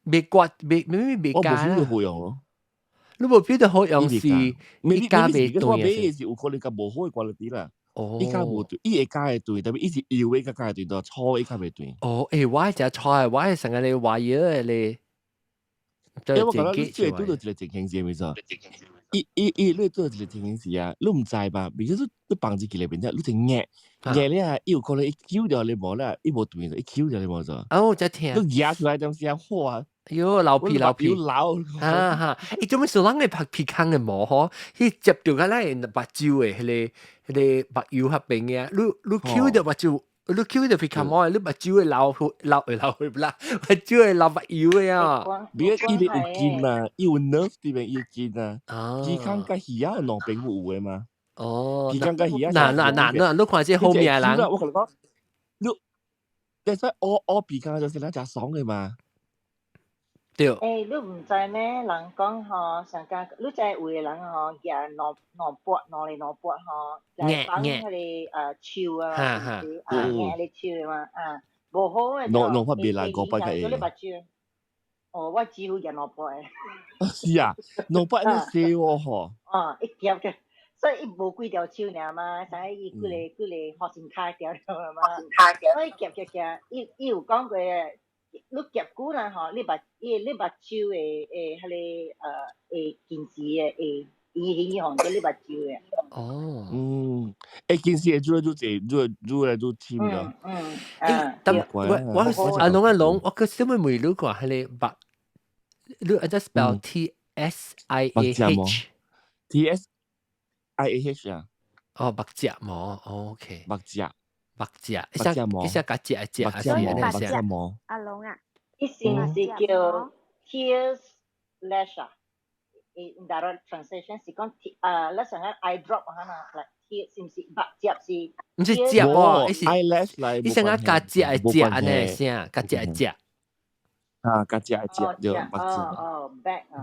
袂刮袂未未加。我無 feel 到好用咯。你無 feel 到好用是，伊加袂對我買的是有可能較無好的 quality 啦。哦。伊較無對，伊會加會對，特別伊是油的較加會對，但粗的較袂對。哦，欸，我食粗的，我係成個咧話藥的咧。欸，我感覺你這個拄著一個情形是啥物？伊你拄著一個情形是啊，你毋知吧？比如說你放入去內面，你就壓壓咧啊，伊有可能伊揪掉你毛啦，伊無斷，伊揪掉你毛咗。哦，真疼。你壓出來當時啊，哇！喲，流皮流皮。流。啊哈！伊做咩事人會拍鼻孔的毛吼？彼接著個咱目睭的彼個目油彼邊的啊，你揪著目睭。你抾著鼻孔毛，你目睭會流血流會流血啦，目睭會流目油的啊。別伊有筋啊，伊有 nerve 佇邊伊有筋啊。鼻孔佮耳仔兩邊有的嘛。哦。鼻孔佮耳仔。嗱嗱嗱嗱，你看這好命人。我共你講，你，你使挖挖鼻孔就是咱誠爽的嘛。對。欸，你毋知咩？人講吼，上加你知有的人吼，舉兩兩撥兩个兩撥吼，來放彼個手啊，啊，捏咧手嘛，啊，無好的就兩撥袂來五擺較會。哦，我幾乎舉兩撥的。是啊，兩撥按呢細喎吼。啊，一夾就，所以伊無幾條手爾嘛，所以伊幾个幾個學生卡條條嘛，所以夾夾夾，伊伊有講過。你夾久啦吼，你目伊你目睭會會彼個會近視的，會影響著你目睭的。哦，嗯，欸，近視會愈來愈濟，愈來愈深了。嗯，欸，但我我阿龍阿龍，我閣想欲問你看彼個目，你按怎 spell T S I A H？ T S I A H 啊？哦，目睫毛，OK。目睫。目睫，一下一下共食食，目睫毛，目睫毛。阿龍啊，伊是毋是叫 tears lash 啊？In direct translation 是講啊，咱上個 eye drop 哈嘛，來 tear 是毋是目睫是？毋是睫哦，伊是 eyelash 來。伊上個共食的食按呢聲，共食的食。啊，共食的食對目睫。哦，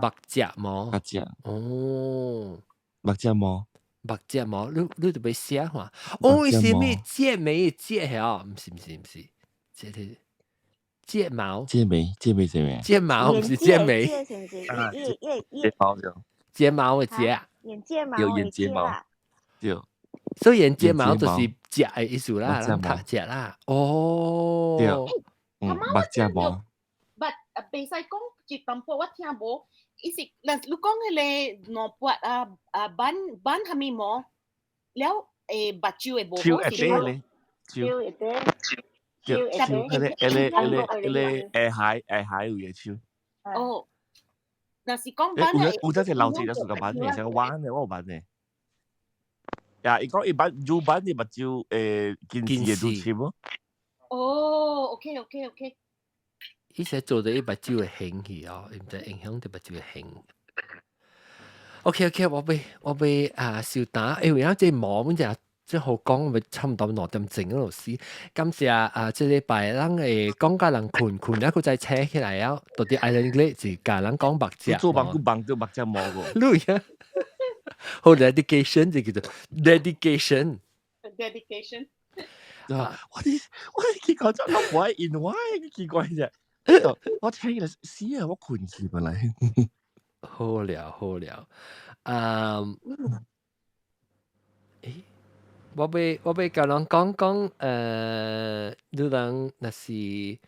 目睫毛。目睫。哦。目睫毛。目睫毛，你著欲寫看。哦，伊是咩睫眉睫哦？毋是毋是毋是，這個睫毛。睫眉，睫眉是咩？睫毛毋是睫眉。睫毛就。睫毛的睫。眼睫毛。有眼睫毛。對。所以眼睫毛就是睫的意思啦，人讀睫啦。哦。對。嗯，目睫毛。 But 袂使講一淡薄，我聽無。伊是，若你講彼個兩撥啊啊挽挽啥物毛，了欸目睭會無好是咧，手會短，手會短，彼個彼個彼個下海下海有個手。哦，若是講挽有有陣時老一就是個挽的，像挽的我有挽的。呀，伊講伊挽愈挽你目睭會近視會愈深哦。哦，OK OK OK。伊是做到伊目睭會形去哦，伊毋知影響到目睭的形。OK OK，我欲啊收檔，因為啊這毛阮就即好講，咪差唔多2點鐘嗰度死。感謝啊，這禮拜咱會講甲人睏睏了，閣再醒起來了，到佇 Island Glade 是共人講目隻。做夢閣夢著目隻毛個。你啊，好 dedication 就叫做 dedication。 Dedication。啊！我啲奇怪，真係我唔愛 in 奇怪啫。我聽起來死啊！我睏去本來。好了好了，啊，誒，我欲共人講講，你人若是，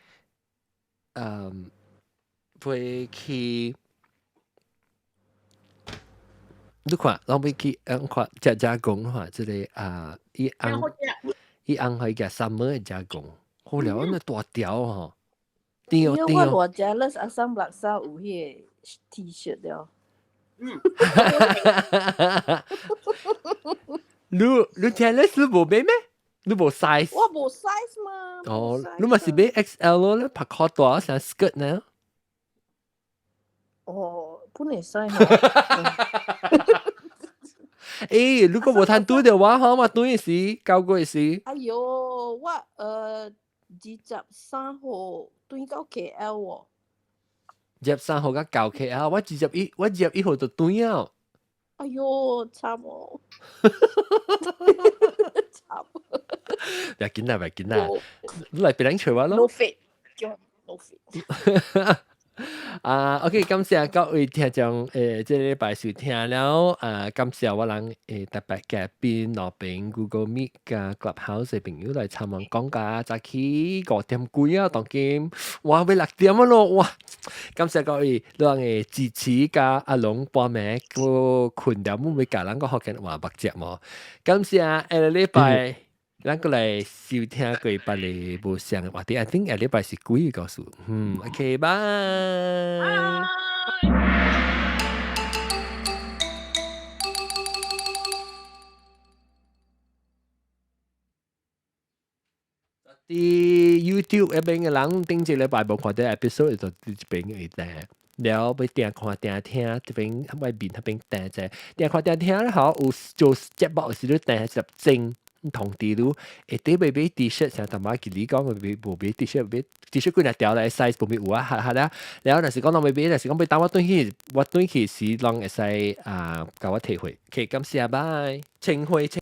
會去，你看，人欲去，看食加工吼，這個啊，伊翁伊翁去食 summer 的加工，好了，那大條吼，對哦對哦。我偌 jealous 阿三垃圾有彼個 T 恤了。你 jealous 你無買咩？你無 size？我無 size 嘛。哦，你嘛是買 XL 咯，你拍褲大成 skirt 呢？哦，本會使吼。欸，如果無通拄著我，吼嘛轉時，9月時。哎喲，我23號轉到 KL 喎。 23號佮到 KL，我21號就轉了。哎喲，慘哦！慘。別緊啦，別緊啦，你來別人揣我咯。 No fit，叫 no fit。啊，OK，感謝各位聽眾，這禮拜收聽了，啊，感謝我人特別嘉賓羅賓 Google Meet 佮 Clubhouse 的朋友來參與講價，早起5點幾啊，當今哇，欲6點啊囉，哇！感謝各位咱的支持佮阿龍半暝閣睏了，欲共咱講福建話目隻無？感謝下個禮拜。咱閣來收聽過別个無相的話題，I think 下禮拜是鬼故事。嗯，OK，拜。佇 YouTube 彼邊的人，頂一禮拜無看著 episode，就佇這邊會訂。了欲訂看訂聽，這邊外面彼邊訂者，訂看訂聽咧吼，有做節目時你訂一粒鐘。通知你，下底欲買 T-shirt，像淡薄仔你講買無買 T-shirt，買 T-shirt 幾若條來 size 無咪有啊，哈哈了。了若是講人欲買，若是講欲等我轉去，我轉去時攏會使啊，共我提貨。OK，感謝，拜，清輝。